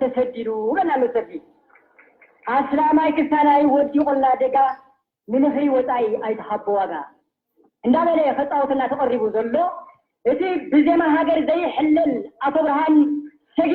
ተሰዲዱ በና መሰዲ ኣስላማይ ክሳዳይ ወዲቑላ ደጋ ንምኽሪ ወጻኢ ኣይትሃቦ ዋጋ እንዳበለ ከጻወተና ተቐሪቡ ዘሎ እቲ ብዜማ ሃገር ዘይሕለል ኣቶ ብርሃን ሰጊ።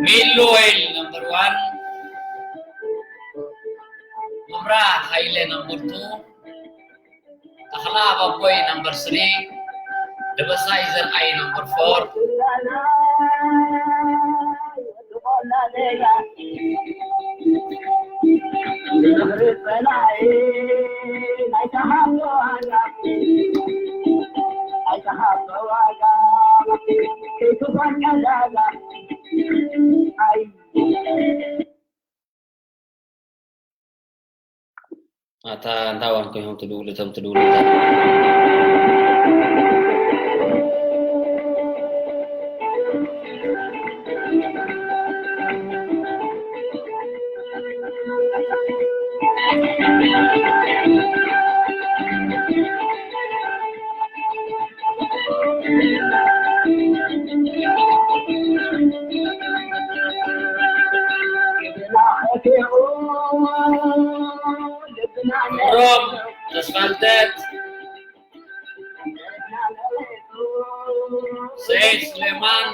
ሚሉ ወይል ነምበር ዋን፣ መብራት ሃይለ ነምበር ቱ፣ ተኽላ ኣባቦይ ነምበር ስሪ፣ ደበሳይ ዘርኣይ ነምበር ፎር። ኣታ እንታይ ዋን ኮይኖም ትድውሉ፣ እቶም ትድውሉ እንታይ? ሮም ተስፋልደት፣ ሰይድ ስሌማን፣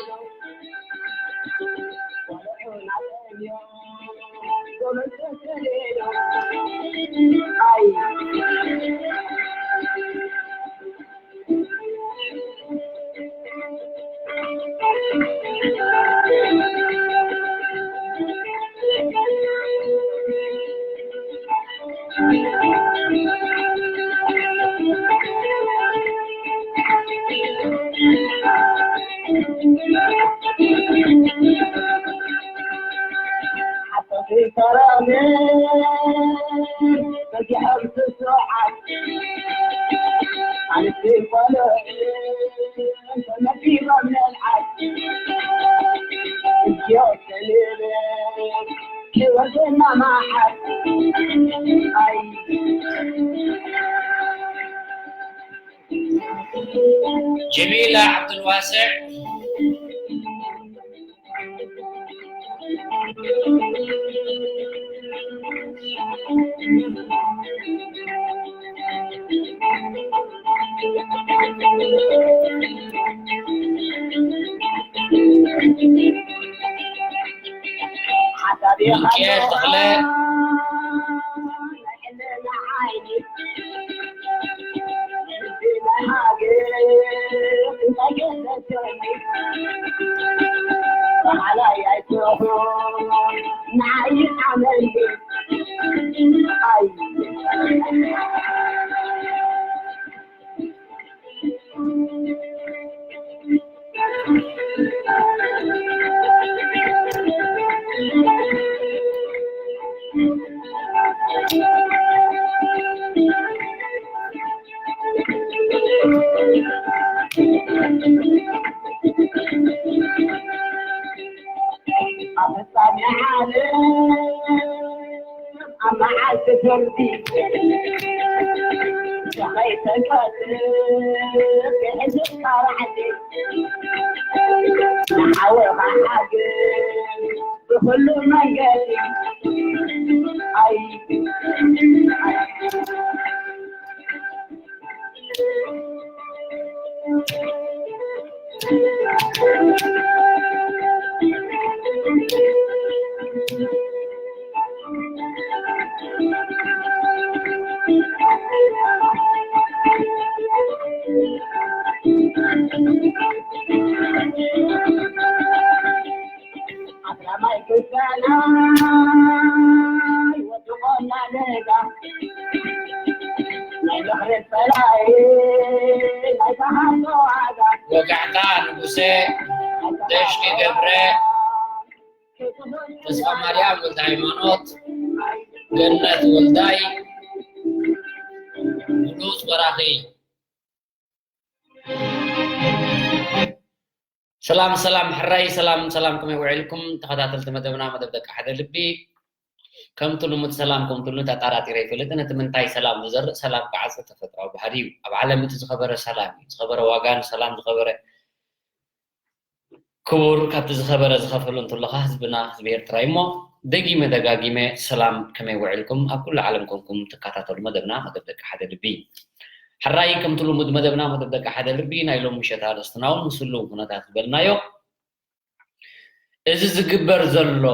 ጀሚላ ዓብዱልዋስዕ። ሚካኤል ተኽለ። ከይተንቀጥፍ ክሕዝካ ባዕዲ ንሓወኻ ሓግዝ ብኹሉ መንገዲ። ኣይ ወጋሕታ ንጉሰ ደሽኪ ገብረ ተስፋ ማርያም ወልደ ሃይማኖት ገነት ወልዳይ ብሉጽ በራኺ ሰላም ሰላም ሕራይ ሰላም ሰላም ከመይ ውዒልኩም ተኸታተልቲ መደብና መደብ ደቂ ሓደ ልቢ ከምቲ ልሙድ ሰላም ከምቲ ልሙድ ኣጣራጢረ ይፈልጥን እቲ ምንታይ ሰላም ዝዘርእ ሰላም ክዓጽድ ተፈጥራዊ ባህሪ እዩ ኣብ ዓለም እቲ ዝኸበረ ሰላም እዩ ዝኸበረ ዋጋ ንሰላም ዝኸበረ ክቡር ካብቲ ዝኸበረ ዝኸፈሉ እንትለኻ ህዝብና ህዝቢ ኤርትራ እሞ ደጊመ ደጋጊመ ሰላም ከመይ ውዕልኩም ኣብ ኩሉ ዓለም ኮንኩም ትከታተሉ መደብና መደብ ደቂ ሓደ ልቢ ሕራይ ከምቲ ልሙድ መደብና መደብ ደቂ ሓደ ልቢ ናይ ሎም ምሸት ኣርእስትና እውን ምስ ህልው ኩነታት ዝበልናዮ እዚ ዝግበር ዘሎ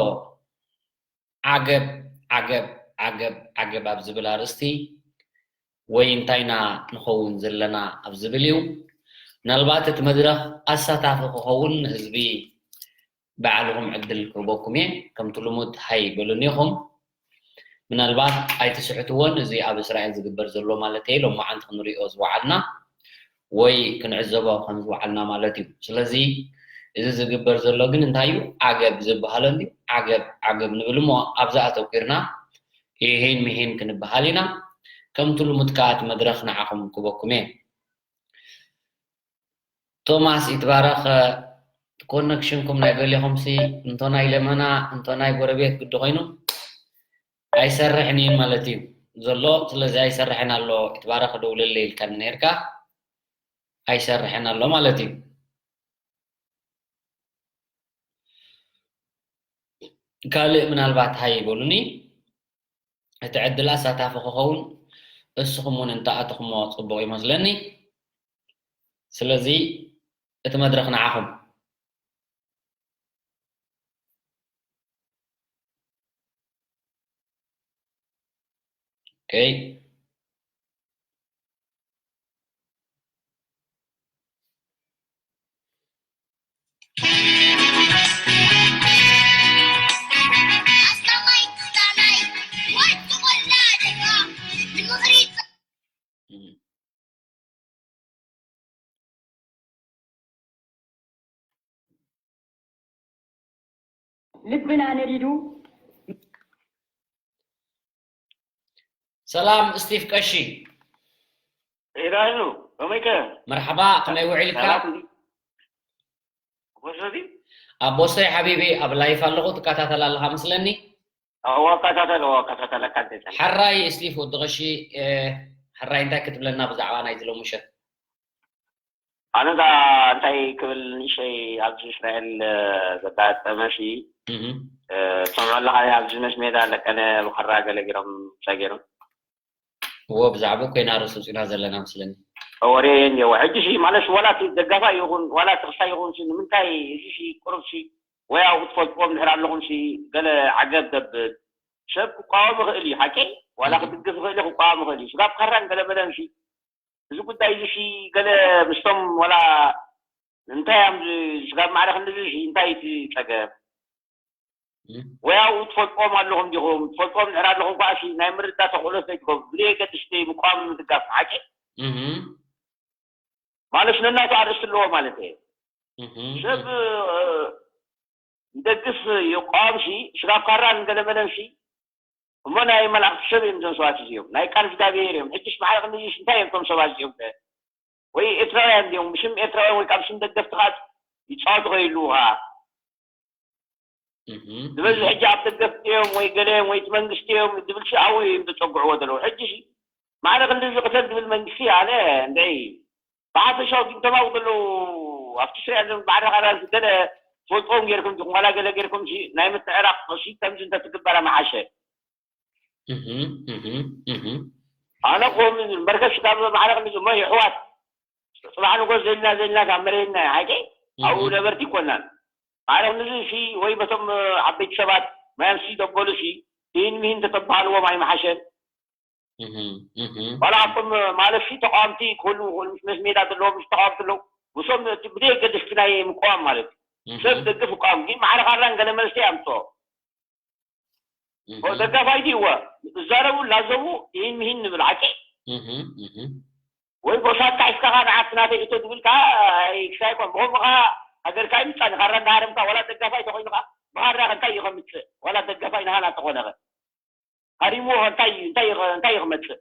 ዓገብ ዓገብ ዓገብ ዓገብ ኣብ ዝብል ኣርእስቲ ወይ እንታይ ኢና ንኸውን ዘለና ኣብ ዝብል እዩ። ምናልባት እቲ መድረኽ ኣሳታፊ ክኸውን ንህዝቢ ባዕልኹም ዕድል ክህበኩም እየ። ከምቲ ልሙድ ሃይ በሉኒ ኢኹም። ምናልባት ኣይትስሕትዎን፣ እዚ ኣብ እስራኤል ዝግበር ዘሎ ማለት እየ። ሎማዓንቲ ክንሪኦ ዝወዓልና ወይ ክንዕዘቦ ከም ዝወዓልና ማለት እዩ። ስለዚ እዚ ዝግበር ዘሎ ግን እንታይ እዩ? ዓገብ ዝበሃሎ እንድዩ። ዓገብ ዓገብ ንብል እሞ ኣብዛ ኣተኲርና ይሄን ምሄን ክንበሃል ኢና። ከምቲ ልሙድ ከኣ እቲ መድረኽ ንዓኹም ክበኩም እየ። ቶማስ ይትባረኽ ኮነክሽንኩም ናይ ገሌኹምሲ እንቶ ናይ ለመና እንቶ ናይ ጎረቤት ግዲ ኮይኑ ኣይሰርሕን እዩ ማለት እዩ ዘሎ። ስለዚ ኣይሰርሕን ኣሎ። ይትባረኽ ደውልለይ ኢልካኒ ነይርካ። ኣይሰርሕን ኣሎ ማለት እዩ። ካልእ ምናልባት ሃይ በሉኒ። እቲ ዕድል ኣሳታፊ ክኸውን እስኹም እውን እንተኣተኹሞ ጽቡቕ ይመስለኒ። ስለዚ እቲ መድረኽ ንዓኹም። Okay. ልብና ነዲዱ። ሰላም ስቲፍ ቀሺ። ኢራኑ ከመይከ? መርሓባ፣ ከመይ ውዒልካ? ሰላም እንዲ? ወሰዲ? ኣቦሰይ ሓቢቢ ኣብ ላይፍ ኣለኹ ትከታተል ኣለኻ መስለኒ። እወ እከታተል እወ እከታተለካ እንዴት ነህ? ሕራይ እስሊፍ ወዲ ቐሺ፣ ሕራይ እንታይ ክትብለና ብዛዕባ ናይዚ ሎሚ ምሸት? ኣነ እዛ እንታይ ክብል ንእሽተይ ኣብዚ እስራኤል ዘጋጠመ ሲ ትሰምዖ ኣለኻ ኣብዚ መሽ ሜዳ ለቀነ ብኸራ ገለ ገይሮም ምሳ ገይሮም እዎ ብዛዕባ ኮይና ርእሱ ፂና ዘለና መስለኒ ወሬ እንዲዎ ሕጂ ሲ ማለት ዋላ እቲ ደጋፋ ይኹን ዋላ ተኽሳይ ይኹን ሲ ንምንታይ እዚ ሲ ቁሩብ ሲ ወይ ኣብኡ ትፈልጥዎም ድሕር ኣለኹም ሲ ገለ ዓገብ ዘብል ሰብ ክቋወም ይኽእል እዩ ሓቂ ዋላ ክድግፍ ይኽእል እዩ ክቋወም ይኽእል እዩ ስጋብ ካራን ገለ መለን ሲ እዚ ጉዳይ እዚ ሲ ገለ ምስቶም ዋላ እንታይ እዮም ስጋብ ማዕረ ክንድዚ ሲ እንታይ እቲ ፀገም ወይ ኣብኡ ትፈልጥዎም ኣለኹም ዲኹም ትፈልጥዎም ድሕር ኣለኹም ከዓ ሲ ናይ ምርዳእ ተኽእሎ ስለይትገብሩ ብዘየገድስ ዘይምቋም ምድጋፍ ሓቂ ማለት ነናቱ ኣርእስቲ ኣለዎ ማለት እየ ሰብ ይደግፍ ይቋም ሲ ስጋብ ካራ ንገለመለን ሲ እሞ ናይ መላእክቲ ሰብ እዮም እዞም ሰባት እዚኦም ናይ ቃል እግዚኣብሔር እዮም ሕጅስ ማዕረ ክንድዚስ እንታይ እዮም እቶም ሰባት እዚኦም ከ ወይ ኤርትራውያን እንዲኦም ብሽም ኤርትራውያን ወይ ካብ ሽም ደገፍቲ ከዓ ይፃወቱ ከይህልዉ ከዓ ዝበዝሕ ሕጂ ኣብ ደገፍቲ እዮም ወይ ገለ እዮም ወይ እቲ መንግስቲ እዮም ዝብል ሲ ኣብኡ እዮም ዘፀግዕዎ ዘለዉ ሕጂ ሲ ማዕረ ክንድዚ ቅተል ዝብል መንግስቲ ኣነ እንድዒ ብሓፈሻዊ ግን ተማው ዘለዉ ኣብቲ ስሪያ ዘም ባዕሪ ቃላሲ ገለ ትፈልጥዎም ጌርኩም ዲኹም ዋላ ገለ ጌርኩም ሲ ናይ ምትዕራቕ ሲ ከምዚ እንተትግበር ኣምሓሸ። ኣነ ኮም በርከስ ካብ ማዕረ ክንድዚ እሞ የሕዋት ጽባሕ ንጎስ ዘልና ዘልና ካብ መሬትና ሓቂ ኣብኡ ነበርቲ ይኮናን። ማዕረ ክንድዚ ሲ ወይ በቶም ዓበይቲ ሰባት ማያም ሲ ደበሉ ሲ ኢን ሚሂን ተተባሃልዎም ኣይምሓሸን። ዋላ ኣብቶም ማለት ሲ ተቃወምቲ ክህሉ ምስ ሜዳ ዘለዎም ምስ ተቃወምቲ ኣለዉ ምስኦም ብደየገድስቲ ናይ ምቋም ማለት እዩ። ሰብ ደግፍ እቋም ግን ማዕረ ካራን ገለ መልሲ ኣምፅኦ። ደጋፋይ ድዩ እወ ዝዛረቡ ላዘቡ ይህን ምሂን ንብል ሓቂ። ወይ ጎሳካ ሒዝካ ንዓት ናተይ እቶ ዝብል ከዓ ክሳይ ኮን ብኸምኡ ከዓ ሃገርካ ይምፃ ንካራ እንዳሃረምካ ዋላ ደጋፋይ ተኮይኑ ከዓ ብካራ እንታይ እዩ ከምፅእ ዋላ ደጋፋይ ንሃና ተኮነ ሃሪምዎ እንታይ እንታይ እንታይ ክመፅእ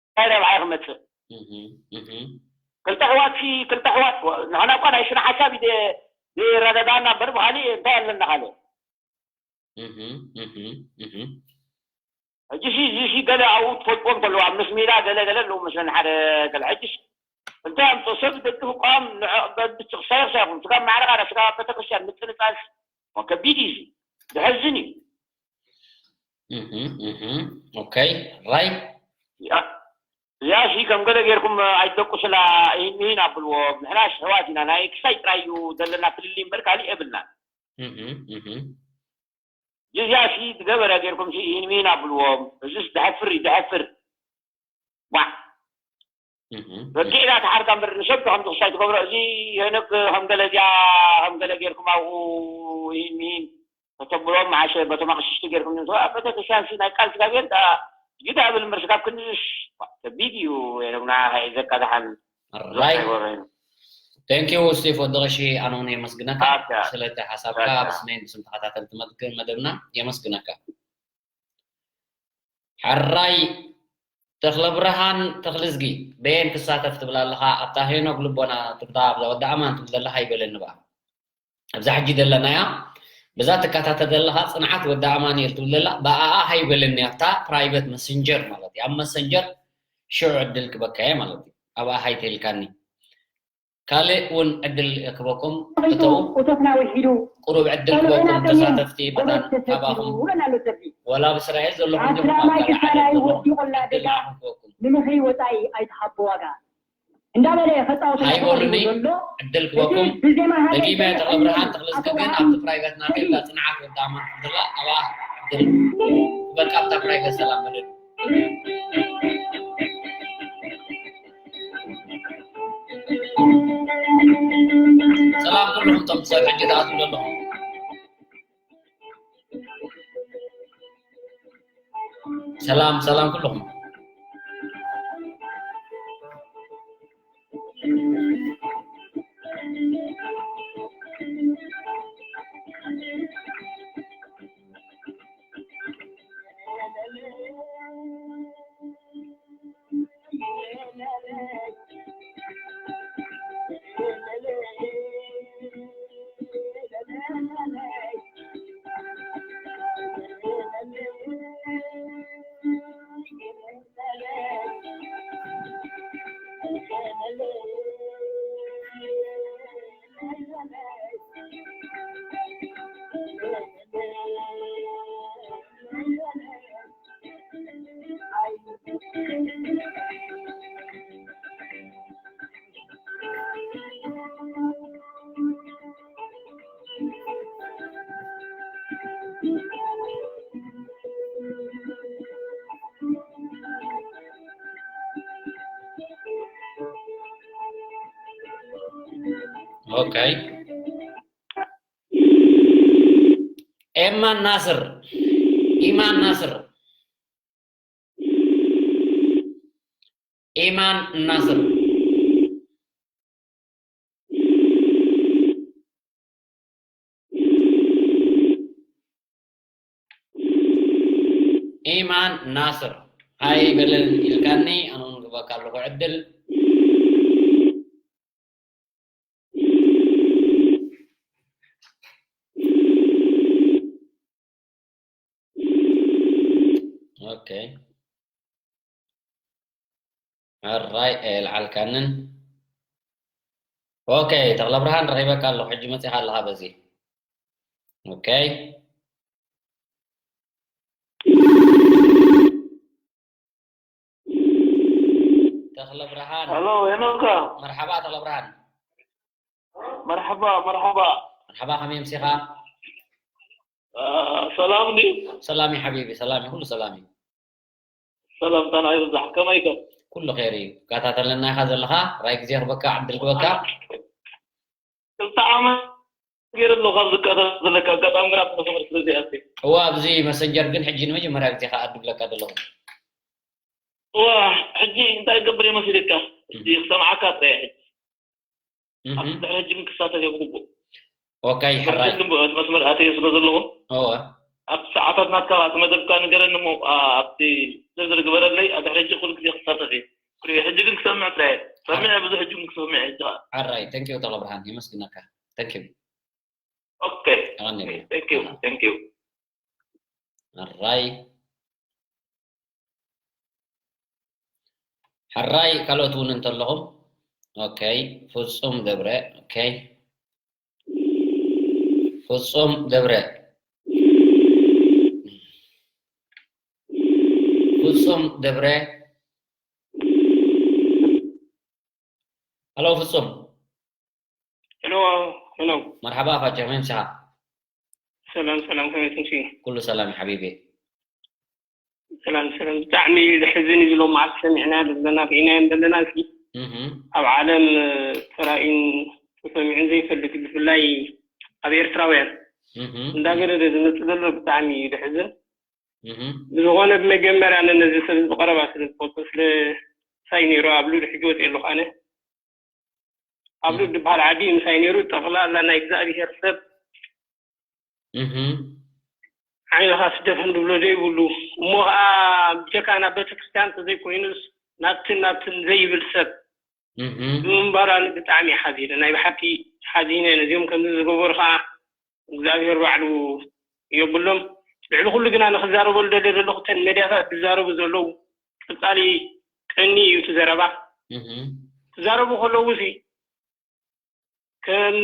እንታይ ረብሓ ክመፅእ ክልተ ኣሕዋት ክልተ ኣሕዋት ንሕና እኳ ናይ ሽነ ሓሳብ ይረዳዳና እምበር ብካሊእ እንታይ ኣለና ካልእ ሕጂ ሲ እዚ ሲ ገለ ኣብኡ ትፈልጥዎም ከለዉ ኣብ ምስ ሜዳ ገለ ገለ ኣለዉ መስለኒ ሓደ ገለ ሕጂ እንታይ ኣምፅኦ ሰብ ደቂ ፍቋም ንዕቕ በብቲ ክሳይ ክሳይኹም ስጋብ ማዕረ ቃዳ ስጋብ ኣብ ቤተክርስትያን ምፅንፃን ከቢድ እዩ እዚ ዘሕዝን እዩ ኦኬ ራይ እዚኣ ሲ ከም ገለ ጌርኩም ኣይትደቁስላ ይህን ኣብልዎም ንሕና ሽሕዋት ኢና ናይ ክሳይ ጥራይ እዩ ዘለና ፍልልይ እምበር ካሊእ የብልናን ጅዝያ ሲ ዝገበረ ጌርኩም ሲ ኢንሚን ኣብልዎም እዚስ ደሕፍር እዩ ደሕፍር ዋዕ በጊዕና ተሓርካ እምበር ንሰብ ከም ዝኽሳይ ትገብሮ እዚ ሄኖክ ከም ገለ እዚኣ ከም ገለ ጌርኩም ኣብኡ ኢንሚን ከተብሎም መዓሸ በቶም ኣቕሽሽቲ ጌርኩም ንስዋ በተ ክርስቲያን ሲ ናይ ቃል እግዚኣብሔር ግዳ ብል እምበር ስጋብ ክንድሽ ከቢድ እዩ ሄኖክና ከይዘካ ደሓን ራይ Thank you ስቴፍ ወዲ ቀሺ ኣነ እውን የመስግነካ ስለቲ ሓሳብካ ብስመይን ብስም ተኸታተልቲ መድክ መደብና የመስግነካ። ሕራይ ተኽለብርሃን ተኽልዝጊ በየን ክሳተፍ ትብል ኣለኻ ኣብታ ሄኖክ ልቦና ትብታ ኣብዛ ወዲ ኣማን ትብል ዘለኻ ይበለኒ በኣ ኣብዛ ሕጂ ዘለናያ በዛ ትከታተል ዘለኻ ፅንዓት ወዲ ኣማንኤል ትብል ዘላ ብኣኣ ሃይበለኒ ኣብታ private messenger ማለት እዩ ኣብ messenger ሽዑ ዕድል ክበካ እየ ማለት እዩ ኣብኣ ሃይተልካኒ ካልእ እውን ዕድል ክበኩም እተው እቶትና ውሒዱ ቁሩብ ዕድል ክበኩም ተሳተፍቲ መታን ካባኹም ወላ ብስራኤል ዘለኹም ዲኹም ኣብ ካልእ ዓለም ዘለኹም ዕድል ንዓኹም ክበኩም ንምኽሪ ወፃኢ ኣይትሃቦ ዋጋ እንዳበለ ከፃወተና ተኸሪቡ ዘሎ ዕድል ክበኩም ብዜማ ሃገር ደጊመ ተኽለ ብርሃን ተኽለ ዝግግን ኣብቲ ፕራይቬት ናተይ እዛ ፅንዓት ወዲ ኣማን ትብላ ኣብኣ ዕድል ክበልካ ኣብታ ፕራይቬት ሰላም በለሉ ሰላም ኩልኹም ቶም ሰብ ሕጂ ትኣትዉ ዘለኹም ሰላም ሰላም ኩልኹም Okay. Eman Nasir. Iman Nasir. Iman Nasir. Iman Nasir. Hai belen ilkani anun gubakal lugu edil. Okay. ሕራይ ኣየልዓልካንን። ኦኬ፣ ተኽለ ብርሃን ረኺበካ ኣለኹ። ሕጂ መጺኻ ኣለኻ በዚ። ኦኬ። ተኽለ ብርሃን። ሄሎ፣ ሄኖካ። መርሓባ ተኽለ ብርሃን። መርሓባ፣ መርሓባ። መርሓባ፣ ከመይ ኣምሲኻ? አ፣ ሰላም ድዩ? ሰላም እዩ ሓቢቢ፣ ሰላም እዩ፣ ኩሉ ሰላም እዩ። ሰላምታና ይብዛሕ፣ ከመይ ከ? ኩሉ ኸይር እዩ። ትከታተለና ኢኻ ዘለኻ? ራይ ግዜ ክበካ፣ ዕድል ክበካ? ክልተ ዓመት ገይረ ኣለኹ ካብ ዝከታተለካ፣ ኣጋጣሚ ግና ኣብ መስመር ስለ ዘይኣትየ። እዋ፣ ኣብዚ መሰንጀር ግን ሕጂ ንመጀመርያ ግዜ ከኣ እድብለካ ዘለኹ። እዋ፣ ሕጂ እንታይ ክገብር እየ መሲልካ? እስቲ ክሰምዓካ ጥራይ ሕጂ። እህ። ኣብቲ ድሕሪ ሕጂ ግን ክሳተፍ እየ ብግቡእ። ኦኬ፣ ሕራይ። ሕጂ ግን ብመስመር ኣትየ ስለ ዘለኹ፣ እወ። ኣብቲ ሰዓታት ናትካ እቲ መደብካ ንገረኒ እሞ፣ ኣ-፣ ኣብቲ ዝርዝር ግበረለይ። ኣብ ድሕሪ ሕጂ ኩሉ ግዜ ክሳተፍ እየ። ኩሉ፣ ሕጂ ግን ክሰምዕ ጥራይ እየ። ሰሚዐ ብዙሕ ሕጂ ግን ክሰምዕ እየ። ሕጂ ኸኣ። ሕራይ፣ thank you ተኽለ ብርሃን፣ የመስግነካ። Thank you። ኦኬ። ኣቐንየለይ። Thank you። Thank you። ሕራይ። ሕራይ፣ ካልኦት እውን እንተለኹም። ኦኬ፣ ፍጹም ደብረ። ኦኬ፣ ፍጹም ደብረ። ፍጹም ደብረ። ሃሎ ፍጹም። ሄሎ፣ ሄሎ። መርሓባ ፋጨ፣ ከመይ ምሳኻ? ሰላም፣ ሰላም፣ ከመይ ትምሲ? ኩሉ ሰላም ሓቢቢ። ሰላም፣ ሰላም። ብጣዕሚ ዘሕዝን እዩ፣ ሎም መዓልቲ ሰሚዕና ዘለና፣ ርኢናዮም ዘለና። እስኪ እህ። ኣብ ዓለም ተራእዩን ተሰሚዑን ዘይፈልጥ፣ ብፍላይ ኣብ ኤርትራውያን እህ። እንዳገደደ ዝመጽእ ዘሎ ብጣዕሚ እዩ ዘሕዝን። እህ። ብዝኾነ ብመጀመርያ ነዚ ሰብ እዚ ብቐረባ ስለ ዝፈልጦ፣ ስለ ሳይ ነይሩ ኣብ ሉድ ሕጂ ወፅየ ኣለኹ ኣነ። ኣብ ሉድ ዝበሃል ዓዲ ምሳይ ነይሩ፣ ጠቕላላ ናይ እግዚኣብሄር ሰብ እህ። ዓይንኻ ስደፈን ዝብሎ ዘይብሉ፣ እሞ ኸዓ ብጀካ ናብ ቤተክርስትያን ተዘይኮይኑስ ናብትን ናብትን ዘይብል ሰብ እህ። ብምንባሩ ኣነ ብጣዕሚ እየ ሓዚነ። ናይ ብሓቂ ሓዚነ። ነዚኦም ከምዚ ዝገበሩ ኸዓ እግዚኣብሄር ባዕሉ የብሎም። ልዕሊ ኩሉ ግና ንክዛረበሉ ደልየ ዘለኹ፣ እተን ሜድያታት ዝዛረቡ ዘለዉ፣ ቀጻሊ ቀኒ እዩ እቲ ዘረባ። እህ። ክዛረቡ ከለዉ ሲ፣ ከም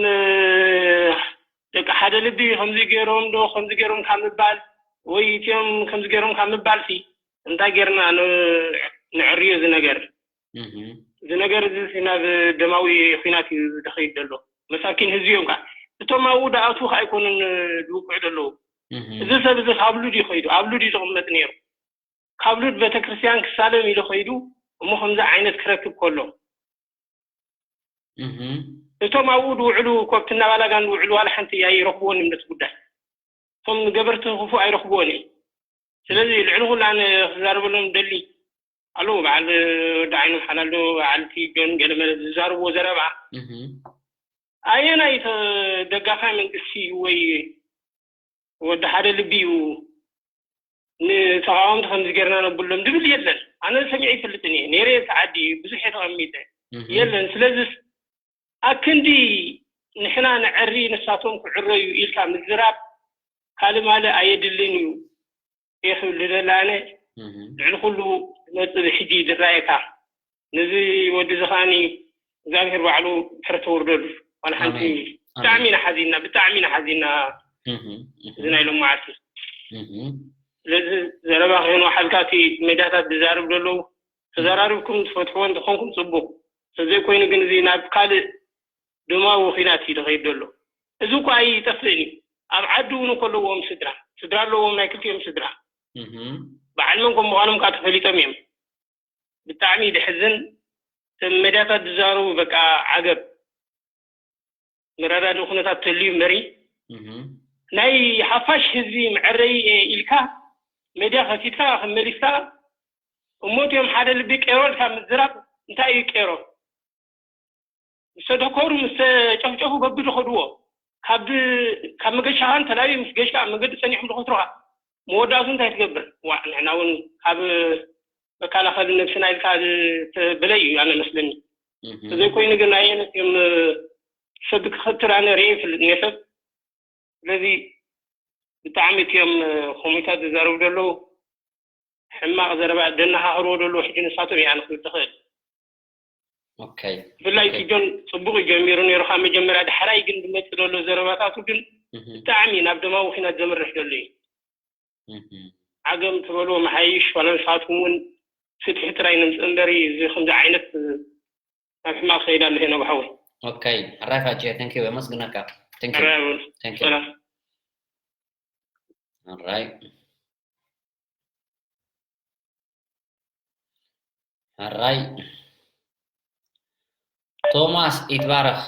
ደቂ ሓደ ልቢ ከምዚ ገይሮም ዶ ከምዚ ገይሮም ካብ ምባል፣ ወይ እቲኦም ከምዚ ገይሮም ካብ ምባል ሲ፣ እንታይ ጌርና ን-፣ ንዕርዮ እዚ ነገር? እህ። እዚ ነገር እዚ ሲ ናብ ደማዊ ኲናት እዩ ዝኸይድ ዘሎ። መሳኪን ህዝቢ እዮም ከዓ። እቶም ኣብኡ ደኣትዉ ከዓ ኣይኮኑን ዝውቅዑ ዘለዉ። እህ። እዚ ሰብ እዚ ካብ ሉድ እዩ ከይዱ፣ ኣብ ሉድ እዩ ዝቕመጥ ነይሩ። ካብ ሉድ ቤተክርስትያን ክሳለም ኢሉ ከይዱ፣ እሞ ከምዚ ዓይነት ክረክብ ከሎ። እህ። እቶም ኣብኡ ዝውዕሉ፣ ኮብቲ እናባላጋን ዝውዕሉ ዋላ ሓንቲ ኣይረኽብዎን እዮም ነቲ ጉዳይ። እቶም ገበርቲ ክፉእ ኣይረኽብዎን እዮም። ስለዚ ልዕሊ ኩሉ ኣነ ክዛረበሎም ደሊ ኣለዉ፣ በዓል ወዲ ዓይኖም ሓላል ዶ፣ በዓል ቲ ጆን ገለመለ ዝዛረብዎ ዘረባ። እህ። ኣየናይ ተ-፣ ደጋፋይ መንግስቲ ወይ ወዲ ሓደ ልቢ እዩ ንተቃወምቲ ከምዚ ጌርና ነብሎም ዝብል የለን። ኣነ ሰሚዐ ይፈልጥን እየ፣ ነይረ እየ እቲ ዓዲ፣ ብዙሕ እየ ተቐሚጠ። እህ። የለን። ስለዚስ ኣክንዲ ንሕና ንዕሪ ንሳቶም ክዕረዩ ኢልካ ምዝራብ ካልእ ማልእ ኣየድልን እዩ። ኢኹ ዝደሊ ኣነ። እህ። ልዕሊ ኩሉ ዝመጽእ ብሕጂ ዝረኣየካ። ነዚ ወዲ እዚ ከኣኒ እግዚኣብሔር ባዕሉ ድሕሪ ተወርደሉ። ዋላ ሓንቲ ኣሜን። ኣሜን። ብጣዕሚ ኢና ሓዚንና፣ ብጣዕሚ ኢና ሓዚንና እህ፣ እህ። እዚ ናይ ሎማዓልቲ። እህ። ስለዚ ዘረባ ከይንወሓልካ እቲ ሜድያታት ዝዛረብ ዘለዉ ተዘራሪብኩም ትፈትሕዎ እንተኾንኩም ጽቡቕ። ተዘይኮይኑ ግን እዚ ናብ ካልእ ደማዊ ኲናት እዩ ዝኸይድ ዘሎ። እዚ እኳ ኣይጠፍእን እዩ። ኣብ ዓዲ እውን እኮ ኣለዎም ስድራ። ስድራ ኣለዎም ናይ ክልቲኦም ስድራ። እህ። በዓል መን ከም ምዃኖም ከዓ ተፈሊጦም እዮም። ብጣዕሚ እዩ ዘሕዝን። እቶም ሜድያታት ዝዛረቡ በቃ ዓገብ። መረዳድኢ ኩነታት ተልዩ እምበሪ። እህ። ናይ ሓፋሽ ህዝቢ መዐረይ እየ ኢልካ ሜድያ ከፊትካ ከም መሊስካ እሞ እቲኦም ሓደ ልቢ ቄሮ ኢልካ ምዝራብ እንታይ እዩ ቄሮ? ምስ ተደኮሩ ምስ ተጨፍጨፉ በቢ ዝኸድዎ ካብ ካብ መገሻኻን ተላብዩ ምስ ገሽካ ኣብ መንገዲ ጸኒሖም ዝኸትሩኻ መወዳእቱ እንታይ ትገብር? ዋዕ ንሕና እውን ካብ መከላኸሊ ነብስና ኢልካ ዝተበለ እዩ ኣነ መስለኒ። እህ። ተዘይኮይኑ ግን ኣየነት እዮም ሰብ ክኸትር ኣነ ርእየ ይፈልጥ እየ ሰብ። ስለዚ ብጣዕሚ እቲኦም ኮሚታት ዝዛረቡ ዘለዉ ሕማቕ ዘረባ ደነኻኽርዎ ዘለዉ ሕጂ ንሳቶም እየ ኣነ ክብል ዝኽእል። ኦኬ። ብፍላይ እቲ ጆን ጽቡቕ እዩ ጀሚሩ ነይሩ ካብ መጀመርያ፣ ዳሕራይ ግን ዝመጽእ ዘሎ ዘረባታቱ ግን ብጣዕሚ ናብ ደማዊ ኲናት ዘምርሕ ዘሎ እዩ። ዓገብ ትበልዎ መሓይሽ፣ ዋላ ንስኻትኩም እውን ፍትሒ ጥራይ ነምጽእ እምበሪ፣ እዚ ከምዚ ዓይነት ናብ ሕማቕ ከይድ ኣሎ ሄኖክ ሓወይ። ኦኬ፣ ሕራይ ፋጭ፣ thank you፣ የመስግነካ። Thank you። ሕራይ በሉ። Thank you። ሰላም። ሕራይ። ሕራይ። ቶማስ ይትባረኽ።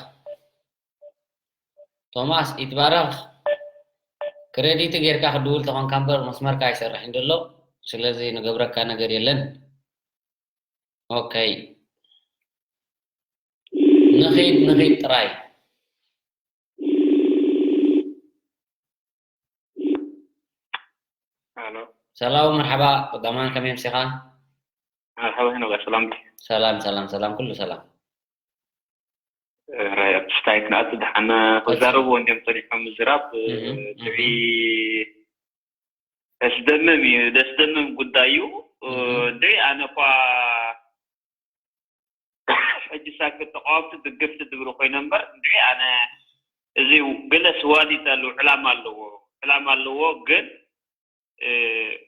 ቶማስ ይትባረኽ። ክረዲት ጌርካ ክድውል ተኾንካ እምበር መስመርካ ኣይሰርሕን ዘሎ። ስለዚ ንገብረካ ነገር የለን። ኦኬ። ንኺድ፣ ንኺድ ጥራይ። ሃሎ። ሰላም፣ መርሓባ። ቀዳማን ከመይ ኣምሲኻ? መርሓባ፣ ሄኖክ፣ ሰላም ድዩ? ሰላም፣ ሰላም፣ ሰላም፣ ኩሉ ሰላም። ራይ፣ ኣብ ስታይ ክንኣቱ ደሓን እሺ። ክዛረብዎ እንድዮም ጸኒሖም ምዝራብ፣ እህ፣ እህ። ድዒ ደስደምም እዩ፣ ደስደምም ጉዳይ እዩ። እህ። ድዒ ኣነ እኳ ሕጂ ሳክት ተቃወምቲ ድግፍቲ ዝብሉ ኮይኖም እምበር፣ እንድዒ ኣነ እዚ ገለ ስዋዲት ኣለዎ፣ ዕላማ ኣለዎ፣ ዕላማ ኣለዎ፣ ግን፣ እ፣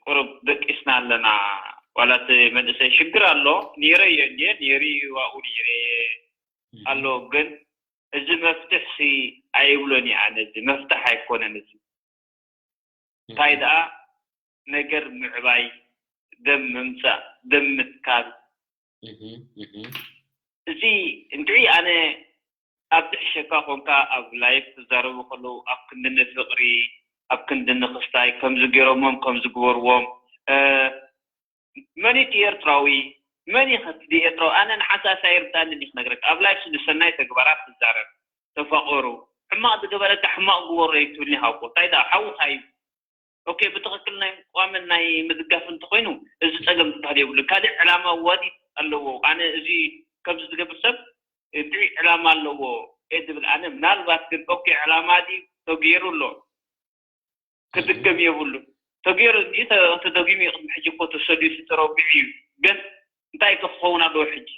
ቁሩብ ደቂስና ኣለና። ዋላ እቲ መንእሰይ ሽግር ኣሎ፣ ነይረ እየ እንድየ፣ ነይሩ እዩ ኣብኡ ነይረ እየ እህ። ኣሎ፣ ግን እዚ መፍትሕ ሲ ኣይብሎን እየ ኣነ፣ እዚ መፍትሕ ኣይኮነን እዚ። እንታይ እህ። ደኣ ነገር ምዕባይ፣ ደም ምምጻእ፣ ደም ምትካል። እህ፣ እህ። እዚ እንድዒ ኣነ ኣብ ዝሕሸካ ኮንካ ኣብ ላይፍ ትዛረቡ ከለዉ ኣብ ክንዲ ንፍቕሪ፣ ኣብ ክንዲ ንኽስታይ፣ ከምዚ ገይሮሞም፣ ከምዚ ግበርዎም፣ እ፣ መን እዩ እቲ ኤርትራዊ? መን እዩ ከ እቲ ኤርትራዊ? ኣነ ንሓንሳእ ኣይርድኣንን እዩ ክነግረካ። ኣብ ላይፍ ንሰናይ ተግባራት ትዛረብ፣ ተፋቐሩ። ሕማቕ ዝገበረካ ሕማቕ ግበሮ እዩ ትብልኒ ሃቦ። እንታይ ደኣ ሓውኻ እዩ። ኦኬ፣ ብትኽክል ናይ ምቅዋምን ናይ ምድጋፍ እንተኾይኑ፣ እዚ ጸገም ዝበሃል የብሉን። ካልእ ዕላማ ዋዲት ኣለዎ። ኣነ እዚ ከምዚ ዝገብር ሰብ፣ እንድዒ ዕላማ ኣለዎ እየ ዝብል። ኣነ ምናልባት ግን፣ ኦኬ፣ ዕላማ ድዩ ተገይሩ ኣሎ፣ ክድገም የብሉን። ተገይሩ እንድዩ፣ ተ-፣ ተደጊሙ እዩ። ቅድሚ ሕጂ እኮ ተሰልዩ ተረቢዑ እዩ። ግን እንታይ ከ ክኸውን ኣለዎ ሕጂ?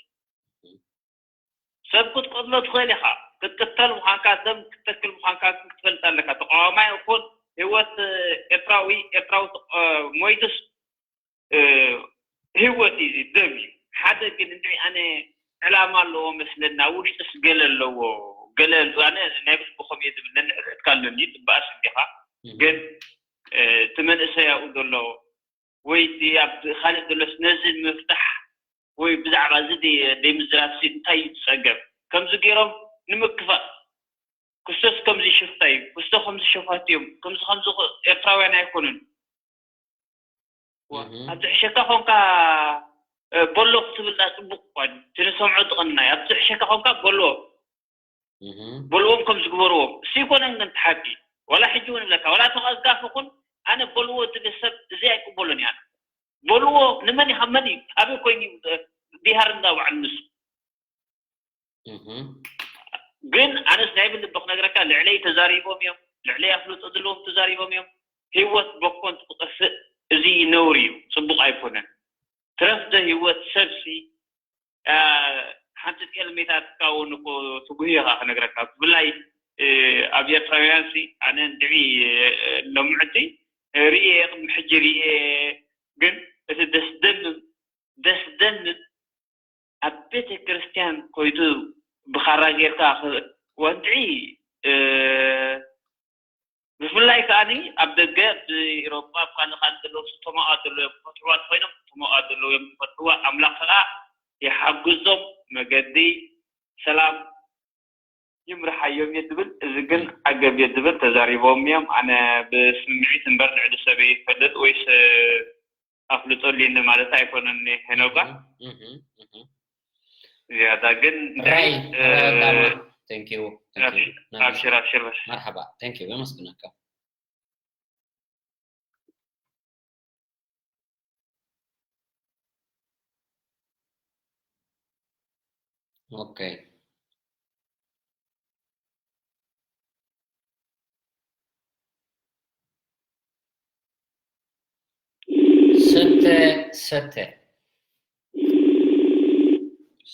ሰብ ክትቀትሎ ትኽእል ኢኻ። ክትቅተል ምዃንካ፣ ደም ክትተክል ምዃንካ ግን ክትፈልጥ ኣለካ። ተቃዋማይ ይኹን ህይወት ኤርትራዊ፣ ኤርትራዊ ተቃ-፣ ሞይቱስ፣ እ፣ ህይወት እዩ፣ ደም እዩ። ሓደ ግን እንድዒ ኣነ ዕላማ ኣለዎ መስለኒ፣ ኣብ ውሽጥስ ገለ ኣለዎ፣ ገለ ኣነ ናይ ብልቢ ከምኡ እየ ዝብል፣ ነንሕድሕድካ ኣለኒ፣ ትበኣስ እንዲኻ። እህ። ግን፣ እ፣ እቲ መንእሰይ ኣብኡ ዘሎ ወይ እቲ ኣብ ካልእ ዘሎስ ነዚ ንምፍታሕ ወይ ብዛዕባ እዚ ደይ-፣ ደይምዝራብሲ እንታይ እዩ እቲ ጸገም? ከምዚ ገይሮም ንምክፋእ፣ ክስቶስ ከምዚ ሽፍታ እዩ፣ ክስቶ ከምዚ ሸፋቱ እዮም፣ ከምዚ ከምዚ ኸ-፣ ኤርትራውያን ኣይኮኑን። ዋ፣ እህ። ኣብ ዝሕሸካ ኾንካ፣ እ፣ በሎ ክትብል ዳ ጽቡቕ እኳ እዩ። እቲ ንሰምዖ ዝቐንና እዩ። ኣብ ዝሕሸካ ኾንካ በሎ። እህ። በልዎም ከም ዝግበርዎም። እሱ ይኮነን ግን እቲ ሓቂ። ዋላ ሕጂ እውን እብለካ፣ ዋላ እቲ ቀዝቃፊ ኩን፣ ኣነ በልዎ ዝብል ሰብ እዚ ኣይቅበሎን እየ ኣነ። በልዎ፣ ንመን እዩ፣ ካብ መን እዩ፣ ኣበይ ኮይኑ እዩ፣ እ፣ ቢሃር እንዳ በዓል ንሱ። እህ። ግን ኣነስ ናይ ብልቢ ክነግረካ፣ ልዕለይ ተዛሪቦም እዮም፣ ልዕለይ ኣፍልጦ ዘለዎም ተዛሪቦም እዮም። ህይወት በኮንት ክጠፍእ፣ እዚ ነውሪ እዩ፣ ጽቡቕ ኣይኮነን። ትረፍ ዶ ህይወት ሰብሲ፣ ኣ፣ ሓንቲ ጤል ሜታትካ እውን እኮ ትጉህ ኢኻ ክነግረካ። ብፍላይ፣ እ፣ ኣብ ኤርትራውያን ሲ፣ ኣነ እንድዒ፣ እ፣ ሎምዕቲ፣ እ፣ ርእየ፣ ቅድሚ ሕጂ ርእየ፣ ግን እቲ ደስደምም፣ ደስደምም ኣብ ቤተ ክርስቲያን ኮይዱ ብኻራ ጌርካ ክ-፣ ወንድዒ፣ እ፣ ብፍላይ ከኣኒ ኣብ ደገ፣ ኣብ ኤሮጳ፣ ኣብ ካልእ ካልእ ዘለዉ ተማቐ ዘለዉ እዮም ክፈትሕዋ እንተኾይኖም፣ ተማቐ ዘለዉ እዮም ክፈትሕዋ። ኣምላኽ ከኣ ይሓግዞም፣ መገዲ ሰላም ይምርሓዮም እየ ዝብል። እዚ ግን እም። ዓገብ እየ ዝብል፣ ተዛሪቦም እዮም። ኣነ ብስምዒት እምበር ልዕሊ ሰበይ ይፈልጥ ወይስ ኣፍልጦ ኣልኒ ማለት ኣይኮነን ሄኖጋ። እህ፣ እህ፣ እህ። ዝያዳ ግን ራይ፣ እ፣ ራይ ኣዳማ። Thank you፣ thank you። ኣብሽር፣ ኣብሽር፣ በስ። መርሓባ፣ thank you፣ የመስግነካ። ኦኬ። ሰተ፣ ሰተ።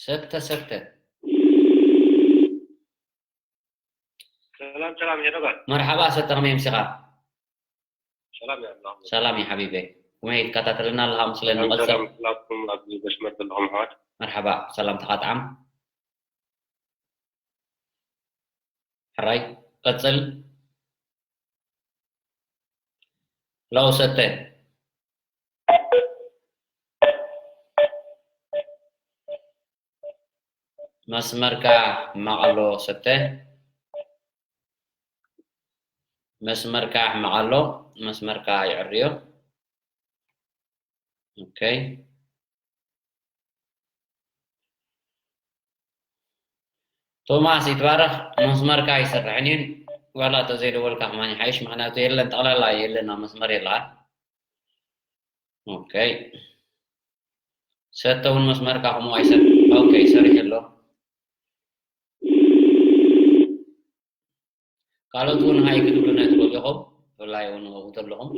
ሰተ፣ ሰተ። ሰላም ሰላም፣ ሄኖጋት። መርሓባ፣ ሰተ ከመይ ኣምሲኻ? ሰላም እየ ኣለኹ። ሰላም እዩ ሓቢበይ። ከመይ ትከታተለና ኣለኻ? ምስለ ሰላም ንቐጽል። ሰላም፣ ኩላትኩም ኣብዚ መስመር ዘለኹም ኣሕዋት። መርሓባ፣ ሰላምታኻ ጥዓም። ሕራይ፣ ቀጽል። ሄሎ፣ ሰተ። መስመርካ ሕማቕ ኣሎ፣ ሰተ። መስመርካ ሕማቕ ኣሎ፣ መስመርካ ይዕርዮ። ኦኬ። ቶማስ ይትባረኽ፣ መስመርካ ኣይሰርሕን እዩ። ዋላ እንተዘይደወልካ ከማን ይሓይሽ፣ ምኽንያቱ የለን፣ ጠቕላላ የለን፣ ኣብ መስመር የለኻን። ኦኬ። ሰተ እውን መስመርካ ከምኡ ኣይሰር-፣ ኦኬ፣ ሰሪሑ ኣሎ። ካልኦት እውን ሃይ ክትብሉና ትኽእሉ ኢኹም፣ ብፍላይ እውን ኣብኡ ዘለኹም።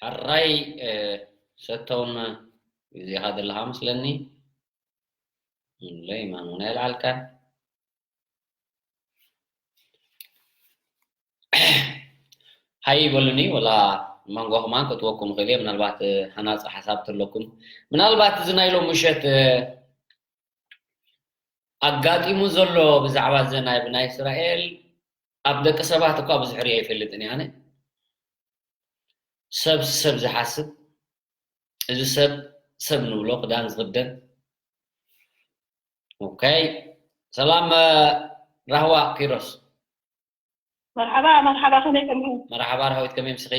ሕራይ፣ እ፣ ሰተውን ግዜኻ ዘለኻ መስለኒ። እንለይ ማን እውን ኣይልዓልካን። ሃይ ይበሉኒ፣ ወላ መንጎ ከማን ከእትወኩም እኽእል እየ። ምናልባት፣ እ፣ ሃናጺ ሓሳብ ተለኩም፣ ምናልባት እዚ ናይ ሎም ምሸት፣ እ፣ ኣጋጢሙ ዘሎ ብዛዕባ እዚ ናይ ብናይ እስራኤል ኣብ ደቂ ሰባት እኳ ብዙሕ ሪአ ኣይፈልጥን እየ ኣነ። ሰብ ሰብ ዝሓስብ፣ እዚ ሰብ ሰብ ንብሎ ክዳን ዝኽደን። ኦኬ። ሰላም፣ እ፣ ራህዋ ኪሮስ። መርሓባ፣ መርሓባ፣ ከመይ ጸኒሑ? መርሓባ ራህዊት፣ ከመይ ምስኺ?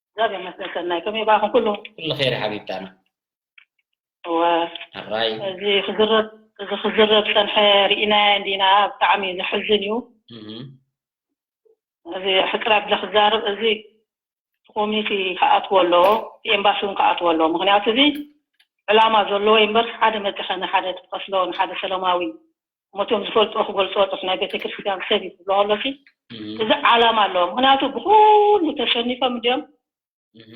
እግዚኣብሔር ይመስገን ሰናይ፣ ከመይ ባኹም ኩሉ? ኩሉ ኸይር ሓቢብታና። እወ። ሕራይ። እዚ ክዝረብ፣ እዚ ክዝረብ ጸንሐ ርኢናዮ እንዲና፣ ብጣዕሚ ዘሕዝን እዩ። እህ። እዚ ሕጽር ኣቢለ ክዛረብ፣ እዚ ኮሚኒቲ ክኣትዎ ኣለዎ፣ እቲ ኤምባሲ እውን ክኣትዎ ኣለዎ። ምኽንያቱ እዚ ዕላማ ዘለዎ እምበር ሓደ መጺኻ ንሓደ ትቐስሎ፣ ንሓደ ሰላማዊ ሞቶም ዝፈልጦ ክገልጾ ጥፍ ናይ ቤተክርስትያን ሰብ እዩ ክብሎ ከሎ ሲ፣ እህ። እዚ ዓላማ ኣለዎ። ምኽንያቱ ብኹሉ ተሸኒፎም እንዲዮም። እህ።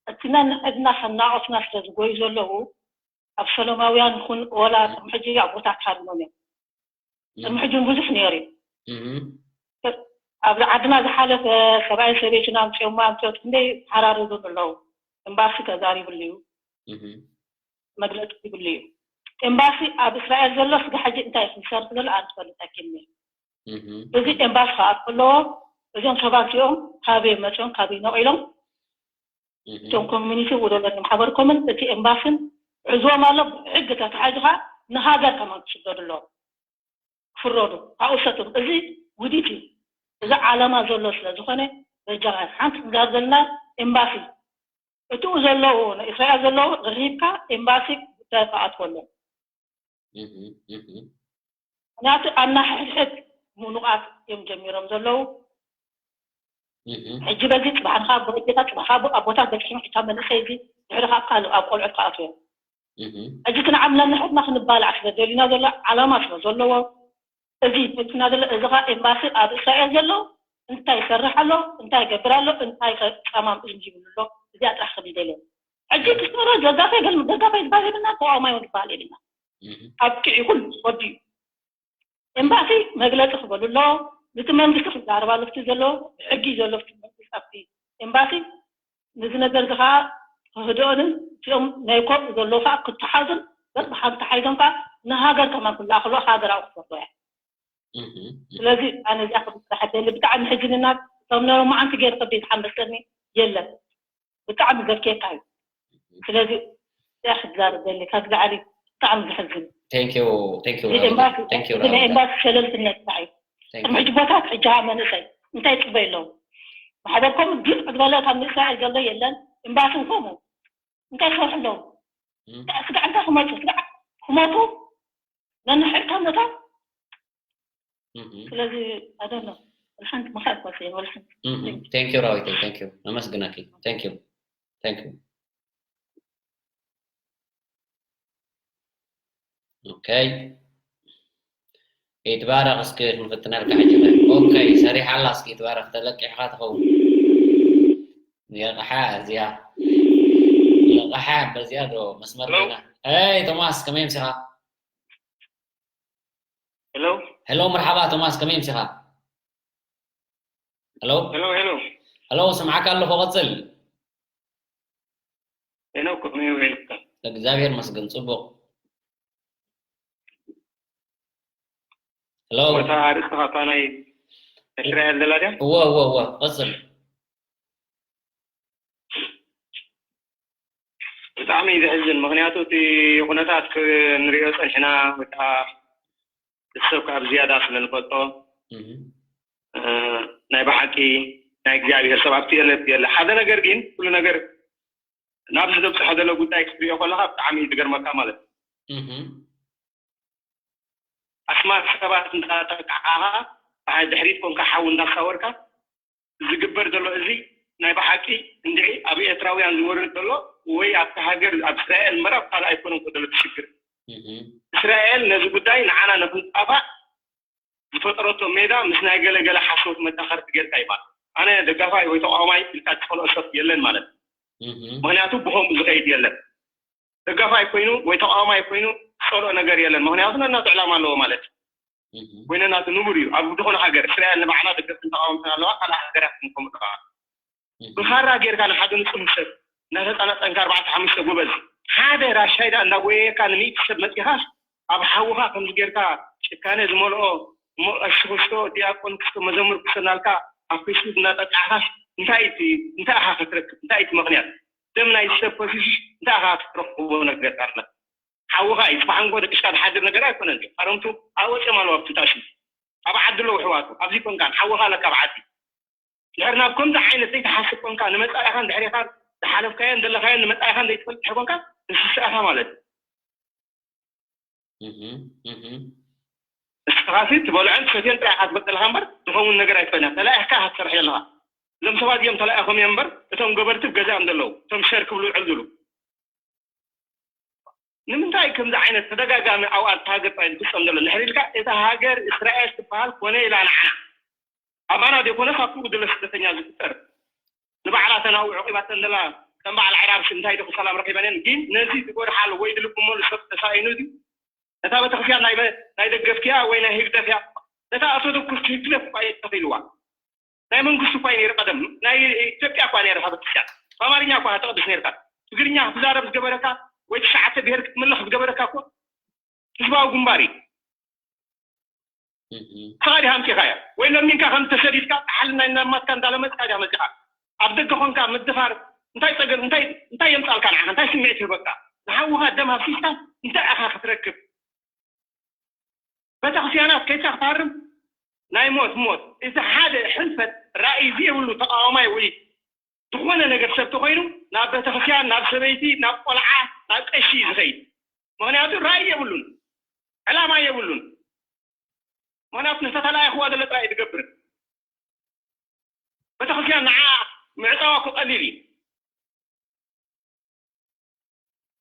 እቲ ነንሕድና ከናቐፍና ስለ ዝጎዩ ዘለዉ፣ ኣብ ሰላማውያን ይኹን ወላ እህ። ቅድሚ ሕጂ ኣቦታት ሃዲሞም እዮም። እህ። ቅድሚ ሕጂ እውን ብዙሕ ነይሩ እዩ። እህ። ኣብዚ ዓድና ዝሓለፈ ሰብኣይ ሰበይቱን ኣምፅኦማ፣ ኣምፅኦት ክንደይ ተሓራረዱን ኣለዉ። ኤምባሲ ተዛሪብሉ እዩ። እህ። መግለፂ ይብሉ እዩ። ኤምባሲ ኣብ እስራኤል ዘሎ ስጋ ሕጂ እንታይ እዩ ዝሰርሕ ዘሎ ኣነ ትፈልጠኪ እየ። እህ። እዚ ኤምባሲ ክኣትዎ ኣለዎ። እዞም ሰባት እዚኦም ካበይ መፅኦም፣ ካበይ ነቒሎም? እህ። እቶም ኮሚኒቲ ውደሎን ማሕበርኮምን እቲ ኤምባስን ሕዝዎም ኣሎ። ብሕጊ ተታሒዙ ከዓ ንሃገር ከማን ክስደዱ ኣለዎም። ክፍረዱ፣ ኣብኡ ሰትም። እዚ ውዲት እዩ። እዚ ዓላማ ዘሎ ስለ ዝኾነ በጃኻ ሓንቲ ክንዛር ዘለና ኤምባሲ እትኡ ዘለዉ፣ ንእስራኤል ዘለዉ ረኺብካ ኤምባሲ ጉዳይ ክኣትወሎም። እህ፣ እህ። ምኽንያቱ ኣናሕድሕድ ምኑቓት እዮም ጀሚሮም ዘለዉ። እህ። ሕጂ በዚ ጽባሕ ንኻ ብረጌታ፣ ጽባሕ ካብ ኣቦታት በጺሖም፣ ሕጂ ኣብ መንእሰይ እዚ፣ ድሕሪ ካብ ካልእ ኣብ ቆልዑት ክኣትዉ እዮም። እህ። ሕጂ እቲ ንዓም ነንሕድና ክንባላዕ ስለ ደሊና ዘሎ ዓላማ ስለ ዘለዎ፣ እዚ በትና ዘሎ፣ እዚ ኸኣ ኤምባሲ ኣብ እስራኤል ዘሎ እንታይ ይሰርሕ ኣሎ፣ እንታይ ይገብር ኣሎ፣ እንታይ ከ ጸማም እዩ ዝብሉ ኣሎ፣ እዚኣ ጥራሕ ከም ይደልዮ። ሕጂ ክስመሮ ደጋፋይ፣ ገለ ደጋፋይ ዝበሃል የብልና፣ ተቃዋማይ እውን ዝበሃል የብልና። እህ። ኣብቂዑ ኩሉ ወዲኡ። ኤምባሲ መግለጺ ክበሉ ኣሎ፣ ነቲ መንግስቲ ክዛረብ ኣሎ፣ እቲ ዘሎ ብሕጊ ዘሎ እቲ መንግስቲ ኣብቲ ኤምባሲ ነዚ ነገር እዚ ኸዓ ክህድኦንን እቲኦም ናይ ኮፍ ዘለዉ ኸዓ ክተሓዙን በብሓንቲ ተሓይዞም ኸዓ ንሃገር ከማን ክለኣኽሉ ሃገር ኣብኡ ክፈትዋ እያ። እህ፣ እህ። ስለዚ ኣነ እዚኣ ክብፅሓ ደሊ ብጣዕሚ ሕዝንና እቶም ሎማዓንቲ ገይሩ ከቢድ ሓመፀኒ የለን። ብጣዕሚ ዘብክየካ እዩ። ስለዚ እዚኣ ክዛረብ ደሊ ካብዚ ላዕሊ ብጣዕሚ ዘሕዝን። Thank you, thank you, እዚ ራዊት። ኤምባሲ፣ Thank you, እዚ ናይ ራዊት። ኤምባሲ ሸለልትነት እንታይ እዩ? Thank you. ቅድሚ ሕጂ ቦታት ሕጂ ኸዓ መንእሰይ እንታይ ይፅበዩ ኣለዉ? ማሕበርኩም ግልፅ ዝበለ ካብ ንእስራኤል ዘሎ የለን። ኤምባሲ እውን ከምኡ እንታይ ይሰርሑ ኣለዉ? እም። ስጋዕ እንታይ ክመፁ? ስጋዕ ክሞቱ ነንሕድካ መታ? እም። ስለዚ፣ I don't know። ወልሓንቲ ምኻድ ኮሰ፣ ወልሓንቲ። እም። Thank you። Thank you፣ ራዊተይ። Thank you። ነመስግነኪ። Thank you። Thank you። ኦኬ። ይትባረኽ፣ እስኪ ክንፍትነልካ ሕጂ ኸ። ኦ፣ ኦኬ፣ ሰሪሓ ኣላ። እስኪ ትባረኽ፣ ተለቂሕኻ ትኸውን። ለቕሓ እዚኣ፣ ለቕሓ በዚኣ ዶ መስመር ሄሎ። ኮይና። ኣይ ቶማስ፣ ከመይ ኣምሲኻ? ሄሎ። ሄሎ፣ መርሓባ ቶማስ፣ ከመይ ኣምሲኻ? ሄሎ። ሄሎ፣ ሄሎ። ሄሎ፣ ስምዓካ ኣለኹ፣ ቀጽል። ሄኖክ፣ ከመይ ውዒልካ? እግዚኣብሔር መስገን፣ ጽቡቕ። ሄሎ። ቦታ ኣርእስትኻ እታ ናይ እስራኤል ዘላ ድያ? እወ፣ እወ፣ እወ፣ ቀጽል። ብጣዕሚ እዩ ዘሕዝን፣ ምኽንያቱ እቲ ኩነታት ክንሪኦ ጸኒሕና፣ ወይ ከዓ እቲ ሰብ ካብ ዝያዳ ስለ ንፈልጦ፣ እህ። እ፣ ናይ ብሓቂ ናይ እግዚኣብሔር ሰብ ኣብቲ የለ፣ ኣብቲ የለ። ሓደ ነገር ግን፣ ኩሉ ነገር ናብዚ ዘብጽሖ ዘሎ ጉዳይ ክትሪኦ ከለኻ ብጣዕሚ እዩ ዝገርመካ ማለት እዩ። እህ። ኣስማት ሰባት እንዳጠቃዕኻ፣ ብሓ-፣ ድሕሪት ኮንካ ሓዊ እንዳሳወርካ ዝግበር ዘሎ እዚ ናይ ብሓቂ እንድዒ ኣብ ኤርትራውያን ዝወርድ ዘሎ ወይ ኣብቲ ሃገር ኣብ እስራኤል እምበር ኣብ ካልእ ኣይኮነን እኮ ዘሎ እቲ ሽግር። እህ። እስራኤል ነዚ ጉዳይ ንዓና ንኽንጣፋእ ዝፈጠረቶ ሜዳ ምስ ናይ ገለ ገለ ሓሶት መዳኸርቲ ጌርካ እዩ ማለት። ኣነ ደጋፋይ ወይ ተቃዋማይ ኢልካ ትፈልኦ ሰብ የለን ማለት። እህ። ምኽንያቱ ብኸምኡ ዝኸይድ የለን። ደጋፋይ ኮይኑ ወይ ተቃዋማይ ኮይኑ ዝጸልኦ ነገር የለን። ምኽንያቱ ነናቱ ዕላማ ኣለዎ ማለት እዩ። እህ። ወይ ነናቱ ንቡር እዩ። ኣብ ዝኾነ ሃገር እስራኤል ንባዕላ ደገፍትን ተቃወምትን ኣለዋ፣ ካልእ ሃገራት ከምኡ ኣለዋ። እህ። ብኻራ ጌርካ ንሓደ ንጹህ ሰብ እናተጸናጸንካ ኣርባዕተ ሓሙሽተ ጎበዝ፣ ሓደ ራሻይዳ እንዳጎየየካ ንሚእቲ ሰብ መጺኻስ ኣብ ሓውኻ ከምዚ ጌርካ ጭካነ ዝመልኦ እሞ ቀሺ ክስቶ፣ ዲያቆን ክስቶ፣ መዘሙር ክስቶ እናልካ ኣብ ፌስቡክ እናጠቃዕኻስ እንታይ እቲ፣ እንታይ ኢኻ ክትረክብ? እንታይ እቲ ምኽንያት? ደም ናይ ሰብ ፈሲሱስ እንታይ ኢኻ ክትረኽቦ ነገር ኣሎ? ሓውኻ እዩ። ጽባሕ እንኮ ደቂስካ ትሓድር ነገር ኣይኮነን። ኣረምቱ ኣወጽኦም ኣለዉ ኣብቲ ታሽም። ኣብ ዓዲ ኣለዉ ኣሕዋቱ። ኣብዚ ኮንካ ሓውኻ ኣለካ ኣብ ዓዲ። ድሕር ናብ ከምዚ ዓይነት ዘይትሓስብ ኮንካ ንመጻኢኻን ድሕሬኻን ዝሓለፍካዮን ዘለኻዮን ንመጻኢኻን ዘይትፈልጥ ድሕር ኮንካ ንስስኣኻ ማለት እዩ። እህ፣ እህ። ንስኻሲ ትበልዖን ትሰትዮን ጥራይ ኢኻ ትፈልጥ ዘለኻ እምበር ዝኸውን ነገር ኣይትፈልጥን። ተላኢኽካ ኢኻ ትሰርሕ ዘለኻ። እዞም ሰባት እዮም ተላኢኾም እዮም እምበር እቶም ገበርቲ ኣብ ገዛኦም ዘለዉ፣ እቶም ሸር ክብሉ ውዕል ዝብሉ። ንምንታይ ከምዚ ዓይነት ተደጋጋሚ ኣብ ኣብታ ሃገር ጥራይ ዝፍጸም ዘሎ እንድሕር ኢልካ፣ እታ ሃገር እስራኤል ትበሃል ኮነ ኢላ ንዓና ኣባና ዘይኮነ ካብ ኩሉ ዘሎ ስደተኛ ዝፍጠር ንባዕላ ተናውዑ ቂባተን ዘላ ከም በዓል ዓራርሽ እንታይ ድኹ ሰላም ረኺበን እየን። ግን ነዚ ዝጎድሓሉ ወይ ዝልግመሉ ሰብ ተሳኢኑ ድዩ? እታ ቤተክርስትያን ናይ በ-፣ ናይ ደገፍኪያ ወይ ናይ ህግደፍያ? እታ ኦርቶዶክስ ህግደፍ እኳ እዩ ተኺልዋ። ናይ መንግስቲ እኳ እዩ ነይሩ ቀደም። ናይ ኢትዮጵያ እኳ ነይሩ እታ ቤተክርስትያን። ብኣማርኛ እኳ ተቐድስ ነይርካ። ትግርኛ ክትዛረብ ዝገበረካ ወይ ትሽዓተ ብሄር ክትምልኽ ዝገበረካ እኮ ህዝባዊ ግንባር እዩ። እህ። ንስኻ ዲኻ ኣምጺኻያ? ወይ ለሚንካ ከም ተሰዲድካ ጻሕሊ ናይ ናማትካ እንዳለመጽካ ዲኻ መጺኻ? ኣብ ደገ ኾንካ ምድፋር እንታይ ጸገም፣ እንታይ፣ እንታይ የምጻልካ ንዓኻ? እንታይ ስምዒት ይህበካ? ንሓውኻ ደም ኣፍሲስካ እንታይ ኢኻ ክትረክብ? ቤተክርስትያናት ከይድካ ክትሃርም ናይ ሞት ሞት። እቲ ሓደ ሕልፈት ራእይ ዘይብሉ ተቃዋማይ ወይ ዝኾነ ነገር ሰብ ተኾይኑ ናብ ቤተክርስትያን፣ ናብ ሰበይቲ፣ ናብ ቆልዓ፣ ናብ ቀሺ እዩ ዝኸይድ። ምኽንያቱ ራእይ የብሉን፣ ዕላማ የብሉን። ምኽንያቱ ነታ ተላኢኽዋ ዘሎ ጥራይ እዩ ዝገብር። ቤተክርስትያን ንዓ ምዕጻዋ እኮ ቀሊል እዩ።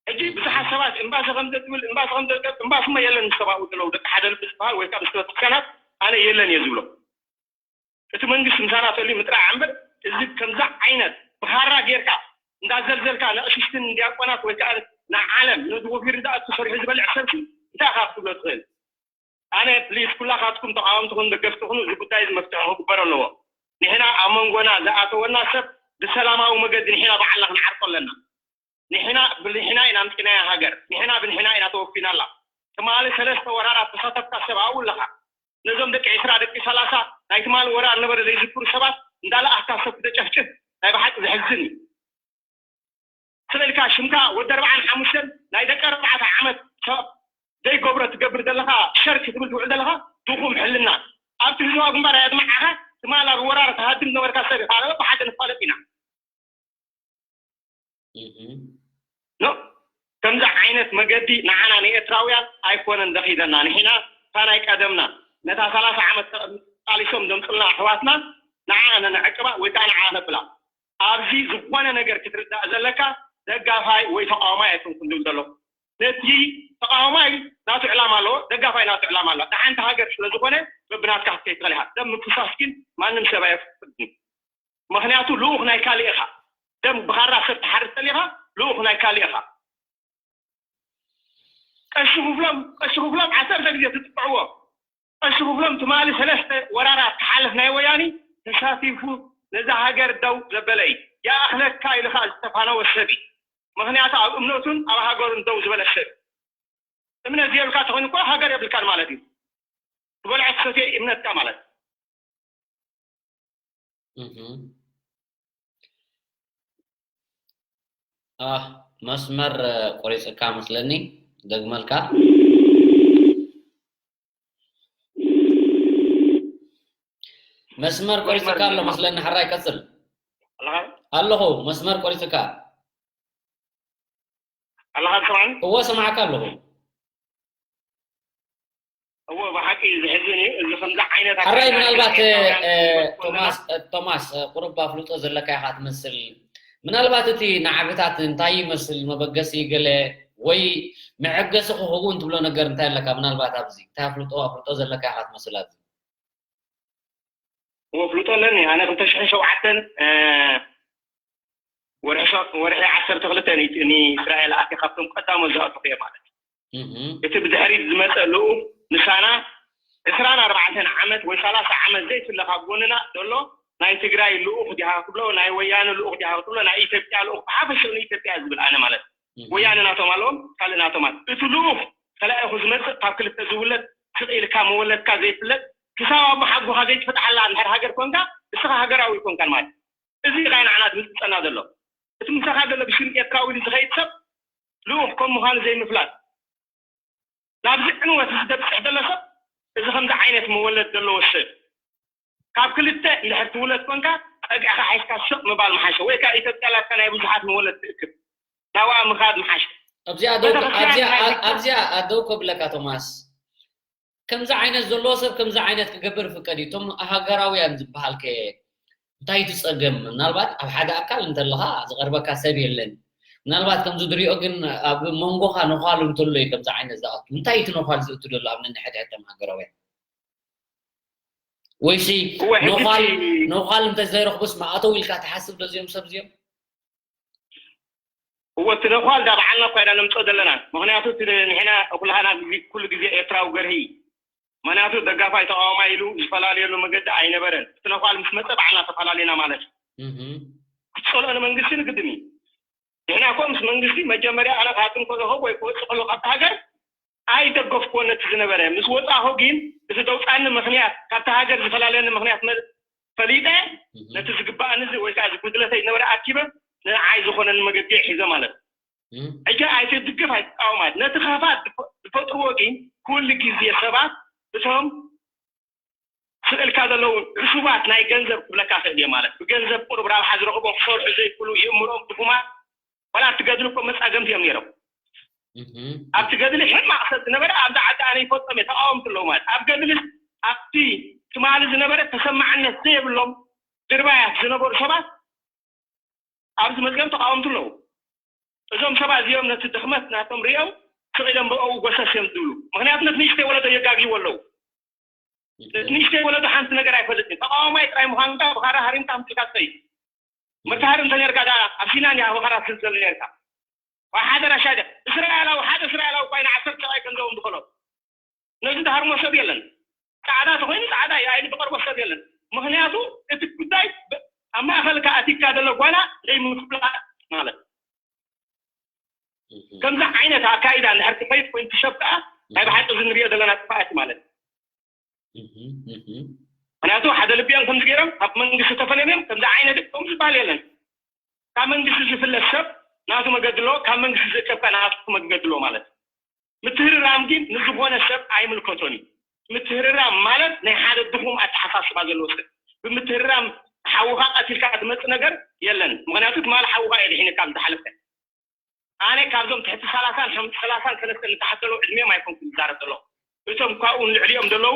ሕጂ ብዙሓት ሰባት እምባሲ ከም ዘትብል፣ እምባሲ ከም ዘትብል፣ እምባሲ እሞ የለን ምስ ሰብኣዊ ዘለዉ ደቂ ሓደ ልቢ ዝበሃል ወይ ከዓ ምስ ቤተክርስትያናት ኣነ የለን እየ ዝብሎ። እቲ መንግስቲ ምሳና ተልዩ ምጥራዕ እምበር፣ እዚ ከምዛ ዓይነት ብኻራ ጌርካ እንዳዘልዘልካ ንኣሽሽትን ዲያቆናት ወይ ከዓ ንዓለም ንድውፊር ዝኣቱ ሰሪሑ ዝበልዕ ሰብሲ እንታይ ኢኻ ክትብሎ ትኽእል? ኣነ ፕሊዝ ኩላኻትኩም ተቃወምቲ ኩኑ ደገፍቲ ኩኑ እዚ ጉዳይ እዚ መፍትሒ ክግበር ኣለዎ። ንሕና ኣብ መንጎና ዝኣተወና ሰብ ብሰላማዊ መገዲ ንሕና ባዕልና ክንዓርቆ ኣለና። ንሕና ብንሕና ኢና ኣምፂናያ ሃገር፣ ንሕና ብንሕና ኢና ተወፊናላ። ትማሊ ሰለስተ ወራራት ተሳተፍካ ሰብ ኣብኡ ኣለኻ። ነዞም ደቂ ዕስራ ደቂ ሰላሳ ናይ ትማሊ ወራር ነበረ ዘይዝክሩ ሰባት እንዳለኣኽካ ሰብ ክተጨፍጭፍ ናይ ብሓቂ ዘሕዝን እዩ። ስለ ኢልካ ሽምካ ወዲ ኣርባዓን ሓሙሽተን ናይ ደቂ ኣርባዕተ ዓመት ሰብ ዘይገብሮ ትገብር ዘለኻ ሸር ክትብል ትውዕል ዘለኻ ድኹም ሕልና ኣብቲ ህዝባዊ ግንባር ኣድማዓኻ ትማል ኣብ ወራር ተሃድም ነበርካ ሰብ ኢኻ ብሓደ ንፋለጥ ኢና። እህ። ኖ፣ ከምዚ ዓይነት መገዲ ንዓና ንኤርትራውያን ኣይኮነን ዘኺደና። ንሕና እታ ናይ ቀደምና ነታ ሰላሳ ዓመት ቃሊሶም ዘምፅልና ኣሕዋትና ንዓ ነንዕቅባ ወይ ከዓ ንዓ ነብላ። ኣብዚ ዝኾነ ነገር ክትርዳእ ዘለካ ደጋፋይ ወይ ተቃዋማይ ኣይኮንኩን ዝብል ዘለኹ። ነቲ ተቃዋማይ ናቱ ዕላማ ኣለዎ፣ ደጋፋይ ናቱ ዕላማ ኣለዎ። ንሓንቲ ሃገር ስለ ዝኾነ በብናትካ ክትከይድ ትኽእል ኢኻ። ደም ምፍሳስ ግን ማንም ሰብ ኣየፍቅድን። ምኽንያቱ ልኡኽ ናይ ካልእ ኢኻ። ደም ብኻራ ሰብ ትሓርድ ተሊኻ ልኡኽ ናይ ካልእ ኢኻ። ቀሺ ክፍሎም ቀሺ ክፍሎም ዓሰርተ ግዜ ትጥቅዕዎ። ቀሺ ክፍሎም ትማሊ ሰለስተ ወራራት ክሓልፍ ናይ ወያኒ ተሳቲፉ ነዛ ሃገር ደው ዘበለ እዩ። ይኣኽለካ ኢሉ ከዓ ዝተፋነወ ሰብ እዩ። ምኽንያቱ ኣብ እምነቱን ኣብ ሃገሩን ደው ዝበለ ሰብ። እምነት ዘየብልካ ተኾይኑ እኮ ሃገር የብልካን ማለት እዩ። ትበልዖ ትሰትዮ እዩ እምነትካ ማለት። መስመር ቆሪፅካ መስለኒ። ደግመልካ። መስመር ቆሪፅካ ኣሎ መስለኒ። ሓራይ ቀፅል። ኣለኹ። መስመር ቆሪፅካ። ኣለኻ ትሰማዕኒ? እወ፣ ሰማዕካ ኣለኹ። እወ፣ ብሓቂ ዘሕዝን እዩ። እዚ ከምዚ ዓይነት ኣካይዳ ሕራይ፣ ምናልባት ኤርትራውያን እ፣ ዝግበር ቶማስ እ፣ ቶማስ እ፣ ቁሩብ ኣፍልጦ ዘለካ ኢኻ ትመስል። ምናልባት እቲ ናዕብታት እንታይ ይመስል፣ መበገሲ ገለ ወይ መዐገሲ ክኸውን ትብሎ ነገር እንታይ ኣለካ? ምናልባት ኣብዚ እንታይ ኣፍልጦ ኣፍልጦ ዘለካ ኢኻ ትመስል ኣብዚ። ወፍልጦ ኣለኒ። ኣነ ክልተ ሽሕን ሸውዓተን እ፣ ወርሒ ሸ- ወርሒ ዓሰርተ ክልተ ን- ንእስራኤል ኣትየ፣ ካብቶም ቀዳሞት ዝኣተኹ እየ ማለት እዩ። እህ፣ እቲ ብድሕሪት ዝመፀ ልኡኽ ምሳና ዕስራን ኣርባዕተን ዓመት ወይ ሰላሳ ዓመት ዘይፍለ ካብ ጎንና ዘሎ ናይ ትግራይ ልኡኽ ዲኻ ክትብሎ፣ ናይ ወያነ ልኡኽ ዲኻ ክትብሎ፣ ናይ ኢትዮጵያ ልኡኽ ብሓፈሽኡ ንኢትዮጵያ ዝብል ኣነ ማለት እዩ። እህ። ወያነ ናቶም ኣለዎም፣ ካልእ ናቶም ኣሎ። እቲ ልኡኽ ተላኢኹ ዝመፅእ ካብ ክልተ ዝውለድ ስቕ ኢልካ መወለድካ ዘይፍለጥ ክሳብ ኣቦሓጎኻ ዘይትፍትሓላ እንድሕር ሃገር ኮንካ እስኻ ሃገራዊ ኮንካን ማለት እዩ። እዚ ኸኣ ንዓና ዝምፅፀና ዘሎ። እቲ ምሳኻ ዘሎ ብሽም ኤርትራዊ ኢሉ ዝኸይድ ሰብ ልኡኽ ከም ምዃኑ ዘይምፍላጥ። ናብዚ ዕንወት እዚ ዘብፅሕ ዘሎ ሰብ እዚ ከምዚ ዓይነት መወለድ ዘለዎ ሰብ ካብ ክልተ እንድሕር ትውለድ ኮንካ ፀግዕኻ ሓይሽካ ስቕ ምባል ምሓሸ ወይ ከዓ ኢትዮጵያ ላትካ ናይ ብዙሓት መወለድ ትእክብ ናብኣ ምኻድ ምሓሸ። ኣብዚኣ ደው ቤተክርስትያን ኣብዚኣ ናይ ኣብዚኣ ደው ከብለካ ቶማስ። ከምዚ ዓይነት ዘለዎ ሰብ ከምዚ ዓይነት ክገብር ይፍቀድ እዩ። እቶም ሃገራውያን ዝበሃል ከ እንታይ እቲ ጸገም? ምናልባት ኣብ ሓደ ኣካል እንተለኻ ዝቐርበካ ሰብ የለን። ምናልባት ከምዚ ዝሪኦ ግን ኣብ መንጎኻ ነዃል እንተሎ እዩ ከምዚ ዓይነት ዝኣቱ። እንታይ እቲ ነዃል ዝእቱ ዘሎ ኣብ ነንሕድሕዶም ሃገራውያን? ወይሲ እወ፣ ሕጂ ነዃል እቲ ነዃል እንተዘይረኽቡስ መኣተው ኢልካ ትሓስብ ዶ እዚኦም ሰብ እዚኦም? እወ፣ እቲ ነዃል ዳ በዓልና እኳ ኢና ነምፅኦ ዘለና። ምኽንያቱ እቲ ንሕና ኩላህና ግዜ- ኩሉ ግዜ ኤርትራዊ ገርሂ እዩ። ምኽንያቱ ደጋፋይ ተቃዋማይ ኢሉ ዝፈላለየሉ መገዲ ኣይነበረን። እቲ ነዃል ምስ መፀ በዓልና ተፈላለና ማለት እዩ። እህ። ክትፀልኦ ንመንግስቲ ንግድን እዩ። ንሕና እኮ ምስ መንግስቲ መጀመርያ ኣነ ክሃጥም ከለኹ ወይ ክወፅእ ከለኹ ካብቲ ሃገር ኣይደገፍኩዎን ነቲ ዝነበረ። ምስ ወፃኹ ግን እቲ ደውፃኒ ምኽንያት ካብቲ ሃገር ዝፈላለኒ ምኽንያት መ- ፈሊጠ እህ። ነቲ ዝግባኣኒ እዚ ወይ ከዓ ዝጉድለተይ ዝነበረ ኣኪበ ንዓይ ዝኾነኒ መገዲ ሒዘ ማለት እዩ። እህ። ሕጂ ኣይትድግፍ ኣይትቃወም ማለት ነቲ ክፋት ዝፈ- ዝፈጥርዎ ግን ኩሉ ግዜ ሰባት እቶም ስእልካ ዘለዉ ዕሱባት ናይ ገንዘብ ክብለካ ክእል እየ ማለት ብገንዘብ ቁሩብ ራብሓ ዝረኽቦም ክሰርሑ ዘይክእሉ ይእምሮም ድኹማት ዋላ ኣብቲ ገድሊ እኮ መፃገምቲ እዮም ነይሮም። እህ። ኣብቲ ገድሊ ሕማቕ ሰብ ዝነበረ ኣብዚ ዓዲ ኣነ ይፈልጦም እየ ተቃወምቲ ኣለዉ ማለት ኣብ ገድሊ ኣብቲ ትማሊ ዝነበረ ተሰማዕነት ዘይብሎም ድርባያት ዝነበሩ ሰባት ኣብዚ መፅኦም ተቃወምቲ ኣለዉ። እዞም ሰባት እዚኦም ነቲ ድኽመት ናቶም ሪኦም ስቕ ኢሎም ብኡ ጎሰስ እዮም ዝብሉ። ምኽንያቱ ነቲ ንእሽተይ ወለዶ የጋግይዎ ኣለዉ። ነቲ ንእሽተይ ወለዶ ሓንቲ ነገር ኣይፈልጥን። ተቃዋማይ ጥራይ ምዃንካ ብኻራ ሃሪምካ ኣምፅእካ ትኸይድ። መተሃር እንተ ነርካ ዳ ኣብ ሲናን እያ ብኻራ ትዝል ነርካ። ወይ ሓደ ራሻ ደ እስራኤላዊ ሓደ እስራኤላዊ እኳ ኢና ዓሰርተ ሰብኣይ ገንዘቦም ዝኸሎ ነዚ ዝሃርሞ ሰብ የለን። ፃዕዳ ተኾይኑ ፃዕዳ እዩ ኣይን ዝቐርቦ ሰብ የለን። ምኽንያቱ እቲ ጉዳይ ብ- ኣብ ማእኸልካ ኣቲካ ዘሎ ጓና ዘይምፍላጥ ማለት እዩ። ከምዚ ዓይነት ኣካይዳ እንድሕር ክኸይድ ኮይኑ ትሸብ ከዓ ናይ ብሓቂ እዚ ንሪኦ ዘለና ጥፋኣት ማለት እዩ። ምክንያቱ ሓደ ልቢ እዮም ከምዚ ገይሮም ካብ መንግስቲ ተፈለዮም ከምዚ ዓይነት ከምዚ ዝበሃል የለን። ካብ መንግስቲ ዝፍለ ሰብ ናቱ መገዲ ኣለዎ፣ ካብ መንግስቲ ዝእከብ ከዓ ናቱ መገዲ ኣለዎ ማለት እዩ። ምትህርራም ግን ንዝኾነ ሰብ ኣይምልከቶን እዩ። ምትህርራም ማለት ናይ ሓደ ድኹም ኣተሓሳስባ ዘለዎ ሰብ ብምትህርራም ሓውኻ ቀቲልካ ዝመፅእ ነገር የለን። ምክንያቱ ትማሊ ሓውኻ እየ ድሒነ ካብ ዝሓለፈ ኣነ ካብዞም ትሕቲ ሰላሳን ሓም- ሰላሳን ሰለስተን ንታሕቲ ዘለዉ ዕድሚኦም ኣይኮንኩን ዝዛረብ ዘለኹ። እቶም ካብኡ ንልዕሊኦም ዘለዉ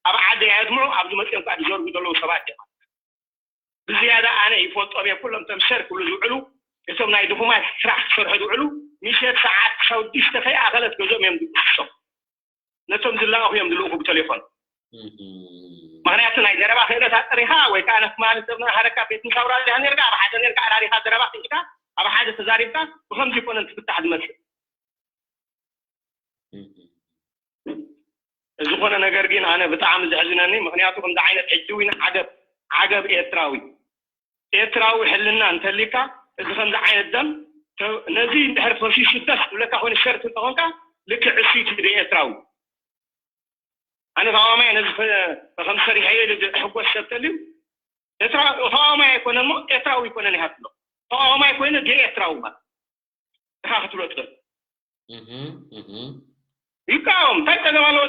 ኣብ ዓዲ ኣየድምዑ ኣብዚ መፅኦም ከዓ ዝዘርጉ ዘለዉ ሰባት እዮም። ብዝያዳ ኣነ ይፈልጦም እየ ኩሎም እቶም ሸር ክብሉ ዝውዕሉ እቶም ናይ ድኹማት ስራሕ ክሰርሑ ዝውዕሉ ምሸት ሰዓት ሸውድሽተ ከይኣኸለት ገዝኦም እዮም ዝብስሶም። ነቶም ዝለኣኹ እዮም ዝልእኹ ብቴሌፎን። ምኽንያቱ ናይ ዘረባ ክእለት ኣጥሪኻ ወይ ከዓ ነቲ ማለት ሰብ ሃረካ ቤት ምሳውራ ዲኻ ነርካ ኣብ ሓደ ነርካ ኣራሪኻ ዘረባ ክኢልካ ኣብ ሓደ ተዛሪብካ ብኸምዚ ይኮነን ትፍታሕ ዝመስል። ዝኾነ ነገር ግን ኣነ ብጣዕሚ ዘሕዝነኒ ምኽንያቱ ከምዚ ዓይነት ሕጂ እውን ዓገብ ዓገብ ኤርትራዊ ኤርትራዊ ሕልና እንተሊካ እዚ ከምዚ ዓይነት ደም ነዚ እንድሕር ፈሲሱ ደስ ዝብለካ ኮይኑ ሸርት እንተኾንካ ልክዕ እሱ እዩ ትብል ኤርትራዊ ኣነ ተቃዋማይ ነዚ ከም ሰሪሐዮ ኢሉ ዝሕጎስ ሰብ ተልዩ ኤርትራዊ ተቃዋማይ ኣይኮነን እሞ ኤርትራዊ ኣይኮነን ይሃትሎ ተቃዋማይ ኮይኑ ገ ኤርትራዊ ማለት ኢኻ ክትብሎ ትኽእል ይቃወም እንታይ ፀገም ኣለዎ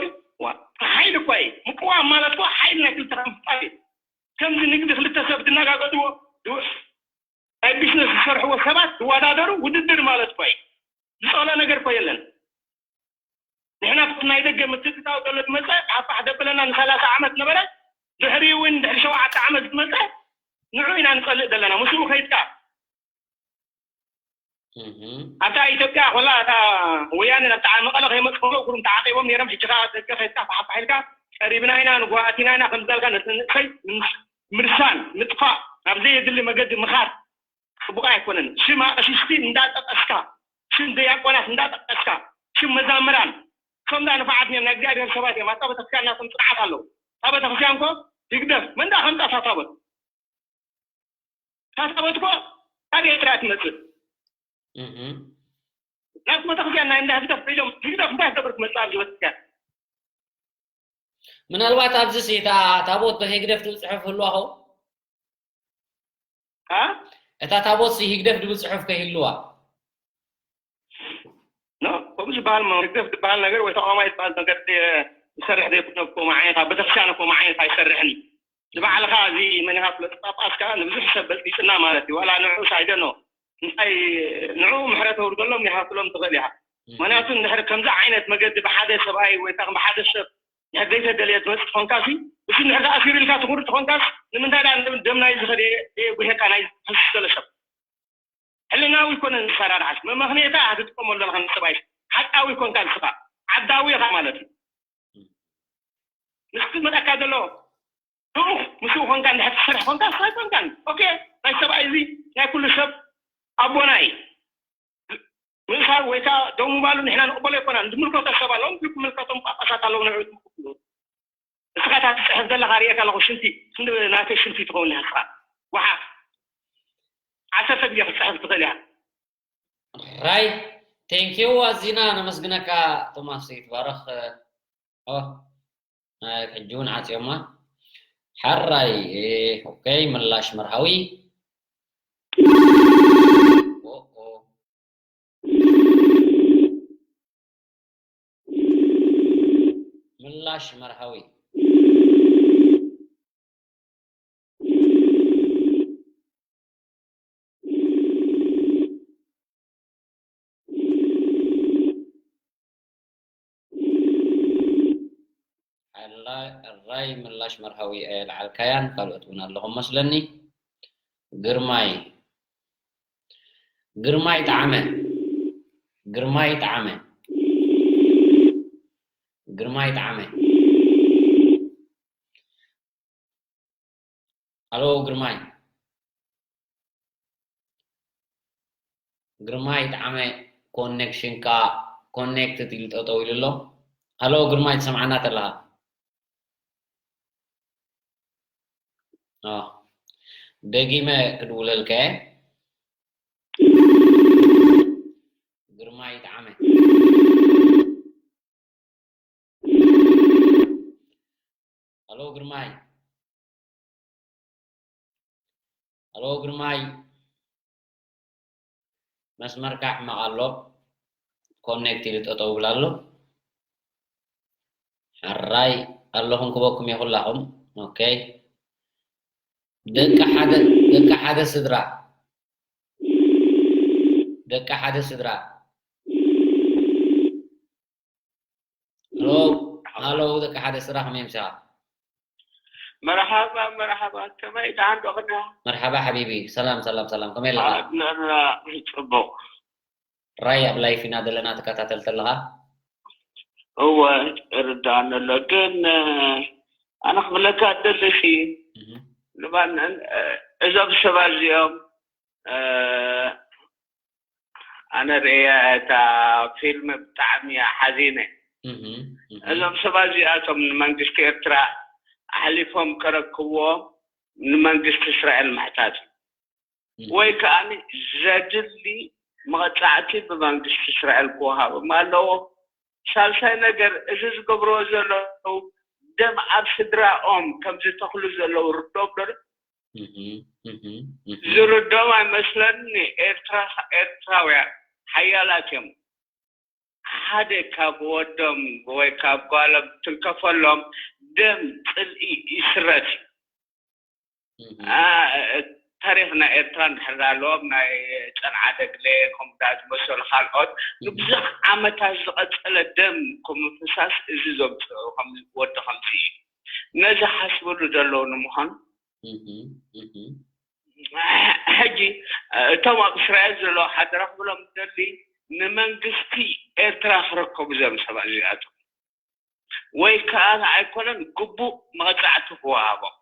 ሓይሊ እኳ እዩ ምቅዋም ማለት እኳ ሓይሊ ናይ ክልተ ምፍጣር እዩ ከምዚ ንግዲ ክልተ ሰብ ዝነጋገጥዎ ናይ ቢዝነስ ዝሰርሕዎ ሰባት ዝወዳደሩ ውድድር ማለት እኳ እዩ ዝፀሎ ነገር እኳ የለን ንሕና ናይ ደገ ምትእትታው ዘሎ ዝመፀ ሓፋሕ ደብለና ንሰላሳ ዓመት ነበረ ድሕሪ እውን ድሕሪ ሸውዓተ ዓመት ዝመፀ ንዑ ኢና ንፀልእ ዘለና ምስኡ ከይድካ ኣብታ ኢትዮጵያ ኮላ እታ ወያነ ናብታ መቐለ ከይመፁ ከሎ እግሩም ተዓቂቦም ነይሮም ሕጂ ከዓ ደገ ከይድካ ፋሓፋሕ ኢልካ ቀሪብና ኢና ንጓኣት ኢና ኢና ከምዝበልካ ነቲ ንእሰይ ምርሳን ምጥፋእ ናብ ዘየድሊ መገዲ ምኻድ ፅቡቅ ኣይኮነን ሽም ኣቀሽሽቲ እንዳጠቀስካ ሽም ደያቆናት እንዳጠቀስካ ሽም መዛምራን ከምዛ ንፋዓት እዮም ናይ እግዚኣብሔር ሰባት እዮም ኣብታ ቤተክርስትያን ናቶም ፅንዓት ኣለዉ እታ ቤተክርስትያን ኮ ይግደፍ መንዳ ከምፃ ታቦት እታ ታቦት ኮ ካብ ኤርትራ ትመፅእ ናብ ቤተክርስትያን ናይ እንዳ ህግደፍ ሒዞም ህግደፍ እንታይ ክገብር ክመፅእ ኣብዚ ቤተክርስትያን ምናልባት ኣብዚ ሲ እታ ታቦት ብህግደፍ ትብል ፅሑፍ ህልዋ ኸው እታ ታቦት ሲ ህግደፍ ድብል ፅሑፍ ከይህልዋ ኖ ከምኡ ዝበሃል ህግደፍ ዝበሃል ነገር ወይ ተቃዋማይ ዝበሃል ነገር ዝሰርሕ ዘይኮነ ኮማ ዓይነት ኣብ ቤተክርስትያን ኮማ ዓይነት ኣይሰርሕን እዩ ንባዕልኻ እዚ መን ኢኻ ፍለጥ ጳጳስ ከዓ ንብዙሕ ሰብ በልጢፅና ማለት እዩ ዋላ ንዑ ሳይደኖ እንታይ ንዑ ምሕረት ኣውርደሎም ይሃፍሎም ትኽእል ኢኻ ምክንያቱ እንድሕር ከምዚ ዓይነት መገዲ ብሓደ ሰብኣይ ወይ ከዓ ብሓደ ሰብ እንድሕር ዘይተደልየ ትመፅእ ትኾንካ ሲ እሱ እንድሕር ተኣሲሩ ኢልካ ትኹሪ ትኾንካስ ንምንታይ ዳ ደም ናይ ዝኸደ ጉሄካ ናይ ዝፈስስ ዘሎ ሰብ ሕልናዊ ይኮነ ንሰራርሓስ መመኽንየታ ክትጥቀመሉ ኣለኻ ንሰብኣይ ሓቃዊ ይኮንካ ንስኻ ዓዳዊ ኢኻ ማለት እዩ ንስቲ መጣካ ዘሎ ልኡኽ ምስኡ ኮንካ እንድሕር ትሰርሕ ኮንካ ስራይ ኮንካን ኦኬ ናይ ሰብኣይ እዚ ናይ ኩሉ ሰብ ኣቦና እዩ ምእሳር ወይ ከዓ ደው ምባሉ ንሕና ንቕበሎ ኣይኮናን ዝምልከቶ ሰብ ኣለዎም ዝምልከቶም ጳጳሳት ኣለዉ ንዕኡ ዝምልከቱ ንስኻ እታ ትፅሕፍ ዘለኻ ርእየካ ኣለኹ ሽንቲ ክንዲ ናተይ ሽንቲ ትኸውን ኢኻ ንስኻ ወሓ ዓሰርተ ግዜ ክትፅሕፍ ትኽእል ኢኻ ራይ ቴንኪዩ ኣዚና ነመስግነካ ቶማስ ይትባረኽ ሕጂ እውን ዓፅዮማ ሓራይ ኦኬ ምላሽ መርሃዊ ምላሽ መርሃዊ ሕራይ ምላሽ መርሃዊ ኣየልዓልካያን ካልኦት እውን ኣለኹም መስለኒ ግርማይ ግርማይ ጠዓመ ግርማይ ጠዓመ ግርማይ ጠዓመ ኣሎ ግርማይ ግርማይ ጠዓመ ኮኔክሽንካ ኮኔክትድ ኢሉ ጠጠው ኢሉ ኣሎ ኣሎ ግርማይ ትሰምዓና ተለኻ ደጊመ ክድውለልከ ግርማይ ጠዓመ ኣሎ ግርማይ ኣሎ ግርማይ መስመርካ ሕማቕ ኣሎ ኮኔክት ኢሉ ጠጠው ይብል ኣሎ ሕራይ ኣለኹም ክበኩም እየ ኩላኹም ኦኬ ደቂ ሓደ ደቂ ሓደ ስድራ ደቂ ሓደ ስድራ ሃሎ ደቂ ሓደ ስድራ ከመይ ምሳኻ መርሓባ መርሓባ ከመይ ደሓን ዶ ክና መርሓባ ሓቢቢ ሰላም ሰላም ሰላም ከመይ ኣለኻ ኣድነና ጽቡቕ ራይ ኣብ ላይፍ ኢና ዘለና ተከታተልቲ ኣለኻ። እወ ይርዳኣኒ ኣሎ። ግን ኣነ ክብለካ ደሊ ሲ ንባንን እዞም ሰባት እዚኦም ኣነ ርእያ እታ ፊልም ብጣዕሚ እያ ሓዚነ። እዞም ሰባት እዚኣቶም ንመንግስቲ ኤርትራ ኣሕሊፎም ከረክብዎ ንመንግስቲ እስራኤል ምሕታት እዩ። ወይ ከዓ ዘድሊ መቕፃዕቲ ብመንግስቲ እስራኤል ክወሃቦም ኣለዎ። ሳልሳይ ነገር እዚ ዝገብርዎ ዘለዉ ደም ኣብ ስድራኦም ከም ዝተኽሉ ዘለዉ ርድኦም ዶ ዝርድኦም ኣይመስለኒ። ኤርትራ ኤርትራውያን ሓያላት እዮም። ሓደ ካብ ወዶም ወይ ካብ ጓሎም ትንከፈሎም ደም ፅልኢ ይስረት እዩ። ታሪኽ ናይ ኤርትራ እንድሕር ኣለዎም ናይ ጨንዓ ደግለ ከምኡ ዝመሰሉ ካልኦት ንብዙሕ ዓመታት ዝቐፀለ ደም ከምፍሳስ እዚ ዘምፅኦ ወዲ ከምዚ እዩ። ነዚ ሓስብሉ ዘለዉ ንምዃኑ ሕጂ እቶም ኣብ እስራኤል ዘለዉ ሓደራ ክብሎም ደሊ ንመንግስቲ ኤርትራ ክረከቡ ዘም ሰባት እዚኣቶም ወይ ከዓ ኣይኮነን ግቡእ መቕፃዕቲ ክወሃቦም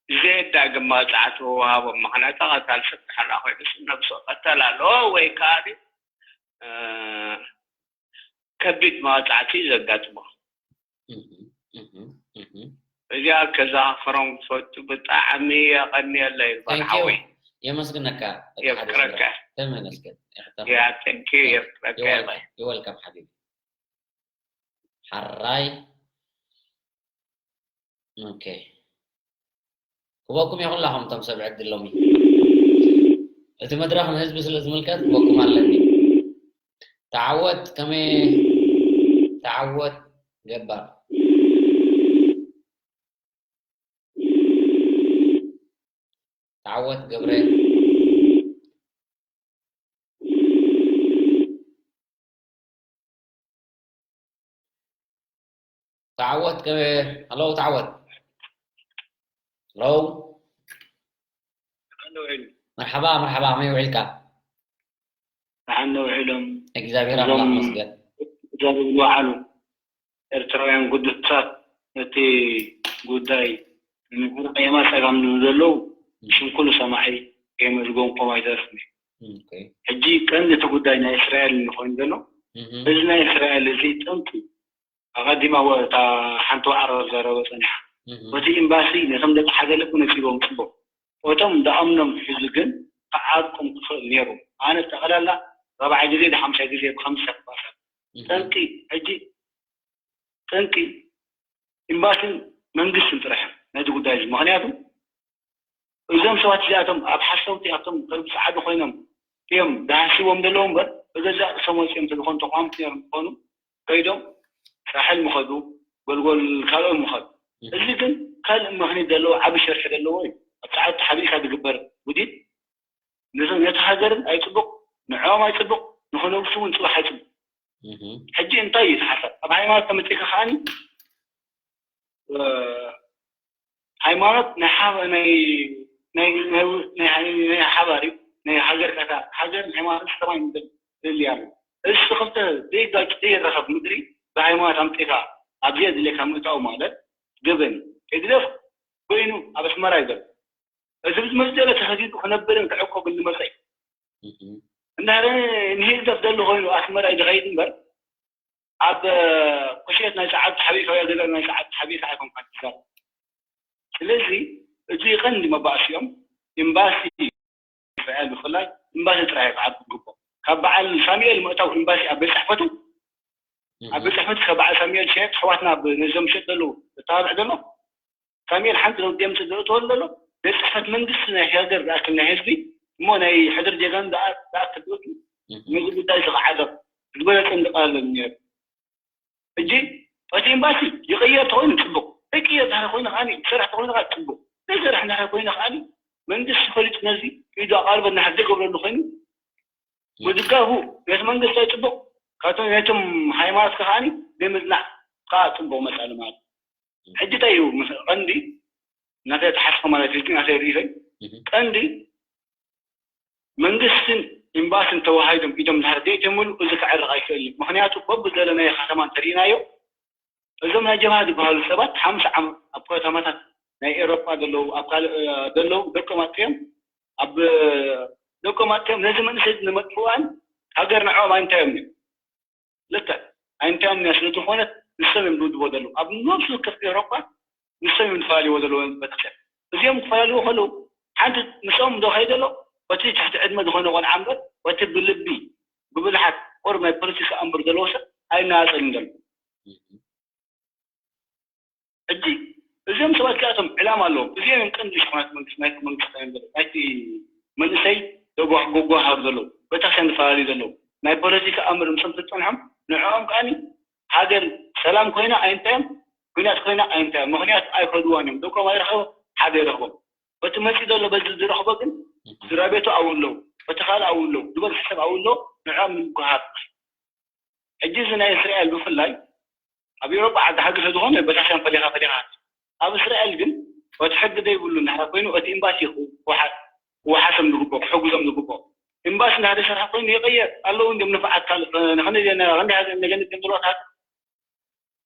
ዘየዳግም መቕፃዕቲ ክወሃቦም። ምክንያቱ ቀታል ሰብ ድሕራ ኮይኑ ስም ነብሶ ቀተል ኣለዎ ወይ ከዓ ከቢድ መቕፃዕቲ ዘጋጥሞ። እዚኣ ከዘኻኽሮም ክፈቱ ብጣዕሚ የቐንየለይ ይባል ሓወይ። የመስግነካ። የፍቅረካ። ተመስገን። ያ thank you የፍቅረካ። ይወልካም ሓቢቢ። ሓራይ ኦኬ። ክበኩም እየ ኩላኹም እቶም ሰብ ዕድል ሎሚ። እቲ መድረኽ ንህዝቢ ስለ ዝምልከት ክበኩም ኣለኒ። ተዓወት ከመይ ተዓወት ገባር። ተዓወት ገብረ። ተዓወት ከ- ሄሎ ተዓወት። ሄሎ መርሓባ መርሓባ ከመይ ውዒልካ? ደሓን ውዒሎም እግዚኣብሔር ኣምላኽ መስገን። ዘርብሉ ዓሉ ኤርትራውያን ግዱሳት ነቲ ጉዳይ ንምዕራቕ የማን ጸጋም ዝብሉ ዘለዉ ሽም ኩሉ ሰማዒ ከየመዝገንኩም ኣይተርፍን እዩ። ሕጂ ቀንዲ እቲ ጉዳይ ናይ እስራኤል ኮይኑ ዘሎ እዚ ናይ እስራኤል እዚ ጠንቂ ኣቐዲማ እታ ሓንቲ ዋዕሮ ዘረበ ጸኒሓ በቲ ኤምባሲ ነቶም ደቂ ሓገለቡ ነጺርዎም ጽቡቕ እቶም ደኣምኖም ሒዙ ግን ክዓርቆም ክኽእል ነይሩ። ኣነ ጠቕላላ ራብዓይ ግዜ ዶ ሓምሻይ ግዜ ብኸምዚ ተባሰር ጠንቂ ሕጂ ጠንቂ ኤምባስን መንግስትን ጥራሕ ነዚ ጉዳይ እዚ ምክንያቱ እዞም ሰባት እዚኣቶም ኣብ ሓሰውቲ ኣብቶም ቅርቢ ፃዕዲ ኮይኖም እዮም ዝሃስዎም ዘለዉ እምበር ብገዛእ ርእሶም ወፂኦም ተዝኾኑ ተቋምቲ ነይሮም ዝኾኑ ከይዶም ሳሕል ምኸዱ ጎልጎል ካልኦም ምኸዱ እዚ ግን ካልእ ምክኒት ዘለዎ ዓብ ሸርሒ ዘለዎ እዩ ኣብ ፃዕዲ ተሓቢእካ ዝግበር ውዲት ነቲ ሃገርን ኣይፅቡቕ ንዕኦም ኣይፅቡቕ ንክነብሱ እውን ፅባሕ ኣይፅቡቕ ሕጂ እንታይ እዩ ተሓሳብ ኣብ ሃይማኖት ተመፂእካ ከዓኒ ሃይማኖት ናይ ሓባር እዩ ናይ ሃገር ከታ ሃገር ሃይማኖት ሰማይ ደሊ ኣሎ እዚ ክልተ ዘይጋጭ ዘይረኸብ ምድሪ ብሃይማኖት ኣምፂእካ ኣብዚኣ ድሌካ ምእታው ማለት ግብን ህግደፍ ኮይኑ ኣብ ኣስመራ ይበል እዚ ብዝመፅእ ዘሎ ተኸዚዱ ክነብርን ክዕቆብን ዝመፀ እዩ እንድሕር ንህግደፍ ደሊ ኮይኑ ኣስመራ እዩ ዝኸይድ እምበር ኣብ ቁሸት ናይ ሰዓት ተሓቢእካ ወይ ገለ ናይ ሰዓት ተሓቢእካ ኣይኮንካን ትዛረብ ስለዚ እዚ ቀንዲ መባእሲኦም ኤምባሲ እስራኤል ብፍላይ ኤምባሲ ጥራይ ክዓብ ዝግቦ ካብ በዓል ሳሙኤል ምእታው ኤምባሲ ኣብ ቤት ፅሕፈቱ ኣብ ቤት ፅሕፈቱ ካብ በዓል ሳሙኤል ሸየጥ ኣሕዋትና ነዞም ሸጥ ዘለዉ ዘተባብዕ ዘሎ ሳሙኤል ሓንቲ ነውዲኦም ስድርኡ ተወለሎ ቤት ፅሕፈት መንግስቲ ናይ ሃገር ዝኣክል ናይ ህዝቢ እሞ ናይ ሕድር ጀጋኑ ዝኣክል ዝወቱ ነዚ ጉዳይ ዝኸዓገብ ዝበለፀ እንድቃለሉ ነይሩ ሕጂ እቲ ኤምባሲ ይቕየር ተኮይኑ ፅቡቅ ዘይቅየር ድሕሪ ኮይኑ ከዓ ዝሰርሕ ተኮይኑ ከዓ ፅቡቅ ዘይሰርሕ ድሕሪ ኮይኑ ከዓ መንግስቲ ፈሊጡ ነዚ ኢዱ ኣቃልቦ እናሕር ዘይገብረሉ ኮይኑ ምድጋፉ ነቲ መንግስቲ ፅቡቅ ካብቶም ነቶም ሃይማኖት ከዓ ዘይምፅናዕ ከዓ ፅቡቅ መፃሉ ማለት ሕጂ እንታይ እዩ ቀንዲ እናተ ተሓስኸ ማለት እዩ እናተ ርእሰይ ቀንዲ መንግስትን ኤምባሲ እንተወሃይዶም ኢዶም እንድሕር ዘይተመሉ፣ እዚ ክዕርቕ ኣይክእልን እዩ። ምኽንያቱ በብዘለናዮ ከተማ እንተሪእናዮ፣ እዞም ናይ ጀብሃ ዝበሃሉ ሰባት ሓምሳ ዓመት ኣብ ከተማታት ናይ ኤውሮጳ ዘለዉ፣ ኣብ ካልእ ዘለዉ ደቆም ኣጥፊኦም፣ ኣብ ደቆም ኣጥፊኦም ነዚ መንእሰይ እዚ ንምጥፍዋን ሃገር ንዕኦም ኣይንታዮም እዮም። ልክዕ ኣይንታዮም እዮም ስለ ዝኾነ ንሶም እዮም ዝውድቦ ዘለዉ። ኣብ ነብሲ ወከፍ ኤውሮጳ ንሶም እዮም ዝፈላለይዎ ዘለዉ ቤተክርስትያን። እዚኦም ክፈላለይዎ ከለዉ ሓንቲ ምስኦም ዶ ከይደ ኣሎ፣ በቲ ትሕቲ ዕድመ ዝኾነ ቆልዓ እምበር በቲ ብልቢ ብብልሓት ቁሩብ ናይ ፖለቲካ ኣምር ዘለዎ ሰብ ኣይናጸልን ዘሎ። ሕጂ እዚኦም ሰባት እዚኣቶም ዕላማ ኣለዎም። እዚኦም እዮም ቀንዲ ሽኾናት መንግስቲ ናይቲ መንግስቲ ናይቲ መንእሰይ ዘጓ- ዘጓሃሩ ዘለዉ፣ ቤተክርስትያን ዝፈላለዩ ዘለዉ ናይ ፖለቲካ ኣምር ምስኦም ተጸንሖም ንዕኦም ከኣኒ ሃገር ሰላም ኮይና ኣይንታዮም፣ ኩናት ኮይና ኣይንታዮም። ምኽንያቱ ኣይከድዋን እዮም። ደቆም ኣይረኸቦም፣ ሓደ ይረኽቦም። በቲ መፂ ዘሎ በዚ ዝረኽቦ ግን ስድራ ቤቱ ኣብኡ ኣለዉ፣ በቲ ካልእ ኣብኡ ኣለዉ፣ ዝበዝሕ ሰብ ኣብኡ ኣለዉ። ንዕኦም ንምጉሃር ጥራይ። ሕጂ እዚ ናይ እስራኤል ብፍላይ ኣብ ኤውሮጳ ዓዲ ሓቂ ስለዝኾነ በታሻን ፈሊኻ ፈሊኻ። ኣብ እስራኤል ግን በቲ ሕጊ ዘይብሉ እንድሕር ኮይኑ እቲ ኤምባሲ ክወሓ- ክወሓሶም ዝግብኦ፣ ክሕግዞም ዝግብኦ። ኤምባሲ እንድሕር ዘይሰርሐ ኮይኑ ይቕየር ኣለዉ። እንዲም ንፉዓት ካልእ ንኽንደይ ንኽንደይ ሃገር ነገን ንገንጥሎታት።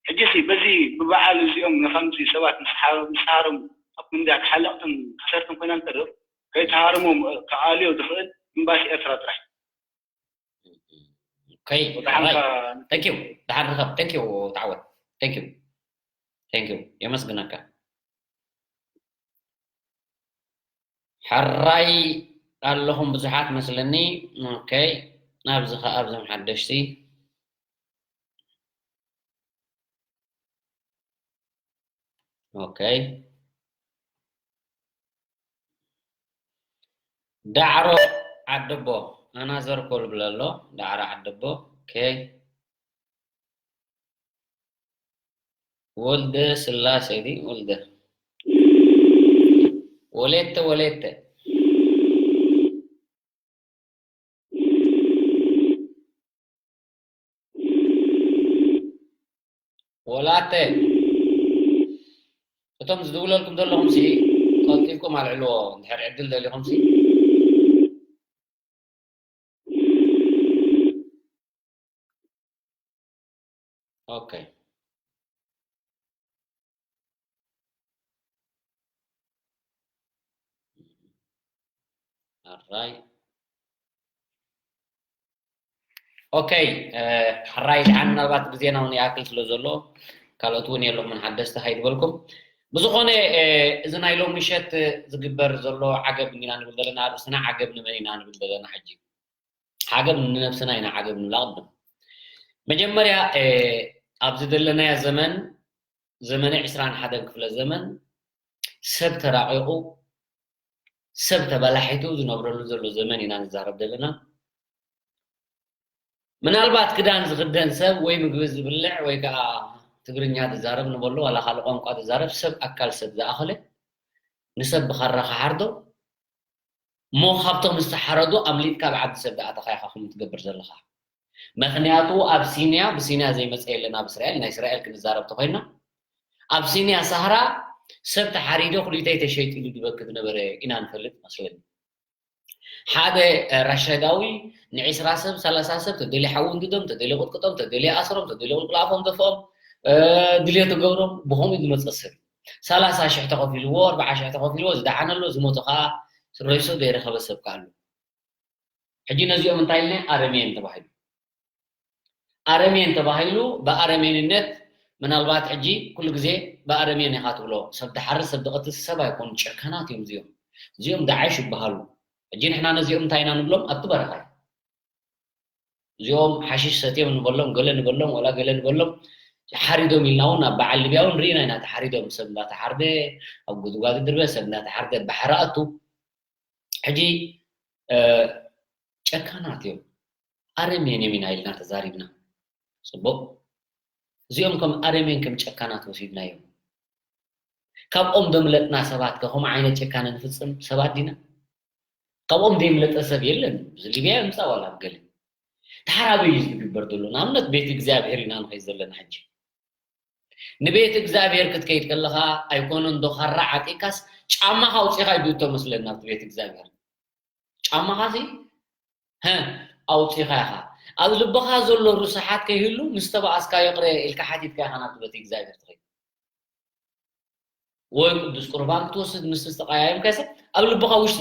ሕጂ ሲ በዚ ብበዓል እዚኦም ንኸምዚ ሰባት ምስ ሓ- ምስ ተሃረሙ ኣብ ክንዲ ተሓለቕትን ከሰርትን ኮይና እንተድር ከይተሃረሞም ክኣልዮ ዝኽእል ኤምባሲ ኤርትራ ጥራሕ። Okay, right. Thank you. ደሓን ርኸብ። Thank you ተዓወት። Thank you. Thank you. የመስግነካ። ሕራይ ኣለኹም ብዙሓት መስለኒ። Okay. ናብዚ ኸዓ ኣብዞም ሓደሽቲ። Okay. ዳዕሮ ዓደቦ ኣናዘር ኮል ብለሎ። ዳዕሮ ዓደቦ። Okay. ወልደ ስላሴ ዲ ወልደ ወሌተ ወሌተ ወላተ እቶም ዝድውለልኩም ዘለኹም ሲ ቀልጢፍኩም ኣልዕልዎ። እንድሕር ዕድል ደሊኹም ሲ ኦኬ። ኣራይ ኦኬ። ሕራይ ድሓን ምናልባት ግዜና እውን ይኣክል ስለ ዘሎ ካልኦት እውን የለኹምን ሓደስቲ ሃይድበልኩም። ብዝኾነ እዚ ናይ ሎሚ ምሸት ዝግበር ዘሎ ዓገብ ኢና ንብል ዘለና፣ ኣርእስትና ዓገብ ንመን ኢና ንብል ዘለና ሕጂ። ዓገብ ንነብስና ኢና ዓገብ ንብላ ቅድም። መጀመርያ ኣብዚ ዘለናዮ ዘመን ዘመነ ዕስራን ሓደን ክፍለ ዘመን ሰብ ተራቂቁ ሰብ ተበላሒቱ ዝነብረሉ ዘሎ ዘመን ኢና ንዛረብ ዘለና። ምናልባት ክዳን ዝኽደን ሰብ ወይ ምግቢ ዝብልዕ ወይ ከዓ ትግርኛ ዝዛረብ ንበሎ ዋላ ካልእ ቋንቋ ዝዛረብ ሰብ ኣካል ሰብ ዝኣኸለ ንሰብ ብኻራ ክሓርዶ እሞ ካብቶም ዝተሓረዱ ኣምሊጥካ ኣብ ዓዲ ሰብ ዝኣተኻ ኢኻ ከምኡ ትገብር ዘለኻ። ምኽንያቱ ኣብ ሲንያ ብሲንያ ዘይመፀ የለን ኣብ እስራኤል ናይ እስራኤል ክንዛረብ ተኾይና ኣብ ሲንያ ሳህራ ሰብ ተሓሪዶ ክልተይ ተሸይጡ ኢሉ ዝበኪ ዝነበረ ኢና ንፈልጥ መስለኒ። ሓደ ራሻዳዊ ንዒስራ ሰብ ሰላሳ ሰብ ተደልዩ ሓዊ እንድዶም ተደልዩ ቅጥቅጦም ተደልዩ ኣስሮም ተደልዩ ቁልቁል ኣፎም ደፍኦም ድልየቱ ገብሮም ብኸምኡ ዝመፀ ሰብ ሰላሳ ሽሕ ተኸፊልዎ ኣርባዓ ሽሕ ተኸፊልዎ ዝደሓነሎ ዝሞተ ከዓ ሬሶ ዘይረኸበ ሰብ ከዓ ኣሎ። ሕጂ ነዚኦም እንታይ ኢልና ኣረሜን ተባሂሉ ኣረሜን ተባሂሉ ብኣረሜንነት ምናልባት ሕጂ ኩሉ ግዜ ብኣረሜን ኢኻ ትብሎ ሰብ ድሓርድ ሰብ ድቐትል ሰብ ኣይኮኑ ጨካናት እዮም እዚኦም እዚኦም ደዓሽ ይበሃሉ ሕጂ ንሕና ነዚኦም እንታይ ኢና ንብሎም ኣብቲ በረኻ እዩ እዚኦም ሓሽሽ ሰትዮም ንበሎም ገለ ንበሎም ወላ ገለ ንበሎም ሓሪዶም ኢልና እውን ኣብ በዓል ልብያ እውን ርኢና ኢና ተሓሪዶም ሰብ እንዳተሓርደ ኣብ ጉድጓድ ድርበ ሰብ እንዳተሓርደ ባሕሪ ኣቱ ሕጂ ጨካናት እዮም ኣረሜን እዮም ኢና ኢልና ተዛሪብና ፅቡቅ እዚኦም ከም ኣረሜን ከም ጨካናት ወሲድናዮም ካብኦም ዘምለጥና ሰባት ከ ከምኡ ዓይነት ጭካነ ንፍፅም ሰባት ዲና ካብኦም ዘይምለጠ ሰብ የለን ሊብያ ምፃእ ዋላ ገለ ተሓራበይ እዩ ዝግበር ዘሎ ንኣብነት ቤት እግዚኣብሔር ኢና ንኸይ ዘለና ሕጂ ንቤት እግዚኣብሔር ክትከይድ ከለኻ ኣይኮነን ዶ ካራ ዓጢካስ ጫማኻ ኣውፂኻ ይድእቶ መስለኒ ኣብቲ ቤት እግዚኣብሔር ጫማኻ ሲ ኣውፂኻ ኢኻ። ኣብ ልብኻ ዘሎ ርስሓት ከይህሉ ምስ ተባኣስካዮ ይቕረ ኢልካ ሓቲትካ ኢኻ ናብቲ ቤት እግዚኣብሔር ትኸይድ። ወይ ቅዱስ ቁርባን ክትወስድ ምስ ዝተቀያየምካሰ ኣብ ልብኻ ውሽጢ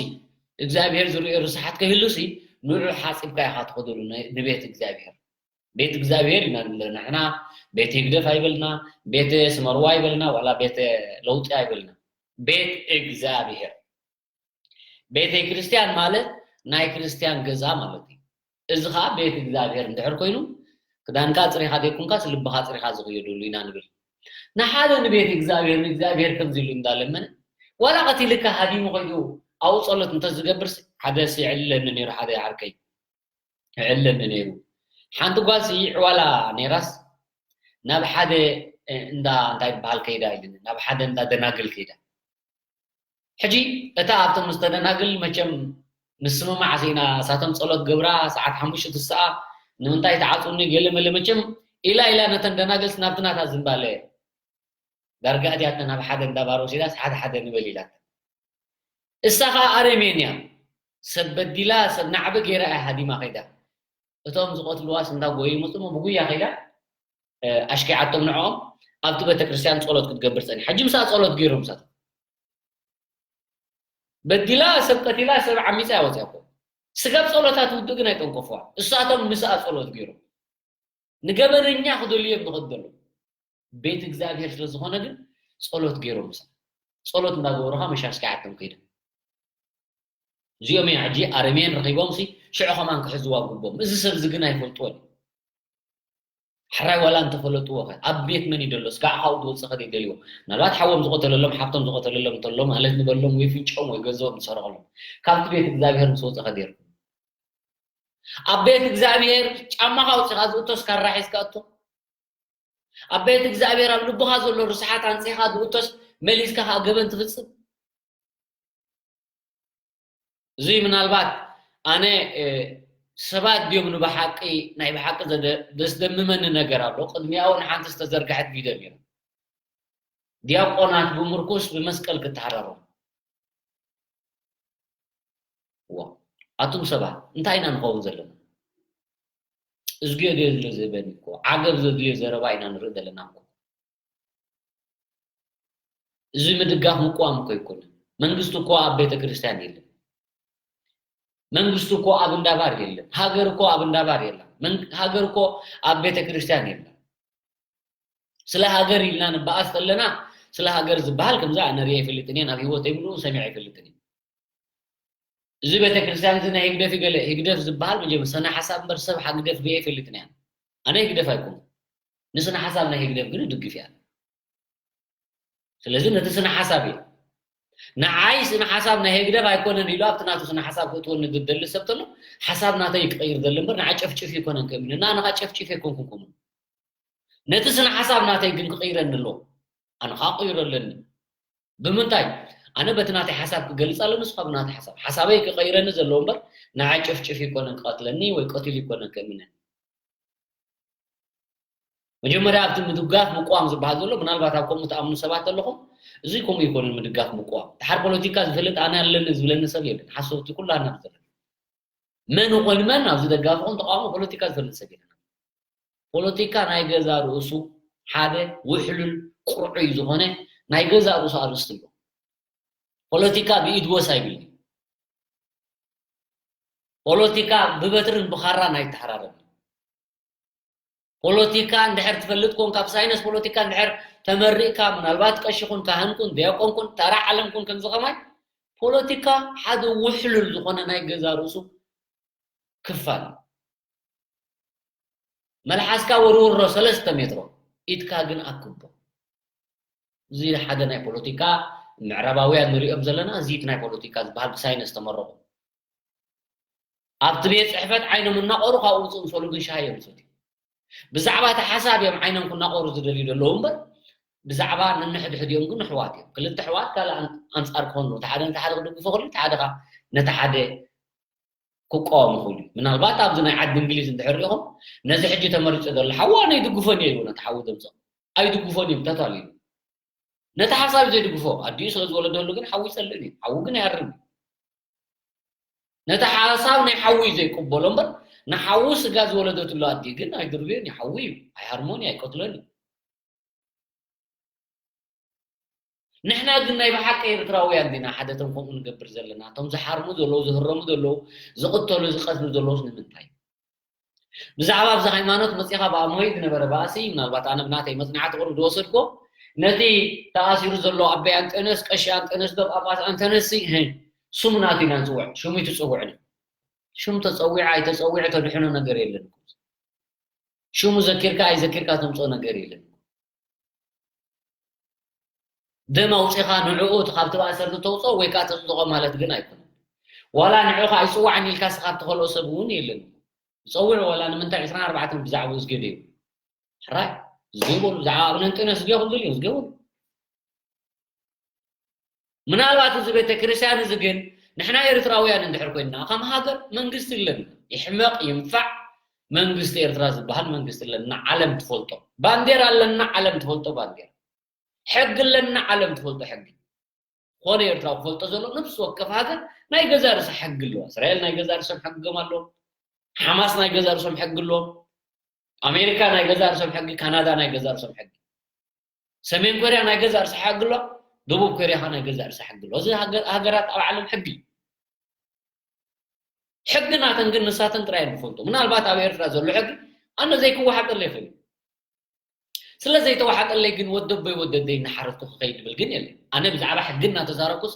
እግዚኣብሔር ዝርእዮ ርስሓት ከይህሉሲ ንዑ ሓፂብካ ኢኻ ትኸደሉ ንቤት እግዚኣብሔር። ቤት እግዚኣብሔር ኢና ንብሎ ንሕና። ቤት ህግደፍ ኣይበልና፣ ቤት ስመርዋ ኣይበልና፣ ዋላ ቤት ለውጢ ኣይበልና። ቤት እግዚኣብሔር። ቤተ ክርስቲያን ማለት ናይ ክርስቲያን ገዛ ማለት እዩ። እዚ ኸዓ ቤት እግዚኣብሔር እንድሕር ኮይኑ ክዳንካ ኣፅሪኻ ዘይኮንካስ ልብኻ ኣፅሪኻ ዝኽየደሉ ኢና ንብል። ንሓደ ንቤት እግዚኣብሔር ንእግዚኣብሔር ከምዚ ኢሉ እንዳለመነ ዋላ ቀቲልካ ሃዲሙ ከይዱ ኣብኡ ጸሎት እንተዝገብርስ ሓደ ይዕልለኒ ነይሩ ሓደ ዓርከይ ይዕልለኒ ነይሩ። ሓንቲ ጓልሲ ዕዋላ ነይራስ ናብ ሓደ እንዳ እንታይ ይበሃል ከይዳ ኢሉኒ ናብ ሓደ እንዳ ደናግል ከይዳ ሕጂ እታ ኣብቶም ዝተደናግል መቸም ምስምማዕ ኢና እሳቶም ጸሎት ገብራ ሰዓት ሓሙሽተ ትስኣ ንምንታይ ተዓጽውኒ ገለ መለ መቸም ኢላ ኢላ ነተን ደናግልስ ናብቲ ናታ ዝንባለ ዳርጋ እቲኣተን ኣብ ሓደ እንዳባር ወሲዳስ ሓደ ሓደ ንበል ኢላተን እሳ ኸዓ ኣረሜን እያ ሰብ በዲላ ሰብ ናዕበ ገይራ እያ ሃዲማ ኸይዳ እቶም ዝቐትልዋስ እንዳጎዩ ይመፁ እሞ ብጉያ ኸይዳ ኣሽኪዓቶም ንዕኦም ኣብቲ ቤተክርስትያን ጸሎት ክትገብር ጸኒሓ ሕጂ ምሳኣ ጸሎት ገይሮም እሳቶም በዲላ ሰብ ቀቲላ ሰብ ዓሚፃ እያ ወፂኣ እኮ ስጋብ ጸሎታ ትውድእ ግን ኣይጠንቀፍዋ እሳቶም ምስኣ ጸሎት ገይሮም ንገበነኛ ክደልዮም ዝኸዱ ዘለዉ ቤት እግዚኣብሔር ስለ ዝኾነ ግን ጸሎት ገይሮም ምስኣ ጸሎት እንዳገበሩ ከዓ መሻሽ ከይዓቶም ከይዶም እዚኦም እዮም ሕጂ ኣረሜን ረኺቦም ሲ ሽዑ ከማን ክሕዝዋ ግቦም እዚ ሰብ እዚ ግን ኣይፈልጥዎን ሕራይ ዋላ እንተፈለጥዎ ከ ኣብ ቤት መን ይደሎ ስጋዕ ካብኡ ዝወፅእ ከ ይደልዎ ምናልባት ሓዎም ዝቆተለሎም ሓብቶም ዝቆተለሎም እንተሎ ማለት ንበሎም ወይ ፍንጮም ወይ ገንዘቦም ዝሰረቀሎም ካብቲ ቤት እግዚኣብሔር ምስ ወፀ ከ ደይርኩም ኣብ ቤት እግዚኣብሔር ጫማኻ ኣውፂኻ ዝእቶስ ካራ ሒዝካ እቶ ኣብ ቤት እግዚኣብሔር ኣብ ልብኻ ዘሎ ርስሓት ኣንፂኻ ዝእቶስ መሊስካ ከዓ ገበን ትፍፅም እዚ ምናልባት ኣነ ሰባት ድዮም ንብሓቂ ናይ ብሓቂ ዘስደምመኒ ነገር ኣሎ ቅድሚያው ንሓንቲ ዝተዘርግሐት ቪድዮ ነይሩ ዲያቆናት ብምርኩስ ብመስቀል ክተሓራሮም ዋ ኣቱም ሰባት እንታይ ኢና ንኸውን ዘለና እዝግዮ ድዮ ዝለ ዝህበኒ እኮ ዓገብ ዘድልዮ ዘረባ ኢና ንርኢ ዘለና እኮ እዚ ምድጋፍ ምቋም እኮ ኣይኮነን። መንግስቲ እኮ ኣብ ቤተ ክርስቲያን የለን። መንግስቲ እኮ ኣብ እንዳባር የለን። ሃገር እኮ ኣብ እንዳባር የለን። ሃገር እኮ ኣብ ቤተ ክርስቲያን የለን። ስለ ሃገር ኢልና ንበኣስ ከለና ስለ ሃገር ዝበሃል ከምዚ ኣነ ሪኤ ኣይፈልጥን እየ። ናብ ህይወተይ ምሉኡ ሰሚዐ ኣይፈልጥን እየ። እዚ ቤተ ክርስቲያን እዚ ናይ ህግደፍ ይገለ ህግደፍ ዝበሃል መጀመ ሰነ ሓሳብ እምበር ሰብ ሃግደፍ ሪኤ ኣይፈልጥን እየ። ኣነ ህግደፍ ኣይኮንኩ። ንስነ ሓሳብ ናይ ህግደፍ ግን እድግፍ እየ። ስለዚ ነቲ ስነ ሓሳብ እዩ ንዓይ ስነ ሓሳብ ናይ ህግደፍ ኣይኮነን ኢሉ ኣብቲ ናቱ ስነ ሓሳብ ክእትወኒ ዝደሊ ሰብ ተሎ ሓሳብ ናተይ ክቀይር ዘለ እምበር ንዓ ጨፍጭፍ ይኮነን ከሚነ እና ንኻ ጨፍጭፍ የኮንኩን ከሙ ነቲ ስነ ሓሳብ ናተይ ግን ክቀይረኒ ኣለዎ ኣነ ካ ቀይሮ ኣለኒ ብምንታይ ኣነ በቲ ናተይ ሓሳብ ክገልፅ ኣለኒ ንስኻ ብናተ ሓሳብ ሓሳበይ ክቀይረኒ ዘለዎ እምበር ንዓ ጨፍጭፍ ይኮነን ክቀትለኒ ወይ ቀትል ይኮነን ከሚነ መጀመርያ ኣብቲ ምድጋፍ ምቋም ዝበሃል ዘሎ ምናልባት ኣብ ከምኡ ትኣምኑ ሰባት ኣለኹም እዚ ከምኡ ይኮንን ምድጋፍ ምቋም ድሓር ፖለቲካ ዝፈልጥ ኣነ ኣለኒ ዝብለኒ ሰብ የለን ሓሰውቲ ኩላና ዘለና መን ይኾን መን ኣብዚ ደጋፍኹም ተቃውሞ ፖለቲካ ዝፈልጥ ሰብ የለን ፖለቲካ ናይ ገዛ ርእሱ ሓደ ውሕሉል ቁርዑይ ዝኾነ ናይ ገዛ ርእሱ ኣርእስቲ ኣሎ ፖለቲካ ብኢድ ወስ ኣይብልኒ ፖለቲካ ብበትርን ብኻራን ኣይተሓራረብን ፖለቲካ እንድሕር ትፈልጥ ኮንካ ብሳይነስ ፖለቲካ እንድሕር ተመሪቕካ ምናልባት ቀሺኹን ካህንኩን ዲያቆንኩን ተራ ዓለምኩን ከምዚ ከማይ ፖለቲካ ሓደ ውሕሉል ዝኾነ ናይ ገዛ ርእሱ ክፋል እዩ። መልሓስካ ወርውሮ ሰለስተ ሜትሮ ኢድካ ግን ኣክቦ። እዚ ሓደ ናይ ፖለቲካ ምዕራባውያን ንሪኦም ዘለና እዚ ናይ ፖለቲካ ዝበሃል ብሳይንስ ተመረቑ። ኣብቲ ቤት ፅሕፈት ዓይኖም እናቆሩ ካብኡ ውፅእ ምስ በሉ ግን ሻሂ እዮም ዝሰትዩ። ብዛዕባ እቲ ሓሳብ እዮም ዓይኖም ክናቆሩ ዝደልዩ ዘለዉ እምበር ብዛዕባ ነንሕድሕዲኦም ግን ኣሕዋት እዮም። ክልተ ኣሕዋት ካልእ ኣንፃር ክኾኑ እቲ ሓደ ነቲ ሓደ ክድግፎ ክእል እቲ ሓደ ከዓ ነቲ ሓደ ክቃወሙ ይኽእሉ እዩ። ምናልባት ኣብዚ ናይ ዓዲ እንግሊዝ እንድሕር ሪኢኹም ነዚ ሕጂ ተመሪፁ ዘሎ ሓዉ ኣነ ይድግፎን እየ ይብሉ ነቲ ሓዉ ደምፅኦም ኣይድግፎን እዮም ተታሉ እዩ። ነቲ ሓሳብ ዘይድግፎ ኣዲኡ ስለ ዝወለደሉ ግን ሓዉ ይፀልእን እዩ። ሓዉ ግን ኣያርም እዩ። ነቲ ሓሳብ ናይ ሓዊ እዩ ዘይቅበሎ እምበር፣ ንሓዊ ስጋ ዝወለደትሉ ኣዲ ግን ኣይድርብዮን እዩ። ሓዊ እዩ። ኣይሃርሞን እዩ፣ ኣይቀትሎን እዩ። ንሕና ግን ናይ ብሓቂ ኤርትራውያን ዲና ሓደ እቶም ከምኡ ንገብር ዘለና? እቶም ዝሓርሙ ዘለዉ፣ ዝህረሙ ዘለዉ፣ ዝቕተሉ፣ ዝቐትሉ ዘለዉስ ንምንታይ? ብዛዕባ ኣብዚ ሃይማኖት መጺኻ ብኣእምሮይ ዝነበረ ባእሲ፣ ምናልባት ኣነ ብናተይ መጽናዕቲ ቁሩብ ዝወሰድኮ፣ ነቲ ተኣሲሩ ዘሎ ኣቦይ ኣንጠንዮስ፣ ቀሺ ኣንጠንዮስ ዶ ጳጳስ ኣንጠንዮስ ሲ፣ እህ፣ ስሙ ናቱ ኢና ንጽውዕ፣ ሽሙ እዩ ትጽውዕኒ። ሽም ተጸዊዐ ኣይተጸዊዐ ተድሕኖ ነገር የለን። ሽሙ ዘኪርካ ኣይዘኪርካ ተምጽኦ ነገር የለን። ደም ኣውጺኻ ንዕኡ እቲ ካብቲ ባእሰርቲ ተውጽኦ ወይ ከኣ ተጽድቖ ማለት ግን ኣይኮነን። ዋላ ንዑ ከኣ ኣይጽዋዕን ኢልካ ስኻ እትኸልኦ ሰብ እውን የለን። ዝጸውዕ ዋላ ንምንታይ ዕስራን ኣርባዕተን ብዛዕባኡ ዝገደዩ? ሕራይ፣ ዝገበሉ፣ ብዛዕባ ኣቡነ እንጦንዮስ ዝገበሉ፣ ዝገበሉ። ምናልባት እዚ ቤተ ክርስቲያን እዚ ግን ንሕና ኤርትራውያን እንድሕር ኮይንና፣ ከም ሃገር መንግስቲ ኣለና። ይሕመቕ ይንፋዕ መንግስቲ ኤርትራ ዝበሃል መንግስቲ ኣለና፣ ዓለም ትፈልጦ። ባንዴራ ኣለና፣ ዓለም ትፈልጦ ባንዴራ። ሕጊ ኣለና፣ ዓለም ትፈልጦ ሕጊ። ዝኾነ ኤርትራዊ ክፈልጦ ዘሎ፣ ነፍሲ ወከፍ ሃገር ናይ ገዛ ርእሳ ሕጊ ኣለዋ። እስራኤል ናይ ገዛ ርእሶም ሕጊም ኣለዎም። ሓማስ ናይ ገዛ ርእሶም ሕጊ ኣለዎም። ኣሜሪካ ናይ ገዛ ርእሶም ሕጊ፣ ካናዳ ናይ ገዛ ርእሶም ሕጊ። ሰሜን ኮርያ ናይ ገዛ ርእሳ ሕጊ ኣለዋ። ደቡብ ኮርያ ኸኣ ናይ ገዛ ርእሳ ሕጊ ኣለዋ። እዚ ሃገ-፣ ሃገራት ኣብ ዓለም ሕጊ እዩ። ሕጊ ናተን ግን ንሳተን ጥራይ እየን ዝፈልጡ። ምናልባት ኣብ ኤርትራ ዘሎ ሕጊ ኣነ ዘይክወሓጠለይ ይኽእል እዩ። ስለ ዘይተወሓጠለይ ግን ወደቦይ ወደደይ እናሓረድኩ ክኸይድ ዝብል ግን የለን። ኣነ ብዛዕባ ሕጊ እናተዛረብኩስ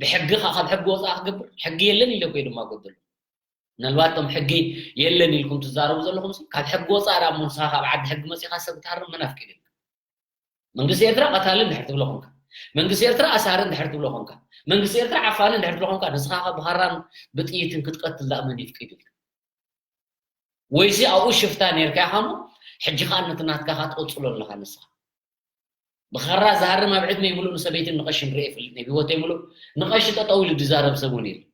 ብሕጊ ኸ-፣ ካብ ሕጊ ወፃኢ ክገብር? ሕጊ የለን ኢለ እኮ እየ ድማ ጎደሎ። ምናልባት እቶም ሕጊ የለን ኢልኩም ትዛረቡ ዘለኹም ሲ፣ ካብ ሕጊ ወፃኢ ደኣ እሞ ንስኻ ካብ ዓዲ ሕጊ መፂኻ ሰብ ክትሃርም መን ኣፍቂዱልካ? መንግስቲ ኤርትራ ቀታሊ እንድሕር ትብሎ ኾንካ፣ መንግስቲ ኤርትራ ኣሳሪ እንድሕር ትብሎ ኾንካ፣ መንግስቲ ኤርትራ ዓፋኒ እንድሕር ትብሎ ኾንካ፣ ንስኻ ኸ ብኻራን ብጥይትን ክትቀትል ደኣ መን ይፍቂዱልካ? ወይሲ ኣብኡ ሽፍታ ኔርካ ኢኻ እሞ፣ ሕጂ ኸኣ ነቲ ናትካ ኸኣ ትቕጽሎ ኣለኻ ንስኻ። ብኻራ ዝሃርም ኣብ ዕድመይ ምሉእ ንሰበይትን ንቐሽን ርእየ ይፈልጥ፣ ናይ ህይወተይ ምሉእ ንቐሺ ጠጠው ኢሉ ዝዛረብ ሰብ እውን የለን።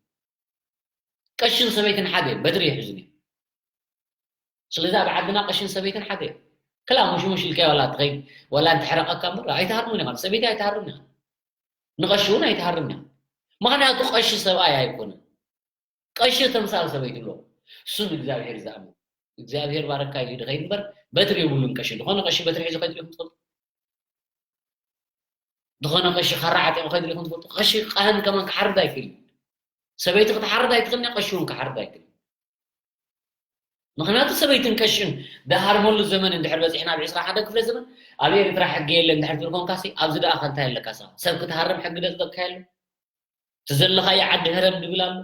ቀሽን ሰበይትን ሓደ እዮም፣ በትሪ ይሕዙ እዮም። ስለዚ ኣብ ዓድና ቀሽን ሰበይትን ሓደ እዮም። ክላ ሙሽሙሽ ኢልካ ዋላ ትኸይድ፣ ዋላ እንተሕረቐካ እምበር ኣይትሃርሙን ኢኻ፣ ሰበይቲ ኣይትሃርም ኢኻ። ንቐሺ እውን ኣይትሃርም ኢኻ። ምኽንያቱ ቀሺ ሰብኣይ ኣይኮነን። ቀሺ ተምሳል ሰበይቲ ኣለዎ። እሱ ንእግዚኣብሔር ዝኣምን። እግዚኣብሔር ባረካ ኢሉ ድኸይድ እምበር በትሪ የብሉን ቀሺ። ዝኾነ ቀሺ በትሪ ሒዙ ከይዱ ዲኹም ትፈልጡ? ዝኾነ ቀሺ ካራ ዓጢቑ ከይዱ ዲኹም ትፈልጡ? ቀሺ ካህን ከማን ክሓርድ ኣይክእልን። ሰበይቲ ክትሓርድ ኣይትኽእልን እያ፣ ቀሺ እውን ክሓርድ ኣይክእልን። ምኽንያቱ ሰበይትን ቀሽን ድሃርመሉ ዘመን እንድሕር በፂሕና ኣብ ዕስራ ሓደ ክፍለ ዘመን ኣብ ኤርትራ ሕጊ የለ እንድሕር ትብል ኮንካሲ ኣብዚ ደኣ ከ እንታይ ኣለካ? ሰብ ክትሃርም ሕጊ ደፅደቕካ የለ? እቲ ዘለኻዮ ዓዲ ህረም ድብል ኣሎ፣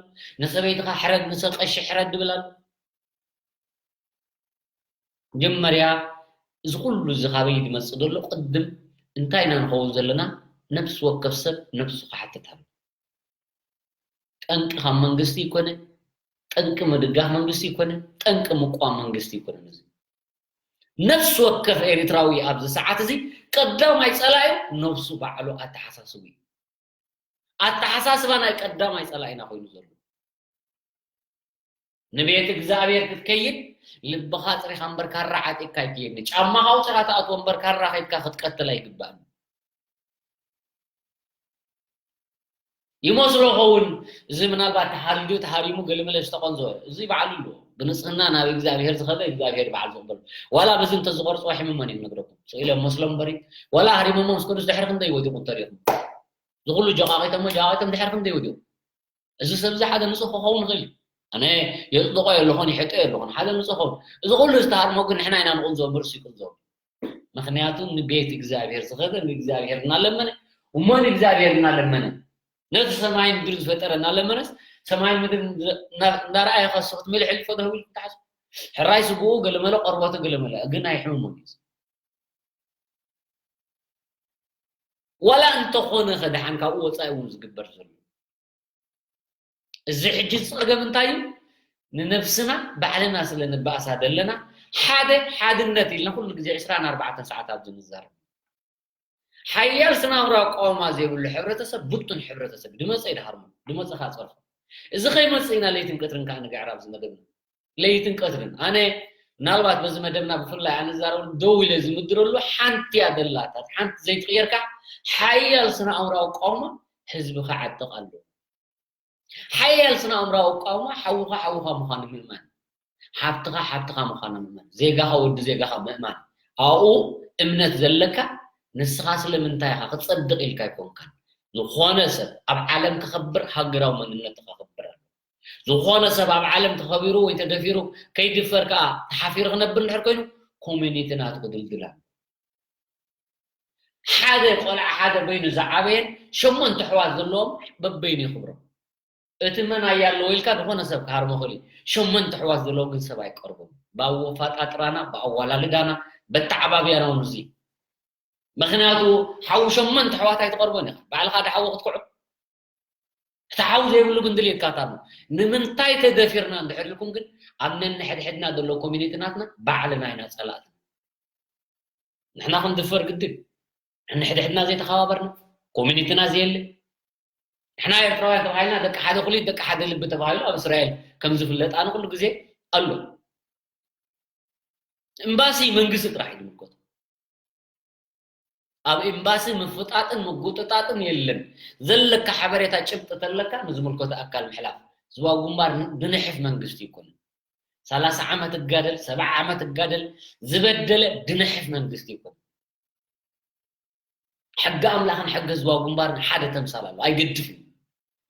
ንሰበይትኻ ሕረድ፣ ንሰብ ቀሺ ሕረድ ድብል ኣሎ። መጀመርያ እዚ ኩሉ እዚ ካበይ ድመጽእ ዘሎ? ቅድም እንታይ ኢና ንኸውን ዘለና? ነፍሲ ወከፍ ሰብ ነፍሱ ክሓትት ኣሎ። ጠንቂ ካብ መንግስቲ ይኮነ፣ ጠንቂ ምድጋፍ መንግስቲ ይኮነ፣ ጠንቂ ምቋም መንግስቲ ይኮነ። እዚ ነፍሲ ወከፍ ኤርትራዊ ኣብዚ ሰዓት እዚ ቀዳማይ ጸላኢ ነፍሱ ባዕሉ ኣተሓሳስቡ እዩ። ኣተሓሳስባ ናይ ቀዳማይ ጸላኢና ኮይኑ ዘሎ። ንቤት እግዚኣብሔር ክትከይድ ልብኻ ኣጽሪኻ እምበር ካራ ዓጢቕካ ኣይትየኒ። ጫማኻ ኣውጺኻ ትኣትዎ እምበር ካራ ከይድካ ክትቀትል ኣይግባእን። ይመስሎ ኸውን እዚ ምናልባት ተሓሪዱ ተሃሪሙ ገለመለ ዝተቐንዞ እዚ በዓሉ ኣሎ። ብንጽህና ናብ እግዚኣብሔር ዝኸደ እግዚኣብሔር በዓል ዝቕበሎ። ዋላ በዚ እንተዝቐርጽዎ ኣይሕምሞን እየ ክነግረኩም። ስቕ ኢለ መስሎ እምበሪ ዋላ ሃሪሞሞ ምስ ከዱ ድሕሪ ክንደይ ወዲቑ እንተሪኹም። እዚ ኩሉ ጀቓቒቶሞ ጀቓቒቶም ድሕሪ ክንደይ ወዲቑ። እዚ ሰብ እዚ ሓደ ንጹህ ክኸውን ይኽእል እዩ። ኣነ የጽድቖ የለኹን፣ ይሕጦ የለኹን። ሓደ ንጹህ ክኸውን። እዚ ኩሉ ዝተሃርሞ ግን ንሕና ኢና ንቕንዞ እምበር እሱ ይቅንዞ። ምኽንያቱ ንቤት እግዚኣብሔር ዝኸደ ንእግዚኣብሔር እናለመነ፣ እሞ ንእግዚኣብሔር እናለመነ፣ ነቲ ሰማይን ምድርን ዝፈጠረ እናለመነስ፣ ሰማይን ምድርን እንዳ-፣ እንዳረኣየ ከሱ ክትመልእ ሕሊፎ ዶ ህብል ክትሓስቡ? ሕራይ ስግኡ ገለመለ፣ ቆርበቱ ገለመለ፣ ግን ኣይሕምሞን እዩ። ዋላ እንተኾነ ከ ደሓን ካብኡ ወጻኢ እውን ዝግበር ዘሎ። እዚ ሕጂ ዝጸገም እንታይ እዩ? ንነብስና ባዕልና ስለ ንባእሳ ዘለና፣ ሓደ ሓድነት ኢልና ኩሉ ግዜ ዕስራን ኣርባዕተን ሰዓት ኣብዚ ንዛረብ። ሓያል ስነ-ኣእምሮኣዊ ኣቃውማ ዘይብሉ ሕብረተሰብ ብቱን ሕብረተሰብ እዩ። ድመጸ ይድሃርሞ፣ ድመጸ ከኣ ጸርፎ። እዚ ከይመጽእ ኢና ለይትን ቀትርን ከኣ ንግዕር ኣብዚ መደብና። ለይትን ቀትርን። ኣነ ምናልባት በዚ መደብና ብፍላይ ኣነ ዝዛረበሉ ደው ኢለ ዝምድረሉ ሓንቲ እያ ዘላታ። ሓንቲ ዘይትቕየር ከኣ ሓያል ስነ-ኣእምሮኣዊ ኣቃውማ ህዝቢ ክዓጥቕ ኣለዎ። ሓያል ስነ ኣእምራዊ ኣቃውማ ሓውኻ ሓውኻ ምዃኑ ምእማን፣ ሓብትኻ ሓብትኻ ምዃኑ ምእማን፣ ዜጋኻ ወዲ ዜጋኻ ምእማን። ኣብኡ እምነት ዘለካ ንስኻ ስለምንታይ ኢኻ ክጸድቕ ኢልካ ኣይኮንካን። ዝኾነ ሰብ ኣብ ዓለም ክኸብር ሃገራዊ መንነቱ ከኽብር ኣለዎ። ዝኾነ ሰብ ኣብ ዓለም ተኸቢሩ ወይ ተደፊሩ ከይድፈር ከኣ ተሓፊሩ ክነብር እንድሕር ኮይኑ ኮሚኒቲ ናቱ ክድልድል ኣለዎ። ሓደ ቆልዓ ሓደ በይኑ ዝዓበየን ሸሞንተ ኣሕዋት ዘለዎም በበይኑ ይኽብሮም። እቲ መን ኣያ ኣለዎ ኢልካ ዝኾነ ሰብ ክሃርሞ ይኽእል እዩ። ሸሞንተ ኣሕዋት ዘለዎም ግን ሰብ ኣይቀርቦም። ብኣወፋጣጥራና፣ ብኣዋላልዳና፣ በተዓባብያና እውን እዚ። ምኽንያቱ ሓው ሸሞንተ ኣሕዋት ኣይትቐርቦን ኢኻ። ባዕልኻ ድሓው ክትኩዑ። እቲ ሓው ዘይብሉ ግን ድልየትካ ታርሞ። ንምንታይ ተደፊርና እንድሕር ኢልኩም ግን ኣብ ነንሕድሕድና ዘሎ ኮሚኒቲ ናትና ባዕልና ኢና ጸላእትና። ንሕና ክንድፈር ግድን። ንሕድሕድና ዘይተኸባበርና፣ ኮሚኒቲና ዘየለ። ንሕና ኤርትራውያን ተባሂልና ደቂ ሓደ ኩሊት ደቂ ሓደ ልቢ ተባሂሉ ኣብ እስራኤል ከም ዝፍለጥ ኣነ ኩሉ ግዜ ኣሎ። ኤምባሲ መንግስቲ ጥራሕ እዩ ዝምልከቶ። ኣብ ኤምባሲ ምፍጣጥን ምጉጥጣጥን የለን። ዘለካ ሓበሬታ ጭብጢ ተለካ ንዝምልከቶ ኣካል ምሕላፍ። ዝዋ ግንባር ድንሕፍ መንግስቲ ይኮነ። ሰላሳ ዓመት እጋደል፣ ሰብዓ ዓመት እጋደል ዝበደለ ድንሕፍ መንግስቲ ይኮነ። ሕጊ ኣምላኽን ሕጊ ህዝባዊ ግንባርን ሓደ ተምሳል ኣሎ። ኣይገድፍን።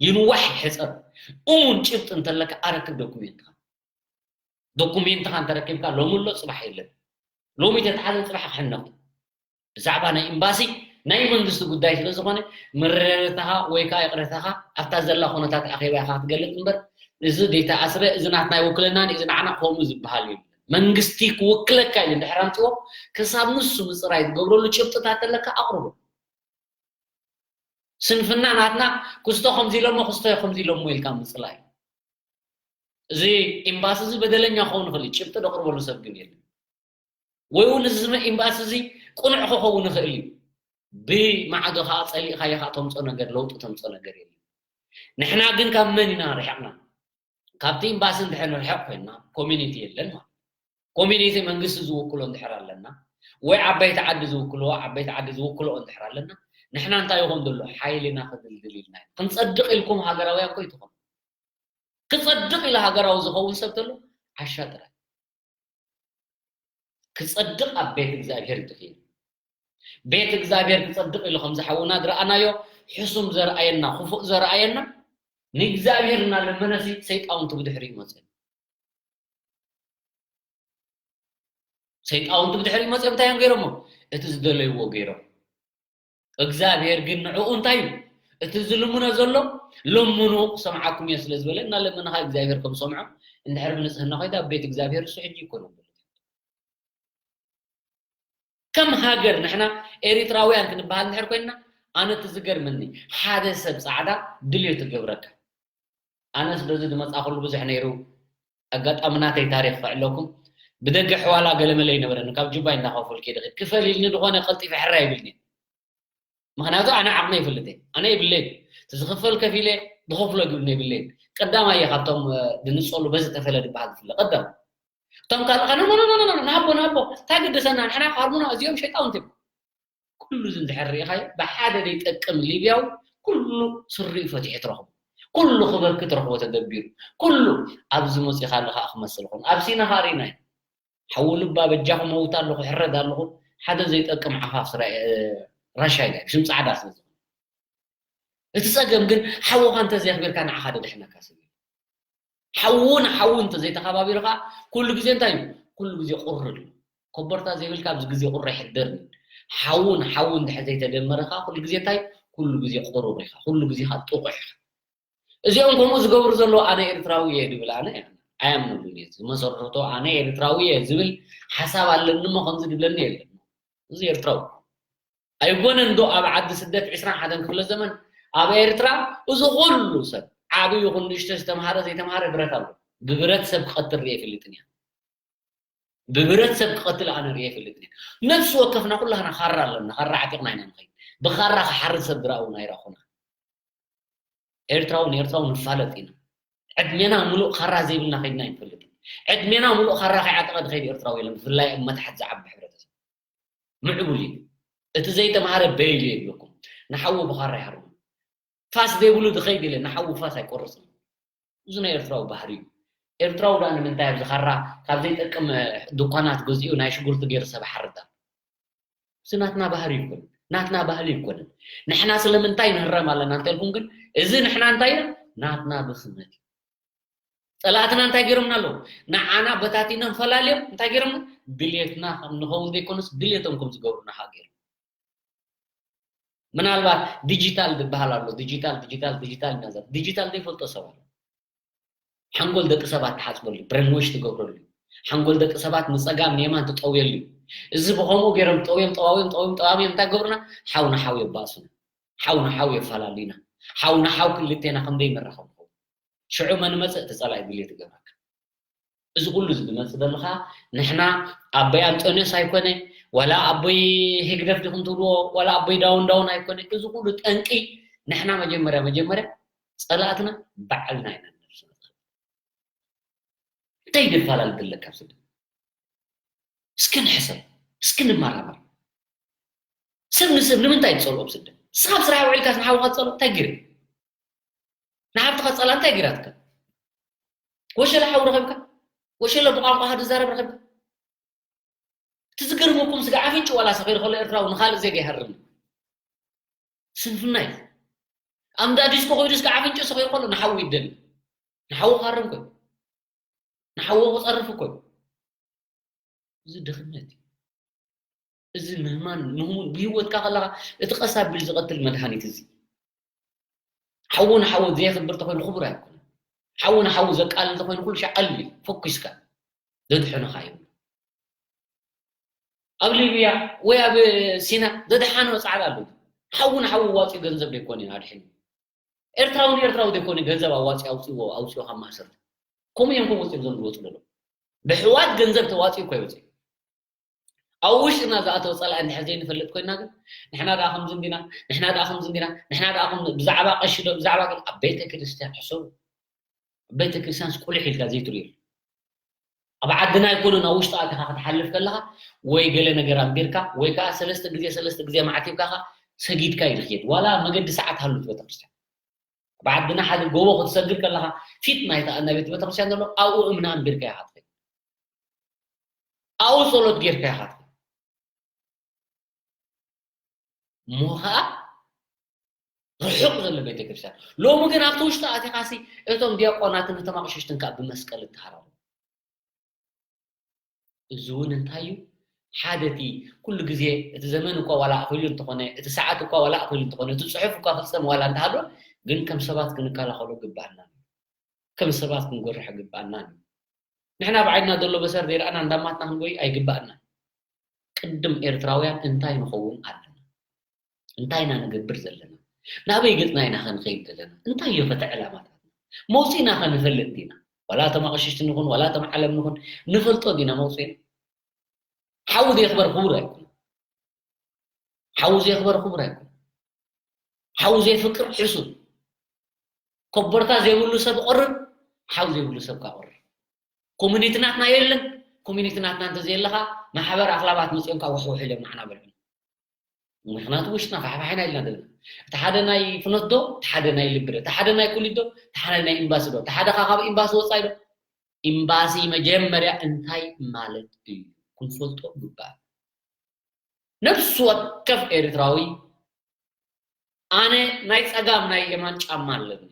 ይንዋሕ ይሕጸር። እውን ጭብጢ እንተለካ ኣረክብ ዶኩሜንትኻ። ዶኩሜንትኻ እንተረኪብካ ሎሚ ኣሎ ጽባሕ የለን። ሎሚ ተተሓዘ ጽባሕ ክሕነቕ። ብዛዕባ ናይ ኤምባሲ ናይ መንግስቲ ጉዳይ ስለ ዝኾነ ምርርታኻ ወይ ከዓ ይቕሬታኻ ኣብታ ዘላ ኩነታት ኣኼባ ኢኻ ክትገልጽ እምበር እዚ ዘይተኣስረ እዚ ናትና ኣይውክለናን እዚ ንዓና ከምኡ ዝበሃል የለን። መንግስቲ ክውክለካ ኢሉ እንድሕር ኣምፅዎ ክሳብ ንሱ ምፅራይ ዝገብረሉ ጭብጥታት ተለካ ኣቕርቦ። ስንፍና ናትና ክስቶ ከምዚ ኢሎሞ ክስቶ ከምዚ ኢሎሞ ኢልካ ምፅላይ። እዚ ኤምባሲ እዚ በደለኛ ክኸውን ይኽእል እዩ፣ ጭብጢ ደቕርበሉ ሰብ ግን የለን። ወይ እውን እዚ ዝመ ኤምባሲ እዚ ቅኑዕ ክኸውን ይኽእል እዩ። ብማዕዶ ከዓ ፀሊእካዮ ከዓ ተምፆ ነገር ለውጢ ተምፆ ነገር የለን። ንሕና ግን ካብ መን ኢና ርሒቕና? ካብቲ ኤምባሲ እንድሕር ንርሕቕ ኮይንና ኮሚኒቲ የለን ማለት። ኮሚኒቲ መንግስቲ ዝውክሎ እንድሕር ኣለና ወይ ዓበይቲ ዓዲ ዝውክልዎ ዓበይቲ ዓዲ ዝውክልኦ እንድሕር ኣለና ንሕና እንታይ ይኾን ዘሎ ሓይልና ክድልድል ኢልና ኢና። ክንፀድቕ ኢልኩም ሃገራውያን እኮ ኣይትኾኑ። ክጸድቕ ኢሉ ሃገራዊ ዝኸውን ሰብ ተሎ ዓሻ ጥራይ። ክጸድቕ ኣብ ቤት እግዚኣብሔር እዩ ተኸይዱ። ቤት እግዚኣብሔር ክጸድቕ ኢሉ ከም ዝሓውና ዝረኣናዮ ሕሱም ዘርኣየና፣ ክፉእ ዘርኣየና ንእግዚኣብሔር እናለመነሲ ሰይጣውንቲ ብድሕሪኡ መጸ። ሰይጣውንቲ ብድሕሪኡ መጺኦም እንታይ እዮም ገይሮሞ? እቲ ዝደለይዎ ገይሮም። እግዚኣብሔር ግን ንዕኡ እንታይ እዩ? እቲ ዝልምኖ ዘሎ ለምኑ ክሰምዓኩም እየ ስለ ዝበለ እናለመንኻ እግዚኣብሔር ከም ሰምዖ እንድሕር ብንጽህና ኮይዳ ኣብ ቤት እግዚኣብሔር እሱ ሕጂ ይኮነ። ከም ሃገር ንሕና ኤሪትራውያን ክንበሃል እንድሕር ኮይንና ኣነ እቲ ዝገርመኒ ሓደ ሰብ ጻዕዳ ድልዮ ትገብረካ ኣነስ በዚ ዝመጻኹሉ ብዙሕ ነይሩ ኣጋጣሚ ናተይ ታሪኽ ክዕለኩም ብደገ ሕዋላ ገለመለ ይነበረኒ ካብ ጁባይ እንዳኸፈልኩ ይድኽድ ክፈል ኢልኒ ዝኾነ ቀልጢፈ ሕራ ይብልኒ ምኽንያቱ ኣነ ዓቕመ ይፈልጥ እየ ኣነ ይብለይ እቲ ዝኽፈል ከፊለ ዝኸፍሎ ግብነ ይብለይ ቀዳማይ እየ ካብቶም ድንጸሉ በዚ ተፈለ ዝበሃል ዝፍለ ቀዳም እቶም ካልእ ኸነ ኖ ኖ ኖ ኖ ንሃቦ ንሃቦ እንታይ ገደሰና ንሕና ካርሙና እዚኦም ሸይጣውንቲ እዮም ኩሉ እዚ እንድሕር ርኢኻዮ ብሓደ ዘይጠቅም ሊብያዊ ኩሉ ስሪኡ ፈቲሑ ትረኽቦ ኩሉ ክበኪ ትረኽቦ ተደቢሩ ኩሉ ኣብዚ መፂኻ ኣለኻ ክመስል ኾኑ ኣብ ሲና ኸዓ ርኢናዮ ሓዊ ልባ በጃኹም መውት ኣለኹ ሕረድ ኣለኹ ሓደ ዘይጠቅም ዓፋፍ ስራ ራሻ ኢላ ሽም ፃዕዳ ስለ ዝኾነ እቲ ፀገም ግን ሓውኻ እንተዘየኽቢርካ ንዓኻ ደድሕነካ ሰብ ሓዉ ንሓዉ እንተዘይተኸባቢሩ ከዓ ኩሉ ግዜ እንታይ እዩ? ኩሉ ግዜ ቁሪ ኣሎ። ኮቦርታ ዘይብልካ ኣብዚ ግዜ ቁሪ ኣይሕደርን እዩ። ሓዉ ንሓዉ እንድሕር ዘይተደመረ ከዓ ኩሉ ግዜ እንታይ? ኩሉ ግዜ ቁሩር ኢኻ። ኩሉ ግዜ ከዓ ጥቑሕ ኢኻ። እዚኦም ከምኡ ዝገብሩ ዘለዉ ኣነ ኤርትራዊ እየ ድብል ኣነ ኣያምነሉን እየ። ዝመሰርሕቶ ኣነ ኤርትራዊ እየ ዝብል ሓሳብ ኣለኒ እሞ ከምዚ ድብለኒ የለን። እዚ ኤርትራዊ ኣይኮነን ዶ ኣብ ዓዲ ስደት ዕስራን ሓደን ክፍለ ዘመን ኣብ ኤርትራ እዚ ኩሉ ሰብ ዓቢ ይኹን ንእሽቶ ዝተምሃረ ዘይተምሃረ ብረት ኣሎ ብብረት ሰብ ክቐትል ርየ ይፈልጥን እያ ብብረት ሰብ ክቐትል ኣነ ርየ ይፈልጥን እያ ነፍሲ ወከፍና ኩላህና ካራ ኣለና ካራ ዓጢቕና ኢና ንኸይድ ብኻራ ክሓርድ ሰብ ዝረኣውና ኣይረኹና ኤርትራዊ ንኤርትራዊ ንፋለጥ ኢና ዕድሜና ሙሉእ ካራ ዘይብልና ከይድና ይንፈልጥ ዕድሜና ሙሉእ ካራ ከይዓጠቐ ዝኸይድ ኤርትራዊ የለን ብፍላይ ኣብ መታሕት ዝዓቢ ሕብረተሰብ ምዕቡል እዩ እቲ ዘይተምሃረ በይሉ የብለኩም ንሓዉ ብኻራ ይሃርሙ ፋስ ዘይብሉ ዝኸይድ የለን ንሓዉ ፋስ ኣይቆርፅን እዚ ናይ ኤርትራዊ ባህሪ እዩ። ኤርትራዊ ደኣ ንምንታይ ኣብዚ ካራ ካብ ዘይጠቅም ድኳናት ገዚኡ ናይ ሽጉርቲ ገይሩ ሰብ ሓርዳ? እዚ ናትና ባህሪ ይኮን፣ ናትና ባህሊ ይኮንን። ንሕና ስለምንታይ ንህረም ኣለና እንተልኩም ግን፣ እዚ ንሕና እንታይ ኢና? ናትና ድኽመት እዩ። ጸላእትና እንታይ ገይሮምና ኣለዉ? ንዓና በታቲኖም ፈላልዮም እንታይ ገይሮምና? ድልየትና ከም ንኸውን ዘይኮነስ ድልየቶም ከም ዝገብሩና ከዓ ገይሮም። ምናልባት ዲጂታል ዝበሃል ኣሎ። ዲጂታል፣ ዲጂታል፣ ዲጂታል እናዘር-፣ ዲጂታል ዘይፈልጦ ሰብ ኣሎ። ሓንጎል ደቂ ሰባት ትሓጽበሉ፣ ብሬንዎሽ ትገብረሉ። ሓንጎል ደቂ ሰባት ንጸጋም ንየማን ትጠውየሉ። እዚ ብኸምኡ ገይሮም ጠውዮም፣ ጠዋውዮም፣ ጠውዮም፣ ጠዋውዮም እንታይ ገብሩና? ሓው ንሓው የባእሱና። ሓው ንሓው የፈላልዩና። ሓው ንሓው ክልቴና ከም ዘይመራኸብ ንኸውን። ሽዑ መን መጽእ? እቲ ጸላኢ ድሌት ይገብረካ። እዚ ኩሉ እዚ ዝመጽእ ዘሎ ኸኣ ንሕና ኣቦይ ኣንጦንዮስ ኣይኮነ፣ ዋላ ኣቦይ ህግደፍ ዲኹም ትብልዎ፣ ዋላ ኣቦይ ዳውን ዳውን ኣይኮነ። እዚ ኩሉ ጠንቂ ንሕና መጀመርያ መጀመርያ ጸላእትና ባዕልና ኢና ንነብስና። እንታይ ደፋላል ዘለካ ኣብ ስደት? እስኪ ንሕሰብ፣ እስኪ ንመራመር። ሰብ ንሰብ ንምንታይ ትጸልኦ ኣብ ስደት? ንስኻ ኣብ ስራሕ ውዒልካስ ንሓውኻ ትጸልኦ? እንታይ ገይሩ? ንሓብትኻ ትጸልኣ እንታይ ገይራትካ? ወሸለ ሓው ረኺብካ? ወሸለ ብቋንቋኻ ዝዛረብ ረኺብካ? እቲ ዝገርመኩም ስጋ ኣፍንጭ ዋላ ሰኺሩ ከሎ ኤርትራዊ ንኻልእ ዜጋ ይሃርም። ስንፍና እዩ። ኣብ እንዳ ዲስኮ ከይዱ ስጋ ኣፍንጭ ሰኺሩ ከሎ ንሓው ይደሊ። ንሓው ክሃርም ኮይ። ንሓው ክጸርፍ ኮይ። እዚ ድኽነት እዩ። እዚ ምህማን ምህሙን ብህይወትካ ከለኻ እቲ ቀስ ኣቢሉ ዝቐትል መድሃኒት እዚ። ሓው ንሓው ዘየኽብር ተኾይኑ ክቡር ኣይኮነን። ሓው ንሓው ዘቃልል ተኾይኑ ኩሉ ሻዕ ቀሊል እዩ። ፈኲስካ ዘድሕነኻ እዩ። ኣብ ሊብያ ወይ ኣብ ሲና ዘድሓኖ ጻዕዳ ኣሎ። ሓው ንሓው ዋጺኡ ገንዘብ ዘይኮነ እዩ ኣድሒኑ። ኤርትራዊ ንኤርትራዊ ዘይኮነ ገንዘብ ኣዋጺኡ ኣውጺዎ ኣውጺዎ ካብ ማእሰርቲ። ከምኡ እዮም ከም ወጺኦም ዘም ዝወጹ ዘለዉ። ብሕዋት ገንዘብ ተዋጺኡ እኮ ይወጽእ። ኣብ ውሽጥና ዝኣተወ ጸላኢ እንድሕር ዘይንፈልጥ ኮይና ግን ንሕና ደኣ ከምዚ እንዲና፣ ንሕና ደኣ ከምዚ እንዲና፣ ንሕና ደኣ ከም ብዛዕባ ቀሺ ዶ ብዛዕባ ግን ኣብ ቤተ ክርስቲያን ሕሰቡ። ኣብ ቤተ ክርስቲያንስ ቁልሕ ኢልካ ዘይትርእዮ። ኣብ ዓድና ኣይኮነን ኣብ ውሽጢ ኣቲኻ ክትሓልፍ ከለኻ ወይ ገለ ነገር ኣንቢርካ ወይ ከኣ ሰለስተ ግዜ ሰለስተ ግዜ ማዕቲብካ ኸኣ ሰጊድካ እዩ ዝኽየድ። ዋላ መገዲ ሰዓት ሃሉት ቤተ ክርስቲያን። ኣብ ዓድና ሓደ ጎቦ ክትሰግድ ከለኻ ፊት ናይታ ናይ ቤት ቤተ ክርስቲያን ዘሎ ኣብኡ እምኒ ኣንቢርካ ኢኻ ትኸይድ። ኣብኡ ጸሎት ጌርካ ኢኻ ትኸይድ። እሞ ኸኣ ርሑቕ ዘሎ ቤተክርስትያን። ሎሚ ግን ኣብቲ ውሽጢ ኣቲኻሲ እቶም ዲያቆናትን እቶም ኣቕሽሽትን ከኣ ብመስቀል እተሃራሩ። እዚ እውን እንታይ እዩ? ሓደ እቲ ኩሉ ግዜ እቲ ዘመን እኳ ዋላ ኣኺሉ እንተኾነ፣ እቲ ሰዓት እኳ ዋላ ኣኺሉ እንተኾነ፣ እቲ ጽሑፍ እኳ ፍጸም ዋላ እንተሃሎ፣ ግን ከም ሰባት ክንከላኸሎ ግባኣና። ከም ሰባት ክንጎርሕ ግባኣና። ንሕና ብዓይንና ዘሎ በሰር ዘይረኣና እንዳማትና ክንጎይ ኣይግባኣና። ቅድም ኤርትራውያን እንታይ ንኸውን ኣለና? እንታይ ኢና ንገብር ዘለና? ናበይ ገጽና ኢና ከንኸይድ ዘለና? እንታይ እዩ ፈተ ዕላማታትና? መውጺእና ከ ንፈልጥ ዲና? ዋላ እቶም ኣቕሽሽቲ ንኹን፣ ዋላ እቶም ዓለም ንኹን፣ ንፈልጦ ዲና መውጺእና? ሓው ዘየኽበር ክቡር ኣይኮነን። ሓው ዘየኽበር ክቡር ኣይኮነን። ሓው ዘየፍቅር ሕሱር። ኮቦርታ ዘይብሉ ሰብ ቆርብ፣ ሓው ዘይብሉ ሰብ ካቆርብ። ኮሚኒቲ ናትና የለን። ኮሚኒቲ ናትና እንተዘየለኻ ማሕበር ኣኽላባት መጺኦም ካብ ውሕውሕ ኢሎም ንዓና በልዑ። ምኽንያቱ ውሽጥና ፋሕፋሕና ኢልና ዘለና። እቲ ሓደ ናይ ፍኖት ዶ፣ እቲ ሓደ ናይ ልቢ ዶ፣ እቲ ሓደ ናይ ኩሊት ዶ፣ እቲ ሓደ ናይ ኤምባሲ ዶ፣ እቲ ሓደ ካብ ኤምባሲ ወጻኢ ዶ? ኤምባሲ መጀመርያ እንታይ ማለት እዩ ክንፈልጦ ግባእ። ነፍሲ ወከፍ ኤርትራዊ ኣነ ናይ ጸጋም ናይ የማን ጫማ ኣለኒ።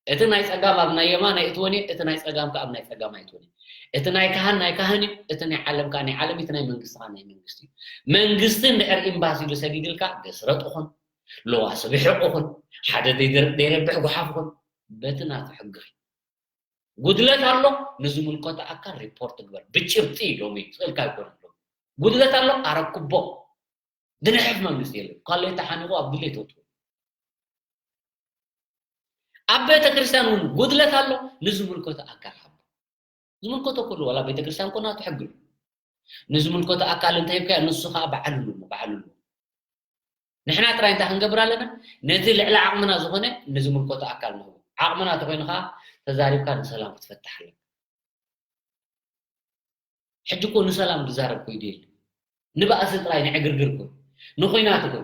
እቲ ናይ ጸጋም ኣብ ናይ የማን ኣይእትወን እየ፣ እቲ ናይ ጸጋም ከኣ ኣብ ናይ ጸጋም ኣይእትወን እየ። እቲ ናይ ካህን ናይ ካህን እዩ፣ እቲ ናይ ዓለም ከኣ ናይ ዓለም እዩ፣ እቲ ናይ መንግስቲ ከኣ ናይ መንግስቲ እዩ። መንግስቲ እንድሕር ኤምባሲ ኢሉ ሰጊድልካ ገስረጥ ኹን፣ ለዋሲ ብሕቕ ኹን፣ ሓደ ዘይደር-፣ ዘይረብሕ ጓሓፍ ኹን፣ በቲ ናቱ ሕጊ ጉድለት ኣሎ፣ ንዝምልከቶ ኣካል ሪፖርት ግበር። ብጭብጢ ሎሚ ስእልካ ኣይኮነን ሎሚ። ጉድለት ኣሎ፣ ኣረክቦ። ድንሕፍ መንግስቲ የለን። ካለይ ተሓኒቑ ኣብ ድሌት ወጥቶ። ኣብ ቤተ ክርስቲያን እውን ጉድለት ኣሎ፣ ንዝምልከቶ ኣካል ሃቦ። ዝምልከቶ ኩሉ ዋላ ቤተ ክርስቲያን ኮና ትሕግሉ። ንዝምልከቶ ኣካል እንተሂብካዮ ንሱ ኸኣ በዓልሉ እሞ፣ በዓልሉ። ንሕና ጥራይ እንታይ ክንገብር ኣለና? ነቲ ልዕሊ ዓቕምና ዝኾነ ንዝምልከቶ ኣካል ንህቦ። ዓቕምና ተኾይኑ ኸኣ ተዛሪብካ ንሰላም ክትፈትሕ ኣለካ። ሕጂ እኮ ንሰላም ዝዛረብ እኮ ይደሊ። ንባእሲ ጥራይ ንዕግርግር እኮ። ንኹናት እኮ።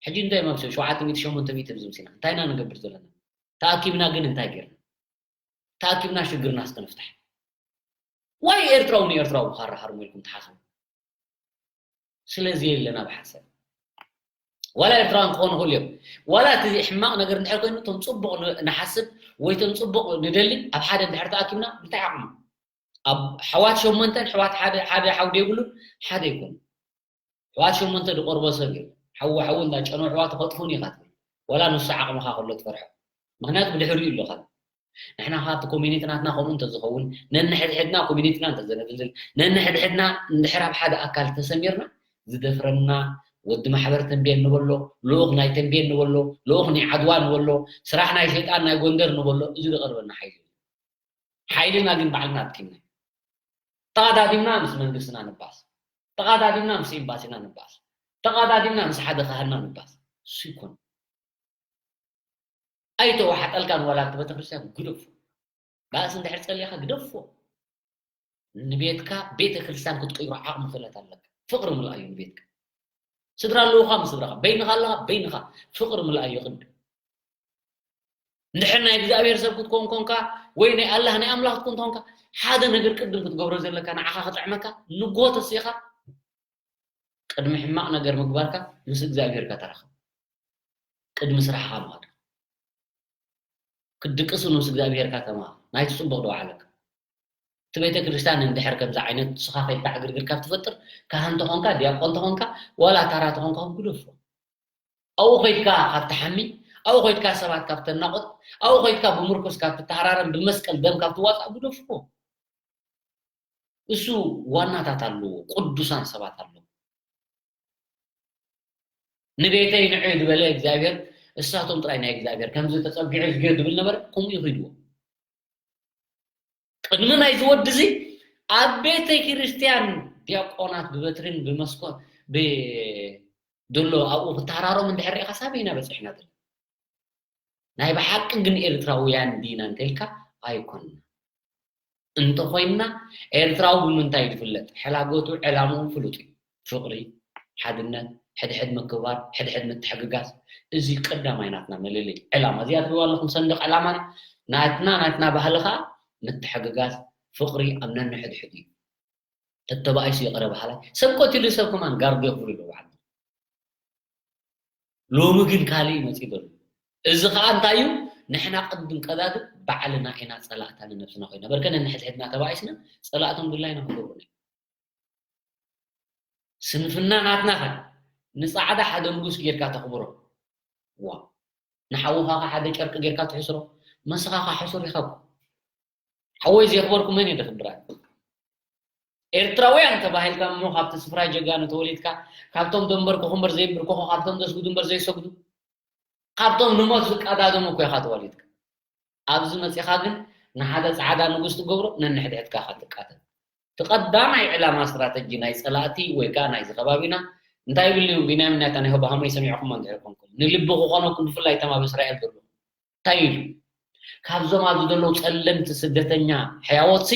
ሕጂ እንታይ መምሰል ሸውዓተ ሚእቲ ሸሞንተ ሚእቲ ብዝምስና። እንታይ ኢና ንገብር ዘለና? ተኣኪብና ግን እንታይ ጌርና? ተኣኪብና ሽግርና እስከ ንፍታሕ። ዋይ ኤርትራዊ ንኤርትራዊ ክሃራሃርሞ ኢልኩም ትሓስቡ? ስለዚ የለን ኣብ ሓሰብ። ዋላ ኤርትራውያን ክኾኑ ይኽእሉ እዮም። ዋላ እቲ ሕማቕ ነገር እንድሕር ኮይኑ፣ እቶም ጽቡቕ ን-፣ ንሓስብ ወይ እቶም ጽቡቕ ንደሊ ኣብ ሓደ እንድሕር ተኣኪብና፣ እንታይ ዓቕሚ? ኣብ ኣሕዋት ሸሞንተን ኣሕዋት ሓደ፣ ሓደ ሓው ደይብሉን ሓደ ይኮኑ። ኣሕዋት ሸሞንተ ዝቆርቦ ሰብ እዩ። ሓው ሓው እንዳጨኑ ኣሕዋት ከጥፉን ኢኻ ትብል። ዋላ ንሱ ዓቕምኻ ከሎ ትፈርሖ። ምኽንያቱ ብድሕሪኡ ኣሎ ካልእ። ንሕና ካብቲ ኮሚኒቲ ናትና ከምኡ እንተዝኸውን፣ ነንሕድሕድና ኮሚኒቲና እንተዘነድልድል፣ ነንሕድሕድና እንድሕር ኣብ ሓደ ኣካል ተሰሚርና፣ ዝደፍረና ወዲ ማሕበር ተንቤን ንበሎ፣ ልኡኽ ናይ ተንቤን ንበሎ፣ ልኡኽ ናይ ዓድዋ ንበሎ፣ ስራሕ ናይ ሸይጣን ናይ ጎንደር ንበሎ፣ እዚ ዝቐርበና ሓይሊ እዩ። ሓይልና ግን ባዕልና ኣጥቂምና። ተቐዳዲምና ምስ መንግስትና ንባስ። ተቐዳዲምና ምስ ኤምባሲና ንባስ። ተቐዳዲምና ምስ ሓደ ካህንና ንባስ። እሱ ይኮን። ኣይተዋሓጠልካን ዋላ እቲ ቤተክርስትያን ግደፎ። ባእሲ እንድሕር ጸሊእካ ግደፎ። ንቤትካ ቤተክርስትያን ክትቅይሮ ዓቕሚ ክእለት ኣለካ። ፍቕሪ ምልኣዩ ንቤትካ። ስድራ ኣለውኻ ምስ ስድራኻ፣ በይንኻ ኣለኻ በይንኻ ፍቕሪ ምልኣዩ ቅድም። እንድሕር ናይ እግዚኣብሔር ሰብ ክትከውን ኮንካ ወይ ናይ ኣላህ ናይ ኣምላኽ ክትኮን ተኾንካ ሓደ ነገር ቅድም ክትገብሮ ዘለካ ንዓኻ ክጥዕመካ ንጎ ተሲኻ ቅድሚ ሕማቕ ነገር ምግባርካ ምስ እግዚኣብሄርካ ተራኸብ። ቅድሚ ስራሕኻ ምኻድካ ክትድቅስ እውን ምስ እግዚኣብሄርካ ተማሃር። ናይቲ ጽቡቕ ዶ ዓለካ? እቲ ቤተ ክርስቲያን እንድሕር ከምዚ ዓይነት ንስኻ ከይድካ ዕግርግር ካብ ትፈጥር ካህን ተኾንካ ዲያቆን ተኾንካ ዋላ ታራ ተኾንካ ግደፎ። ኣብኡ ከይድካ ካብ ትሓሚ ኣብኡ ከይድካ ሰባት ካብ ተናቑት ኣብኡ ከይድካ ብምርኩስ ካብ ትተሃራረም ብመስቀል ደም ካብ ትዋፃእ ግደፎ። እሱ ዋናታት ኣለዎ፣ ቅዱሳን ሰባት ኣለዎ። ንቤተይ ንዑ ዝበለ እግዚኣብሔር እሳቶም ጥራይ ናይ እግዚኣብሔር ከምዚ ተጸጊዑ ዝገ ድብል ነበረ። ከምኡ ይኺድዎ። ቅድሚ ናይ ዝወዲ እዚ ኣብ ቤተ ክርስቲያን ዲያቆናት ብበትሪን ብመስኮት ብድሎ ኣብኡ ክተሃራሮም እንድሕር ርኢኻ ሳበይና በፂሕና ዘለና? ናይ ብሓቂ ግን ኤርትራውያን ዲና እንተልካ ኣይኮንና። እንተኾይንና ኤርትራዊ ብምንታይ ዝፍለጥ? ሕላጎቱ ዕላምኡ ፍሉጥ እዩ። ፍቕሪ፣ ሓድነት፣ ሕድሕድ ምክብባር፣ ሕድሕድ ምትሕግጋዝ። እዚ ቀዳማይ ናትና መለለይ ዕላማ። እዚኣ ትሪእዋ ኣለኹም ሰንደቕ ዕላማና። ናትና ናትና ባህሊ ኸኣ ምትሕግጋዝ፣ ፍቕሪ ኣብ ነንሕድሕድ እዩ። ተተባኢሱ ይቕረ በሃላይ። ሰብ ቀቲሉ ሰብ ከማን ጋርዶ የኽብሩ ኢሉ በዓል። ሎሚ ግን ካልእ እዩ መጺኡ ዘሎ። እዚ ኸኣ እንታይ እዩ? ንሕና ቅድም ቀዳድም ባዕልና ኢና ጸላእታ ንነብስና ኮይና። በርከ ነንሕድሕድና ተባኢስና ጸላእቶም ድላይና ክንገብሩ ኢና። ስንፍና ናትና ኸ ንጻዕዳ ሓደ ንጉስ ጌርካ ተኽብሮ። ዋ ንሓውኻ ኸ ሓደ ጨርቂ ጌርካ ትሕስሮ። መስኻ ኸ ሕሱር ኢኻ እኮ። ሓወይ ዘየኽበርኩ መን እዩ ደኽብራ? ኤርትራውያን ተባሂልካ እሞ ካብቲ ስፍራ ጀጋኑ ተወሊድካ ካብቶም ደንበርኩኹ እምበር ዘይንብርኩኹ ካብቶም ዘስግዱ እምበር ዘይሰግዱ ካብቶም ንሞት ዝቀዳደሙ እኮ ኢኻ ተወሊድካ። ኣብዚ መጺኻ ግን ንሓደ ጻዕዳ ንጉስ ትገብሮ ነንሕድሕድካ ኢኻ ትቃተል። እቲ ቀዳማይ ዕላማ ስትራተጂ ናይ ጸላእቲ ወይ ከኣ ናይዚ ከባቢና እንታይ ይብል እዩ ቢንያሚን ናታንያሁ ብሃመይ ሰሚዕኹሞ እንድሕር ኮንኩም ንልቢ ክኾነኩም ብፍላይ እቶም ኣብ እስራኤል ዘለኹም እንታይ ኢሉ ካብዞም ኣብዚ ዘለዉ ጸለምቲ ስደተኛ ሕያዎትሲ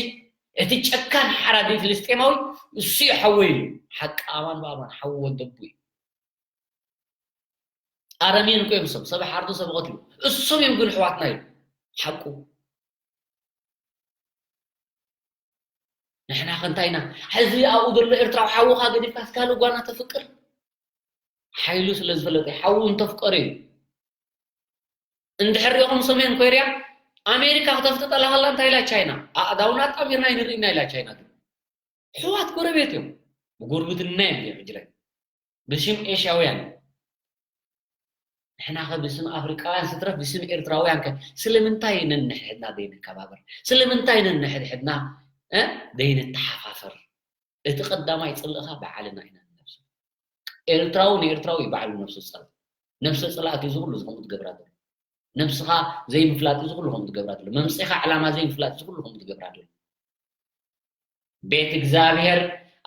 እቲ ጨካን ሓራዲ ፍልስጤማዊ እሱ እዩ ሓወይ ኢሉ ሓቂ ኣማን ብኣማን ሓዊ ወደቡ እዩ ኣረሜን እኮ እዮም ሰብ ሰብ ሓርዱ ሰብ ቐትሉ እሶም እዮም ግን ኣሕዋትና ኢሉ ሓቁ ንሕና ከ እንታይ ኢና ሕዚ ኣብኡ ዘሎ ኤርትራዊ ሓውኻ ገዲፍካ ስካሊ ጓና ተፍቅር ሓይሉ ስለ ዝፈለጠ ሓዉ እንተፍቀረ እዩ እንድሕር ሪኹም ሰሜን ኮርያ ኣሜሪካ ክተፍጥጠላ ከላ እንታይ ኢላ ቻይና ኣእዳውና ኣጣሚርና ኣይንርኢ ኢና ኢላ ቻይና ግን ኣሕዋት ጎረቤት እዮም ብጉርብትና እዮም እዮም ሕጂ ላይ ብሽም ኤሽያውያን ንሕና ከ ብስም ኣፍሪቃውያን ስትረፍ ብስም ኤርትራውያን ከ ስለምንታይ ነንሕድሕድና ዘይንከባበር ስለምንታይ ነንሕድሕድና እ ዘይንተሓፋፈር እቲ ቀዳማይ ጽልእኻ ባዕልና ኢና ንነብሱ ኤርትራዊ ንኤርትራዊ እዩ ባዕሉ ነብሱ ዝጸልእ ነብሰ ጸላእቲ እዚ ኩሉ ዝኸምኡ ትገብራ ዘሎ ነብስኻ ዘይምፍላጥ እዚ ኩሉ ከም ትገብራ ዘሎ መምፅኻ ዕላማ ዘይምፍላጥ እዚ ኩሉ ከም ትገብራ ዘሎ ቤት እግዚኣብሔር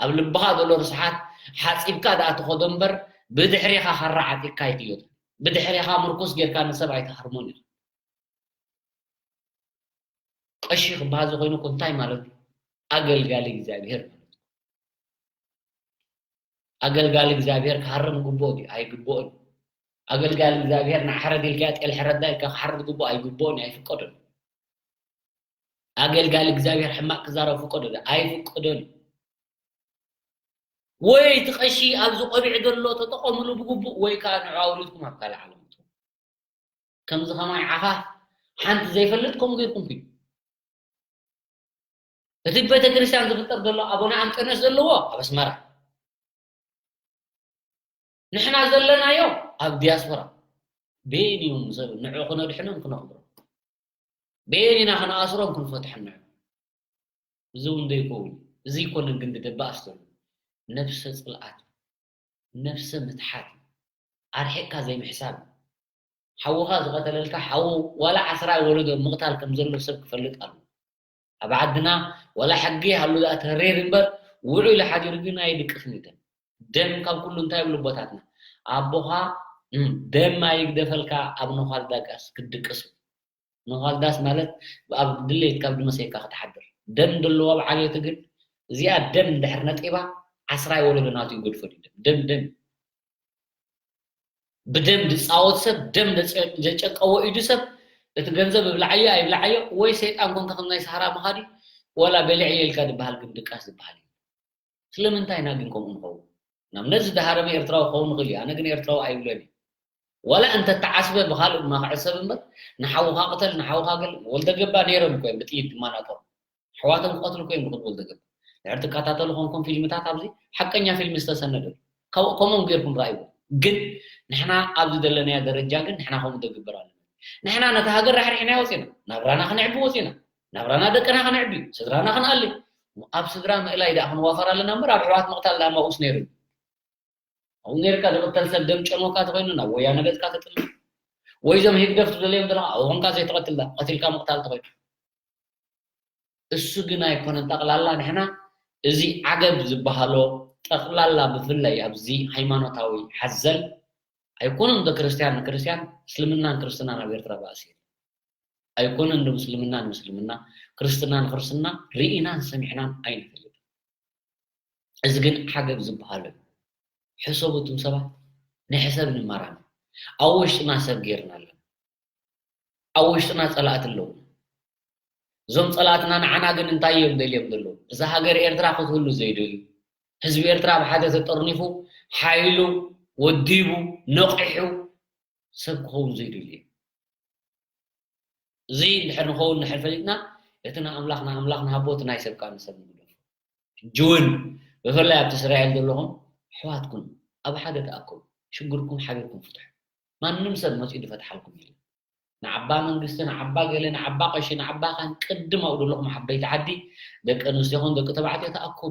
ኣብ ልብኻ ዘሎ ርስሓት ሓፂብካ ደኣ ትኸዶ እምበር ብድሕሪኻ ካራ ዓጢቕካ ኣይትዮ ብድሕሪኻ ምርኩስ ጌርካ ንሰብ ኣይትሃርሞን ኢኻ ቀሺ ክበሃል ዝኾይኑ እኮ እንታይ ማለት እዩ ኣገልጋሊ እግዚኣብሔር ማለት ኣገልጋሊ እግዚኣብሔር ክሃርም ግብኦ ድዩ ኣይግብኦን ኣገልጋሊ እግዚኣብሔር ንዓሕረድ ኢልካ ጤል ሕረዳ ኢልካ ክሓርድ ግብኦ ኣይግብኦን ኣይፍቀዶን ኣገልጋሊ እግዚኣብሔር ሕማቕ ክዛረብ ፍቀዶ ዶ? ኣይፍቀዶን እዩ። ወይ እቲ ቀሺ ኣብዚ ቆቢዕ ዘሎ ተጠቐምሉ ብግቡእ፣ ወይ ከኣ ንዑ ኣውሪድኩም ኣብ ካልእ ዓለም እትኹም። ከምዚ ከማይ ዓኻ ሓንቲ ዘይፈልጥ ከምኡ ጌርኩም ፊት። እቲ ቤተክርስትያን ዝፍጠር ዘሎ ኣቡነ ኣንጠንዮስ ዘለዎ ኣብ ኣስመራ፣ ንሕና ዘለናዮ ኣብ ዲያስፖራ። በየን እዮም ሰብ ንዑ ክነድሕኖም ክነኽብሮም? በየን ኢና ክነኣስሮም ክንፈትሖም ንዑ? እዚ እውን ዘይከውን እዩ። እዚ ኣይኮነን ግን ደባእ ኣስተውዕሉ። ነብሰ ጽልኣት፣ ነብሰ ምትሓት፣ ኣርሒቕካ ዘይምሕሳብ። ሓውኻ ዝቐተለልካ ሓው ዋላ ዓስራ ወለዶ ምቕታል ከም ዘሎ ሰብ ክፈልጥ ኣለዎ። ኣብ ዓድና ዋላ ሕጊ ይሃሉ ደኣ ተሪር እምበር ውዑ ኢሉ ሓዲሩ ግን ኣይድቅስን እዩ ደም። ደም ካብ ኩሉ እንታይ ይብሉ ኣቦታትና? ኣቦኻ እም፣ ደም ኣይግደፈልካ ኣብ ነዃል ዳጋስ ክትድቅስ። ነዃል ዳስ ማለት ኣብ ድሌት ካብ ድመሰካ ክትሓድር። ደም ዘለዎ ኣብ ዓሌቱ ግን እዚኣ ደም እንድሕር ነጢባ ዓስራይ ወለዶ ናቱ ይገድፎ ድዩ ደም? ደም ደም። ብደም ዝጻወት ሰብ፣ ደም ዘጨ-፣ ዘጨቀዎ ኢዱ ሰብ፣ እቲ ገንዘብ እብልዓዮ ኣይብልዓዮ፣ ወይ ሰይጣን ኮንካ ከም ናይ ሰሃራ መኻዲ፣ ወላ በሊዐዮ ኢልካ ዝበሃል ግን ድቃስ ዝበሃል እዩ። ስለምንታይ ኢና ግን ከምኡ ንኸውን? ንኣብነት ዝደሃረመ ኤርትራዊ ክኸውን ይኽእል እዩ፣ ኣነ ግን ኤርትራዊ ኣይብሎን እየ። ዋላ እንተ ተዓስበ ብኻልእ ድማ ክዕሰብ እምበር፣ ንሓውኻ ቅተል፣ ንሓውኻ ገል-፣ ወልደ ገባ ነይሮም እኮ እዮም ብጥይት ድማ ናጦም። ኣሕዋቶም ክቐትሉ እኮ እዮም ዝኽእሉ ወልደ ገባ። ድሕሪ ትከታተሉ ኮንኩም ፊልምታት ኣብዚ ሓቀኛ ፊልም ዝተሰነደ እዩ። ካብ-፣ ከምኦም ጌርኩም ረኣይዎ። ግን ንሕና ኣብዚ ዘለናዮ ደረጃ ግን ንሕና ከምኡ ንገብር ኣለና። ንሕና ነታ ሃገር ራሕሪሕናያ ወጺና፣ ናብራና ክነዕቢ ወጺና፣ ናብራና ደቅና ክነዕቢ፣ ስድራና ክንኣሊ። ኣብ ስድራ ምእላይ ደኣ ክንዋፈር ኣለና እምበር ኣብ ኣሕዋት ምቕታል ደኣ ማኡስ ነይሩ። ኣብኡ ጌርካ ዝቕተል ሰብ ደም ጨንወካ ተኾይኑ ናብ ወያነ ገጽካ ተጥልም። ወይ እዞም ህግደፍ ትደልዮም ዘለኻ ኣብኡ ኮንካ ዘይትቐትል ደኣ ቀቲልካ ምቕታል ተኾይኑ። እሱ ግን ኣይኮነን። ጠቕላላ ንሕና እዚ ዓገብ ዝበሃሎ ጠቕላላ ብፍላይ ኣብዚ ሃይማኖታዊ ሓዘል ኣይኮነን ዶ ክርስትያን ንክርስትያን፣ እስልምናን ክርስትናን ኣብ ኤርትራ ባእሲ የለን። ኣይኮነን ዶ ምስልምና ንምስልምና፣ ክርስትና ንክርስትና ርኢናን ሰሚዕናን ኣይንፈልጥን። እዚ ግን ዓገብ ዝበሃሎ እዩ። ሕሰቡ እቱም ሰባት፣ ንሕሰብ ንመራመር። ኣብ ውሽጥና ሰብ ጌርና ኣለና። ኣብ ውሽጥና ጸላእቲ ኣለዉ። እዞም ጸላእትና ንዓና ግን እንታይ እዮም ደልዮም ዘለዉ? እዛ ሃገር ኤርትራ ክትህሉ ዘይደልዩ፣ ህዝቢ ኤርትራ ኣብ ሓደ ተጠርኒፉ፣ ሓይሉ ወዲቡ፣ ነቒሑ፣ ሰብ ክኸውን ዘይደልዩ እዮም። እዚ እንድሕር ንኸውን እንድሕር ፈሊጥና፣ እቲ ንኣምላኽ ንኣምላኽ ንሃቦ፣ እቲ ናይ ሰብ ከኣ ንሰብ ንግደፎ። ሕጂ እውን ብፍላይ ኣብቲ እስራኤል ዘለኹም ኣሕዋትኩም ኣብ ሓደ ተኣከቡ፣ ሽግርኩም ሓቢርኩም ፍትሑ። ማንም ሰብ መጺኡ ዝፈትሓልኩም የለን። ንዓባ መንግስቲ፣ ንዓባ ገለ፣ ንዓባ ቀሺ፣ ንዓባ ካህን ቅድም ኣብኡ ዘለኹም ዓበይቲ ዓዲ፣ ደቂ ኣንስትዮ ኹን ደቂ ተባዕትዮ ተኣከቡ።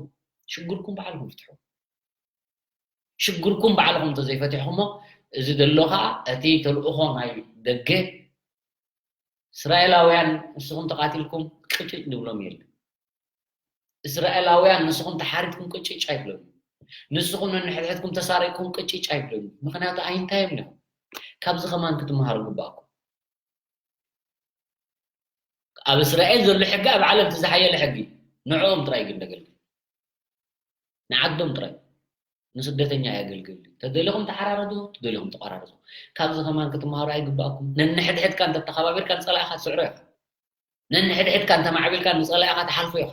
ሽግርኩም ባዕልኹም ፍትሑ። ሽግርኩም ባዕልኹም እንተዘይፈቲሕኩሞ፣ እዚ ዘሎ ኸኣ እቲ ተልእኾ ናይ ደገ፣ እስራኤላውያን ንስኹም ተቓቲልኩም ቅጭጭ ንብሎም የለን። እስራኤላውያን ንስኹም ተሓሪድኩም ቅጭጭ ኣይብሎም። ንስኹም ነንሕድሕድኩም ተሳሪቕኩም ቅጭጭ ኣይብሎም። ምኽንያቱ ኣይንታዮም እዮም። ካብዚ ከማን ክትመሃሩ ግባእኩም። ኣብ እስራኤል ዘሎ ሕጊ ኣብ ዓለም እቲ ዝሓየለ ሕጊ ንዕኦም ጥራይ ግን ደገልግል። ንዓዶም ጥራይ። ንስደተኛ ኣየገልግል። ተደሊኹም ተሓራረዱ፣ ተደሊኹም ተቆራረጹ። ካብዚ ከማን ክትመሃሩ ኣይግባእኩም። ነንሕድሕድካ እንተተኸባቢርካ ንጸላኢኻ ትስዕሮ ኢኻ። ነንሕድሕድካ እንተማዕቢልካ ንጸላኢኻ ትሓልፎ ኢኻ።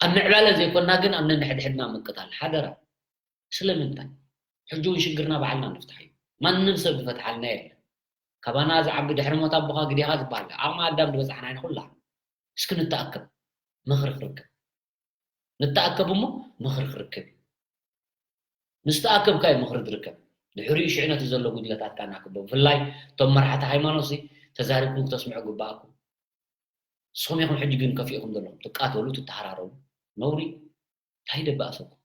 ኣብ ምዕባለ ዘይኮንና ግን ኣብ ነንሕድሕድና ምቅታል። ሓደራ። ስለምንታይ? ሕጂ እውን ሽግርና ባዕልና ንፍታሕ እዩ። ማንም ሰብ ዝፈትሓልና የለን። ካባና ዝዓቢ ድሕሪ ሞት ኣቦኻ ግዴኻ ዝበሃል። ዓቕሚ ኣዳም ዝበጻሕና ኢና ኩላ። እስኪ ንተኣከብ። ምኽሪ ክርከብ። ንተኣከብ እሞ ምኽሪ ክርከብ እዩ። ምስ ተኣከብካ እዩ ምኽሪ ዝርከብ። ድሕሪኡ ሽዕነቱ ዘሎ ጉድለታትካ እናክበ። ብፍላይ እቶም መራሕቲ ሃይማኖት ሲ ተዛሪብኩም ክተስምዑ ግባኣኩም። ንስኹም ኢኹም ሕጂ ግን ከፊእኹም ዘለኹም። ትቃተሉ፣ ትተሃራረቡ። ነውሪ። እንታይ ደባእሰኩም?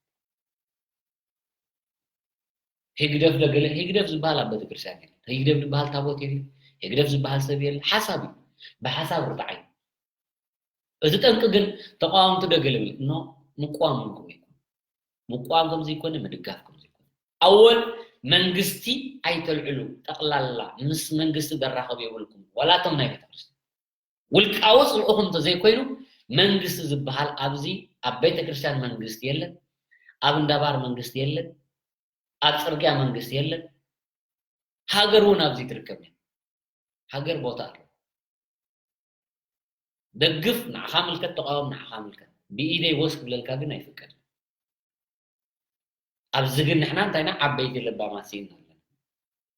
ህግደፍ ደገለ፣ ህግደፍ ዝበሃል ኣብ ቤተክርስትያን የለን። ህግደፍ ዝበሃል ታቦት የለን። ህግደፍ ዝበሃል ሰብ የለን። ሓሳብ እዩ። ብሓሳብ ርትዓይ። እቲ ጠንቂ ግን ተቃወምቲ ደገለ ብል፣ ኖ፣ ምቋም ምንኩም ይኮን። ምቋም ከም ዘይኮነ፣ ምድጋፍ ከም ዘይኮነ። ኣወል መንግስቲ ኣይተልዕሉ፣ ጠቕላላ ምስ መንግስቲ ዘራኸብ የብልኩም። ዋላ እቶም ናይ ቤተክርስትያን። ውልቃዊ ጽልእኹም እንተዘይኮይኑ፣ መንግስቲ ዝበሃል ኣብዚ ኣብ ቤተክርስትያን መንግስቲ የለን፣ ኣብ እንዳባር መንግስቲ የለን፣ ኣብ ጽርግያ መንግስቲ የለን። ሃገር እውን ኣብዚ ትርከብ እያ። ሃገር ቦታ ኣለዋ። ደግፍ፣ ንዓኻ ምልከት፣ ተቃወም፣ ንዓኻ ምልከት። ብኢደይ ወስ ክብለልካ ግን ኣይፍቀድን። ኣብዚ ግን ንሕና እንታይና ዓበይቲ ለባማት ስኢና ኣለና።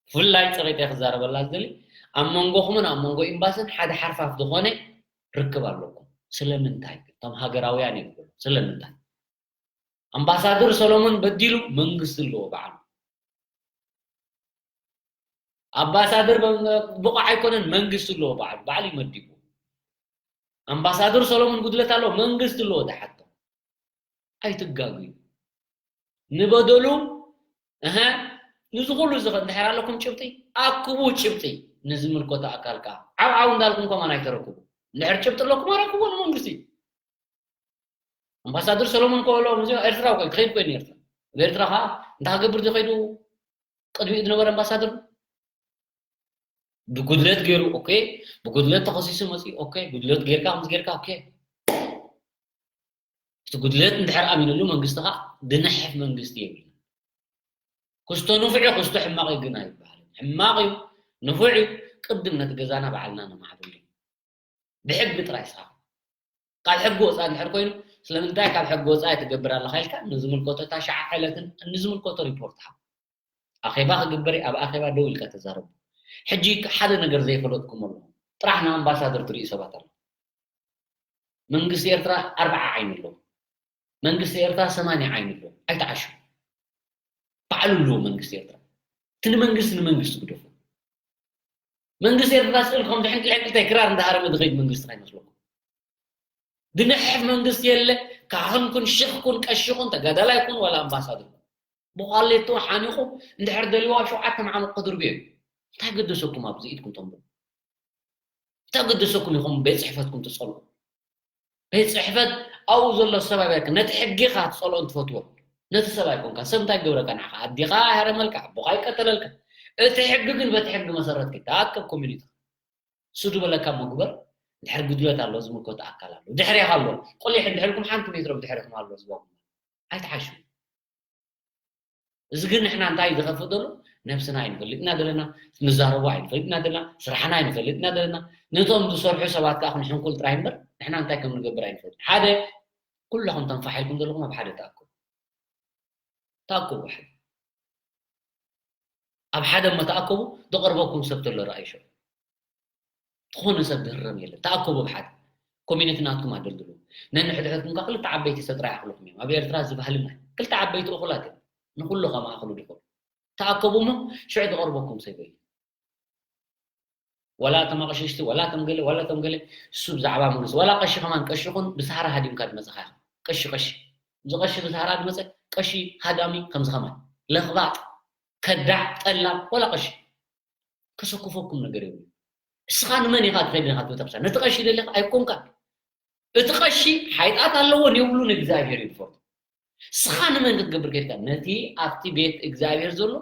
ብፍላይ ጽሬት እየ ክዛረበላ ዝደሊ፣ ኣብ መንጎኹምን ኣብ መንጎ ኤምባስን ሓደ ሓርፋፍ ዝኾነ ርክብ ኣለኩም። ስለምንታይ? እቶም ሃገራውያን እዮም ዝብሉ። ስለምንታይ? ኣምባሳደር ሰሎሞን በዲሉ መንግስቲ ኣለዎ ባዕሉ። ኣምባሳደር በ-፣ ብቑዕ ኣይኮነን መንግስቲ ኣለዎ ባዕሉ። ባዕሉ ይመዲቡ። ኣምባሳደር ሰሎሞን ጉድለት ኣለዎ መንግስቲ ኣለዎ ዝሓቶ። ኣይትጋግዩ። ንበደሉ፣ እሀ፣ ንዚ ኩሉ እዚ ከ እንድሕር ኣለኩም ጭብጢ፣ ኣክቡ ጭብጢ። ንዝምልከቶ ኣካል ከኣ ዓው ዓው እንዳልኩም ከማን ኣይተረክቡ። እንድሕር ጭብጢ ኣለኩም ኣረክብዎ ንመንግስቲ። ኣምባሳደር ሰሎሞን እኮ በሎም፣ እዚ ኤርትራ እኮ ክኸይድ ኮይኑ ኤርትራ። ኣብ ኤርትራ ከኣ እንታይ ክገብር ዝኸይዱ ቅድሚኡ ዝነበረ ኣምባሳደር? ብጉድለት ገይሩ፣ ኦኬ፣ ብጉድለት ተኸሲሱ መፂኡ፣ ኦኬ፣ ጉድለት ጌርካ፣ ከምዚ ጌርካ፣ ኦኬ። እቲ ጉድለት እንድሕር ኣሚኑሉ መንግስቲ ከኣ ዝንሕፍ መንግስቲ የብልና። ክስቶ ንፉዕ እዩ፣ ክስቶ ሕማቕ እዩ ግን ኣይበሃልን። ሕማቕ እዩ፣ ንፉዕ እዩ፣ ቅድም ነቲ ገዛና ባዕልና ነማዕብሉ። ብሕጊ ጥራይ ስራሕ። ካብ ሕጊ ወፃኢ እንድሕር ኮይኑ፣ ስለምንታይ ካብ ሕጊ ወፃኢ ትገብር ኣለኻ ኢልካ ንዝምልከቶ እታ ሸዓ ዕለትን ንዝምልከቶ ሪፖርት ሃብ። ኣኼባ ክግበር እዩ፣ ኣብ ኣኼባ ደው ኢልካ ተዛረቡ። ሕጂ ሓደ ነገር ዘይፈለጥኩም ኣለኹም። ጥራሕ ንኣምባሳደር ትርእዩ ሰባት ኣለኹም። መንግስቲ ኤርትራ ኣርብዓ ዓይኒ ኣለዎ። መንግስቲ ኤርትራ ሰማንያ ዓይኒ ኣለዎ። ኣይትዓሹ። ባዕሉ ኣለዎ መንግስቲ ኤርትራ። እቲ ንመንግስቲ ንመንግስቲ ግደፉ። መንግስቲ ኤርትራ ስእልኩም ዝሕንቅልሕንቅልታይ ክራር እንዳሃረመ ዝኸይድ መንግስቲ ከይመስለኩም። ዝንሕፍ መንግስቲ የለ። ካህን ኩን፣ ሽኽ ኩን፣ ቀሺ ኩን፣ ተጋዳላይ ኩን፣ ዋላ ኣምባሳደር ኩን። ብቋሌቱ ሓኒቑ እንድሕር ደልይዋ ሸውዓተ መዓሙቕ ክድርብዮ እዩ። እንታይ ገደሰኩም ኣብዚ ኢድኩም ተንብሩ? እንታይ ገደሰኩም ኢኹም ቤት ጽሕፈትኩም ትጸልኡ? ቤት ጽሕፈት ኣብኡ ዘሎ ሰብ ኣይበልክን። ነቲ ሕጊ ኢኻ ትጸልኦን ትፈትዎን። ነቲ ሰብ ኣይኮንካ። ሰብ እንታይ ገብረካ ንዓኻ? ኣዴኻ ኣይሃረመልካ፣ ኣቦኻ ኣይቀተለልካ። እቲ ሕጊ ግን በቲ ሕጊ መሰረት ከይድ። ተኣከብ ኮሚኒቲ። እሱ ዝበለካ እሞ ግበር። እንድሕር ጉድለት ኣሎ፣ ዝምልከቶ ኣካል ኣሎ። ድሕሬኻ ኣሎ። ቁሊሕ እንድሕር ኢልኩም ሓንቲ ሜትሮ ብድሕሬኹም ኣሎ ዝበልኩም። ኣይትሓሹ። እዚ ግን ንሕና እንታይ እዩ ዝኸፍእ ዘሎ? ነብስና ኣይንፈልጥና ዘለና፣ ንዛረቦ ኣይንፈልጥና ዘለና፣ ስራሕና ኣይንፈልጥና ዘለና። ነቶም ዝሰርሑ ሰባት ከኣ ክንሕንኩል ጥራይ እምበር፣ ንሕና እንታይ ከም ንገብር ኣይንፈልጥን። ሓደ፣ ኩለኹም ተንፋሕ ኢልኩም ዘለኹም ኣብ ሓደ ተኣከቡ። ተኣከቡ ሓደ። ኣብ ሓደ እሞ ተኣከቡ፣ ዝቐርበኩም ሰብ ተሎ ረኣዩ ሽዑ። ዝኾነ ሰብ ዝህረም የለን። ተኣከቡ ኣብ ሓደ። ኮሚኒቲ ናትኩም ኣደልድሉ። ነንሕድሕድኩም ከኣ ክልተ ዓበይቲ ሰብ ጥራይ ይኣኽለኩም እዮም። ኣብ ኤርትራ እዚ ባህልና እዩ። ክልተ ዓበይቲ እኹላት እዮም። ንኹሉ ከማእኽሉ ድኽእሉ። ተኣከቡ እሞ ሽዑ ዝቐርበኩም ሰብ እዩ። ዋላ እቶም ኣቕሽሽቲ፣ ዋላ እቶም ገለ፣ ዋላ እቶም ገለ፣ እሱ ብዛዕባ መንግስቲ፣ ዋላ ቀሺ ከማን፣ ቀሺ ኹን ብሰሃራ ሃዲምካ ዝመጻኻ ኢኻ። ቀሺ፣ ቀሺ። እዚ ቀሺ ብሰሃራ ዝመጸ፣ ቀሺ ሃዳሚ ከምዚ ከማን። ለኽባጥ፣ ከዳዕ፣ ጠላም፣ ዋላ ቀሺ። ከሰኩፈኩም ነገር የብሉ። እስኻ ንመን ኢኻ ትኸይድ ኢኻ ቤተክርስትያን? ነቲ ቀሺ ደሊኻ ኣይኮንካን። እቲ ቀሺ ሓይጣት ኣለዎ የብሉን፣ እግዚኣብሔር እዩ ዝፈርዶ። እስኻ ንመን ክትገብር ከድካ? ነቲ ኣብቲ ቤት እግዚኣብሔር ዘሎ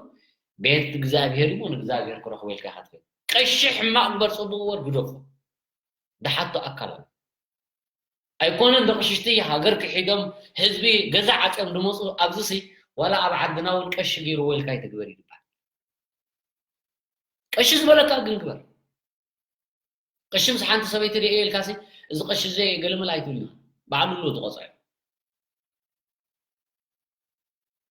ቤት እግዚኣብሔር እዩ፣ ንእግዚኣብሔር ክረኽቦ ኢልካ ኢኻ ትኸይድ። ቀሺ ሕማቕ ግበር፣ ጽቡቕ ግበር፣ ግደፎ። ድሓቶ ኣካል ኣሎ። ኣይኮነን ደቕሽቲ ሃገር ክሒዶም ህዝቢ ገዛ ዓጽዮም ዝመጹ ኣብዚ ሲ ዋላ ኣብ ዓድና እውን ቀሺ ገይርዎ ኢልካ ይትግበር እዩ ዝበሃል። ቀሺ ዝበለካ ግን ግበር። ቀሺ ምስ ሓንቲ ሰበይቲ ደየ ኢልካ ሲ እዚ ቀሺ ዘይ ገለመል ኣይትብልና። ባዕሉ ኣሎ ዝቐጽዖ።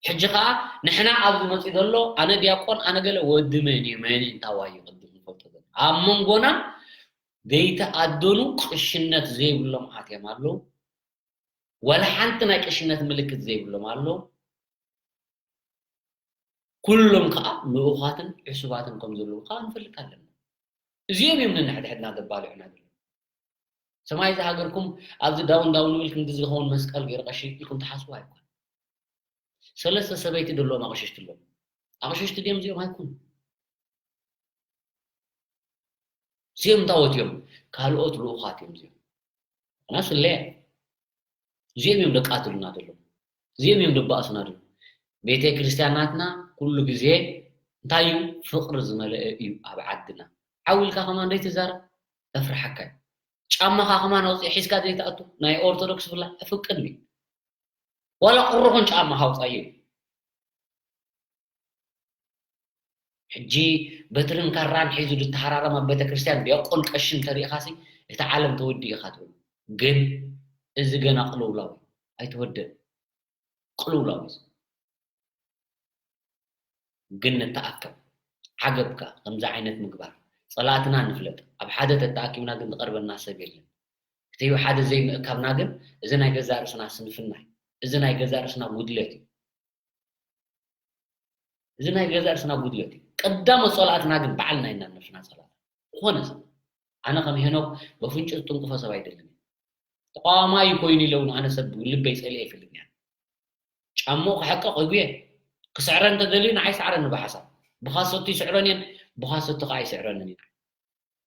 ሕጂ ኸኣ ንሕና ኣብዚ መጺኡ ዘሎ ኣነ ዲያቆን ኣነ ገለ ወዲ መን እዩ መን እንታይ ዋዩ ቅድም ንፈልጦ ዘለና ኣብ መንጎና ዘይተኣደኑ ቅሽነት ዘይብሎም ኣትዮም ኣለዉ። ዋላ ሓንቲ ናይ ቅሽነት ምልክት ዘይብሎም ኣለዉ። ኩሎም ከኣ ልኡኻትን ዕሱባትን ከም ዘለዉ ከኣ ንፈልጥ ኣለና። እዚኦም እዮም ነንሕድሕድና ዘባልዑና ዘለዉ። ሰማይ ዝሃገርኩም ኣብዚ ዳውን ዳውን ኢልኩም ዝኸውን መስቀል ገይሩ ቀሺ ኢልኩም ትሓስቡ ኣይኮን። ሰለስተ ሰበይቲ ዘለዎም ኣቕሽሽቲ ኣለዉ። ኣቕሽሽቲ ድዮም እዚኦም ኣይኮኑ። እዚኦም እንታይ እዮም? ካልኦት ልኡኻት እዮም እዚኦም። እና ስለ እዚኦም እዮም ደቃትሉና ዘለዉ። እዚኦም እዮም ደባእሱና ዘለዉ። ቤተ ክርስቲያን ናትና ኩሉ ግዜ እንታይ እዩ? ፍቕሪ ዝመለአ እዩ ኣብ ዓድና። ዓው ኢልካ ከማን ዘይትዛረብ፣ ዘፍርሓካ እዩ። ጫማኻ ከማን ኣውፂእ ሒዝካ ዘይትኣቱ፣ ናይ ኦርቶዶክስ ብላ፣ ፍቅድ እዩ። ዋላ ቁሩኹን ጫማ ሃውፃዮ። ሕጂ በትርን ካራን ሒዙ ዝተሃራረም ኣብ ቤተክርስትያን ዲያቆን ቀሺ እንተሪኢኻሲ፣ እቲ ዓለም ተወዲኡ ኢኻ ትብል። ግን እዚ ገና ቅልውላው እዩ፣ ኣይተወደን። ቅልውላው እዩ። ግን ንተኣከብ። ዓገብ ከኣ ከምዚ ዓይነት ምግባር። ጸላእትና ንፍለጥ። ኣብ ሓደ ተተኣኪብና ግን ዝቐርበና ሰብ የለን። እቲ ሓደ ዘይምእካብና ግን እዚ ናይ ገዛእ ርእስና ስንፍና እዩ። እዚ ናይ ገዛእ ርእስና ጉድለት እዩ። እዚ ናይ ገዛእ ርእስና ጉድለት እዩ። ቀዳሞት ጸላእትና ግን ባዕልና ኢና ነብስና ጸላእትና። ዝኾነ ሰብ። ኣነ ከም ሄኖክ በፍንጭ ዝጥንቅፎ ሰብ ኣይደልን እየ። ተቃዋማይ ኮይኑ ኢለ እውን ኣነ ሰብ ልበይ ጸሊኤ ኣይፈልጥን እየ። ጫምኡ ክሕቀቕ እጉየ። ክስዕረ እንተደልዩ ንዓይ ስዓረኒ ብሓሳብ። ብኻሰቱ ይስዕረን እየን፣ ብኻሰቱ ከዓ ኣይስዕረንን እዩ።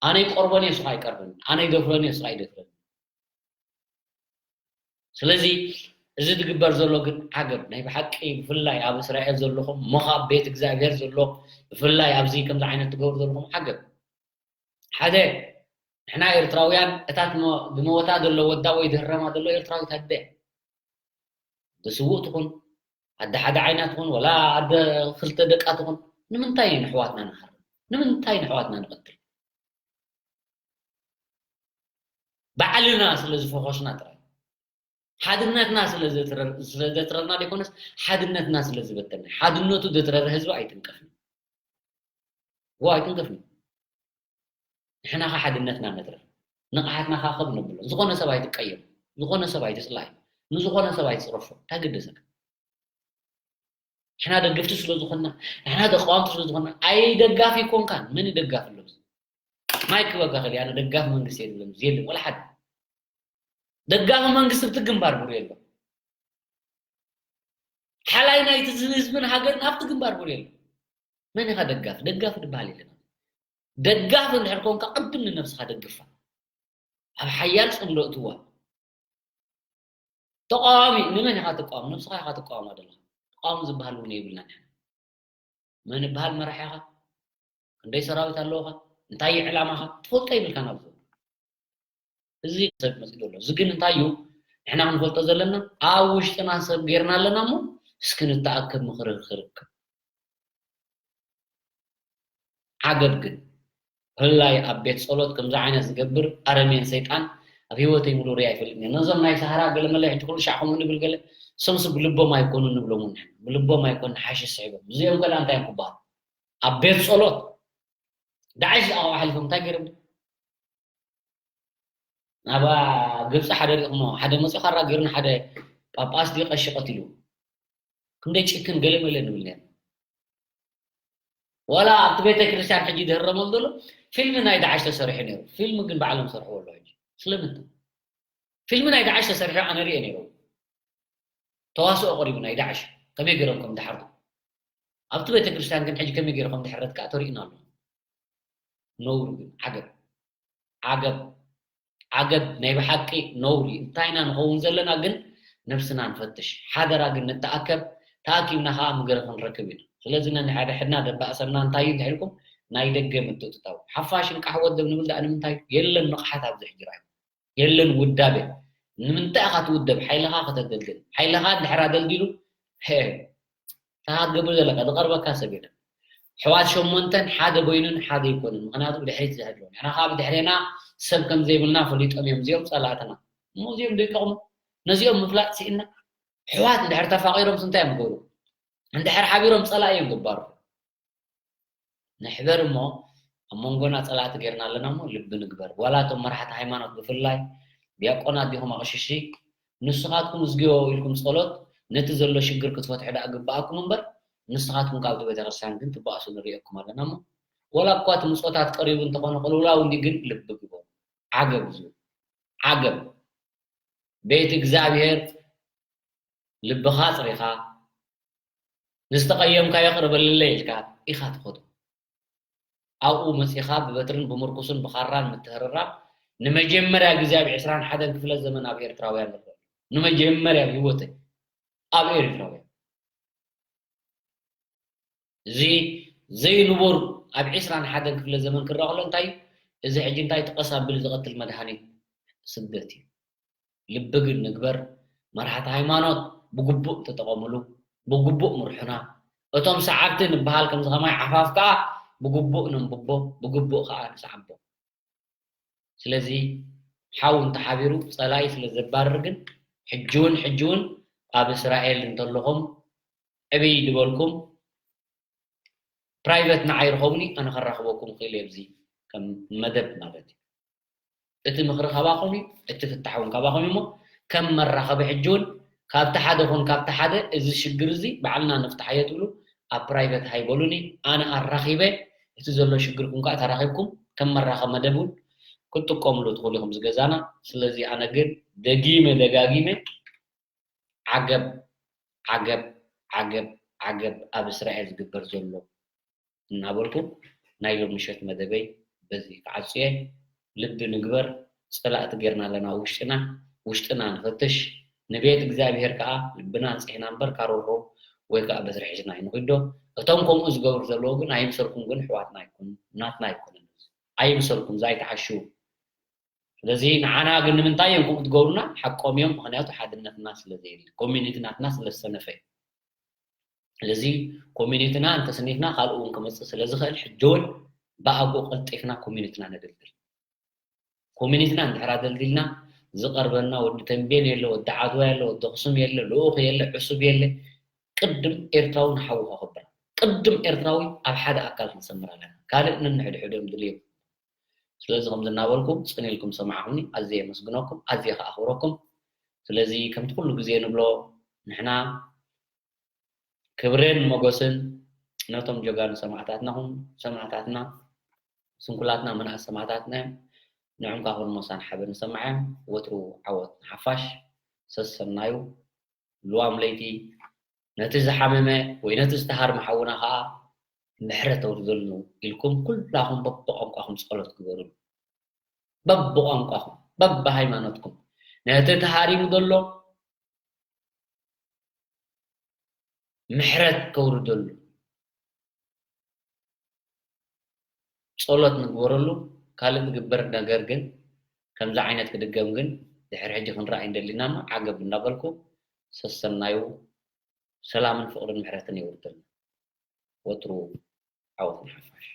ኣነ ይቆርቦን እየ፣ ንሱ ከዓ ኣይቀርበንን። ኣነ ይደፍረን እየ፣ ንሱ ከዓ ኣይደፍረንን። ስለዚ እዚ ዝግበር ዘሎ ግን ዓገብ፣ ናይ ብሓቂ ብፍላይ ኣብ እስራኤል ዘለኹም፣ እሞ ኸዓ ኣብ ቤት እግዚኣብሔር ዘሎ፣ ብፍላይ ኣብዚ ከምዚ ዓይነት ትገብሩ ዘለኹም ዓገብ። ሓደ፣ ንሕና ኤርትራውያን እታ ትመ-፣ ብመወታ ዘሎ ወዳ ወይ ድህረማ ዘሎ ኤርትራዊት ኣደ። ኣደ ስዉእ ትኹን፣ ኣደ ሓደ ዓይና ትኹን፣ ወላ ኣደ ክልተ ደቃ ትኹን፣ ንምንታይ ንሕዋትና ንሃርም? ንምንታይ ንሕዋትና ንቐትል? ባዕልና ስለ ዝፈኾስና ጥራይ፣ ሓድነትና ስለ ዘትረ-፣ ስለ ዘትረርና ዘይኮነስ፣ ሓድነትና ስለ ዝበተና። ሓድነቱ ዘትረረ ህዝቢ ኣይትንቀፍን። ዋ፣ ኣይትንቀፍን። ንሕና ኸ ሓድነትና ነትረር። ንቕሓትና ኸ ከብ ነብሎ። ዝኾነ ሰብ ኣይትቀየም። ዝኾነ ሰብ ኣይትጽላእ። ንዝኾነ ሰብ ኣይትጽረፎ። እንታይ ገደሰካ? ንሕና ደገፍቲ ስለ ዝኾንና፣ ንሕና ተቃወምቲ ስለ ዝኾንና፣ ኣይ ደጋፊ ኮንካን፣ መን እዩ ደጋፊ ኣሎ? ማይክ ክበካ ከሊ፣ ኣነ ደጋፊ መንግስቲ እየ ዝብለኒ የለን፣ ወላ ሓደ። ደጋፊ መንግስቲ ኣብቲ ግንባር ብሩ የለን። ሓላይ ናይቲ ህዝብን ሃገርን ኣብቲ ግንባር ብሩ የለን። መን ኢኻ ደጋፊ? ደጋፊ ዝበሃል የለን። ደጋፊ እንድሕር ኮንካ፣ ቅድም ንነብስኻ ደግፋ። ኣብ ሓያል ጽምዶ እትዋ። ተቃዋሚ፣ ንመን ኢኻ ትቃወም? ነብስኻ ኢኻ ትቃወማ ዘለኻ። ተቃዋሚ ዝበሃል እውን የብልናን ንሕና። መን ይበሃል መራሒኻ? ክንደይ ሰራዊት ኣለውኻ? እንታይ እዩ ዕላማኻ? ትፈልጦ የብልካን ኣብዚ። እዚ ሰብ መጺኡ ዘሎ። እዚ ግን እንታይ እዩ? ንሕና ክንፈልጦ ዘለና፣ ኣብ ውሽጥና ሰብ ጌርና ኣለና እሞ፣ እስኪ ንተኣከብ ምኽሪ ክርከብ። ዓገብ ግን፣ ብፍላይ ኣብ ቤት ጸሎት ከምዚ ዓይነት ዝገብር ኣረሜን ሰይጣን ኣብ ህይወተይ ሙሉ ሪኣ ኣይፈልጥን እየ። ነዞም ናይ ሳህራ ገለ መለ ሕጂ ኩሉ ሻዕ ከምኡ ንብል ገለ፣ ሰምሲ ብልቦም ኣይኮኑን ንብሎም እውን ንሕና። ብልቦም ኣይኮኑን፣ ሓሽሽ ስሒቦም። እዚኦም ከ እንታይ እዮም ክበሃሉ? ኣብ ቤት ጸሎት ዳዕሽ ዝኣቕሑ ሓሊፎም እንታይ ገይሮም? ናብ ግብጺ ሓደ ርኢኹሞ፣ ሓደ መጺኡ ካራ ገይሩ ንሓደ ጳጳስ ድዩ ቀሺ ቀቲሉ። ክንደይ ጭክን ገለ መለ ንብል ነርና። ዋላ ኣብቲ ቤተ ክርስቲያን ሕጂ ዝህረመሉ ዘሎ ፊልም ናይ ዳዕሽ ተሰሪሑ ነይሩ። ፊልም ግን ባዕሎም ሰርሕዎ ኣለዉ ሕጂ። ስለምንታይ? ፊልም ናይ ዳዕሽ ተሰሪሑ ኣነ ርእየ ነይሩ። ተዋስኦ ቀሪቡ ናይ ዳዕሽ ከመይ ገይሮም ከም ዝሓርዱ። ኣብቲ ቤተ ክርስቲያን ግን ሕጂ ከመይ ገይሩ ከም ዝሕረድ ከኣ ተርእዩና ኣሎ። ነውሪ ግን ዓገብ። ዓገብ። ዓገብ ናይ ብሓቂ ነውሪ። እንታይ ኢና ንኸውን ዘለና ግን ነብስና ንፈትሽ። ሓደራ ግን ንተኣከብ፣ ተኣኪብና ከኣ ምገረ ክንረክብ ኢና። ስለዚ ነንሓድሕድና ደባእሰና እንታይ እዩ እንድሕር ኢልኩም ናይ ደገ ምትእትታው። ሓፋሽ እንቃሕ ወደብ ንብል ደኣ ንምንታይ? የለን ንቕሓት ኣብዚ ሕጂ ርኣዩ። የለን ውዳበ። ንምንታይ ኢኻ ትውደብ? ሓይልኻ ከተደልድል። ሓይልኻ እንድሕር ኣደልዲሉ፣ ሄ፣ እንታይ ክትገብር ዘለካ? ዝቐርበካ ሰብ የለን። ኣሕዋት ሸሞንተን ሓደ ኮይኑን ሓደ ኣይኮኑን። ምኽንያቱ ብድሕሪት ዝሕድሩ። ንሕና ከኣ ብድሕሬና ሰብ ከም ዘይብልና ፈሊጦም እዮም። እዚኦም ጸላእትና። እሞ እዚኦም ደቂቖም ነዚኦም ምፍላጥ ስኢንና። ኣሕዋት እንድሕር ተፋቒሮም እንታይ እዮም ዝገብሩ? እንድሕር ሓቢሮም ጸላኢ እዮም ገባሩ። ንሕበር እሞ ኣብ መንጎና ጸላእቲ ጌርና ኣለና እሞ ልቢ ንግበር። ዋላ እቶም መራሕቲ ሃይማኖት ብፍላይ ዲያቆናት ዲኹም ኣቕሽሺ፣ ንስኻትኩም እዝግዮ ኢልኩም ጸሎት ነቲ ዘሎ ሽግር ክትፈትሑ ደኣ ግብኣኩም እምበር፣ ንስኻትኩም ካብቲ ቤተክርስትያን ግን ትባእሱ ንርእየኩም ኣለና እሞ፣ ዋላ እኳ እቲ ምጾታት ቀሪቡ እንተኾነ ቅልውላው እንዲ ግን ልቢ ግበሩ። ዓገብ እዩ። ዓገብ። ቤት እግዚኣብሔር ልብኻ ኣጽሪኻ፣ ንዝተቐየምካዮ ቅረበለለይ ኢልካ ኢኻ ትኸዶ። ኣብኡ መጺኻ ብበትርን ብምርኩስን ብኻራን ምትህርራብ ንመጀመርያ ግዜ ኣብ ዕስራን ሓደን ክፍለ ዘመን ኣብ ኤርትራውያን ንርኦ። ንመጀመርያ ኣብ ህይወተይ ኣብ ኤርትራውያን። እዚ ዘይንቡር ኣብ ዕስራን ሓደን ክፍለ ዘመን ክረኣ ከሎ እንታይ እዩ? እዚ ሕጂ እንታይ ጥቀስ ኣቢሉ ዝቐትል መድሃኒት ስደት እዩ። ልቢ ግን ንግበር፣ መራሕቲ ሃይማኖት ብግቡእ ተጠቐምሉ፣ ብግቡእ ምርሑና። እቶም ሰዓብቲ ንበሃል ከምዚ ከማይ ዓፋፍ ከኣ ብግቡእ ነንብቦ፣ ብግቡእ ከኣ ንስዓቦ። ስለዚ ሓው እንተሓቢሩ ጸላኢ ስለ ዘባርር ግን ሕጂ እውን ሕጂ እውን ኣብ እስራኤል እንተለኹም ዕብይ ዝበልኩም ፕራይቨት ንዓይ ርኸቡኒ ኣነ ከራኽበኩም ክእል እየ። ኣብዚ ከም መደብ ማለት እዩ። እቲ ምኽሪ ካባኹም እዩ፣ እቲ ፍታሕ እውን ካባኹም እዩ። እሞ ከም መራኸቢ ሕጂ እውን ካብቲ ሓደ ኹን ካብቲ ሓደ እዚ ሽግር እዚ ባዕልና ንፍታሓዮ ትብሉ ኣብ ፕራይቨት ሃይበሉኒ፣ ኣነ ኣራኺበ እቲ ዘሎ ሽግርኩም ከዓ ተራኺብኩም ከም መራኸቢ መደብ እውን ክትጥቀምሉ ትኽእሉ ኢኹም ዝገዛና። ስለዚ ኣነ ግን ደጊመ ደጋጊመ ዓገብ ዓገብ ዓገብ ዓገብ ኣብ እስራኤል ዝግበር ዘሎ እናበልኩ ናይ ሎም ምሸት መደበይ በዚ ክዓጹየ። ልቢ ንግበር፣ ጸላእቲ ጌርና ኣለና ውሽጥና፣ ውሽጥና ንፈትሽ፣ ንቤት እግዚኣብሔር ከኣ ልብና ኣንጽሕና እምበር ካሮሮ ወይ ከኣ በትሪ ሒዝና ኣይንኺዶ። እቶም ከምኡ ዝገብሩ ዘለዉ ግን ኣይምሰልኩም፣ ግን ኣሕዋትና ኣይኮኑን፣ ናትና ኣይኮነን። ኣይምሰልኩም፣ እዛ ኣይትዓሽዉ። ስለዚ ንዓና ግን ንምንታይ እዮም ከምኡ ትገብሩና? ሓቆም እዮም፣ ምኽንያቱ ሓድነትና ስለ ዘየለ፣ ኮሚኒቲ ናትና ስለ ዝሰነፈ እዩ። ስለዚ ኮሚኒቲና እንተስኒትና ካልእ እውን ክመጽእ ስለ ዝኽእል ሕጂ እውን ብኣግኡ ቀልጢፍና ኮሚኒቲና ነደልድል። ኮሚኒቲና እንድሕር ኣደልዲልና ዝቐርበና ወዲ ተንቤን የለ፣ ወዲ ዓድዋ የለ፣ ወዲ ኣኽሱም የለ፣ ልኡኽ የለ፣ ዕሱብ የለ፣ ቅድም ኤርትራዊ ንሓዉ ከኽብር፣ ቅድም ኤርትራዊ ኣብ ሓደ ኣካል ክንሰምር ኣለና። ካልእ ነንሕድሕዶም ድልዮም። ስለዚ ከምዚ እናበልኩም ጽን ኢልኩም ሰማዕኹኒ ኣዝየ የመስግነኩም፣ ኣዝየ ከኣኽብረኩም። ስለዚ ከምቲ ኩሉ ግዜ ንብሎ ንሕና ክብርን ሞገስን ነቶም ጀጋኑ ሰማዕታትና ኹን ሰማዕታትና ስንኩላትና መናእስ ሰማዕታትና እዮም። ንዕም ከዓ ኹን ሞሳን ሓበን ንሰማዕ እዮም። ወትሩ ዓወት ንሓፋሽ። ሰሰናዩ ልዋም ለይቲ ነቲ ዝሓመመ ወይ ነቲ ዝተሃርመ ሓውና ከዓ ምሕረት ኣውርደሉ ኢልኩም ኩላኹም በብቋንቋኹም ጸሎት ግበሩሉ። በብቋንቋኹም በብሃይማኖትኩም ነቲ ተሃሪሙ ዘሎ ምሕረት ከውርደሉ ጸሎት ንግበረሉ። ካልእ ዝግበር ነገር ግን ከምዚ ዓይነት ክድገም ግን ድሕሪ ሕጂ ክንረኣይ እንደሊና እሞ ዓገብ እንዳበልኩ ሰሰናዩ ሰላምን ፍቕርን ምሕረትን የውርደልና። ወትሩ ዓወት ንሓፋሽ።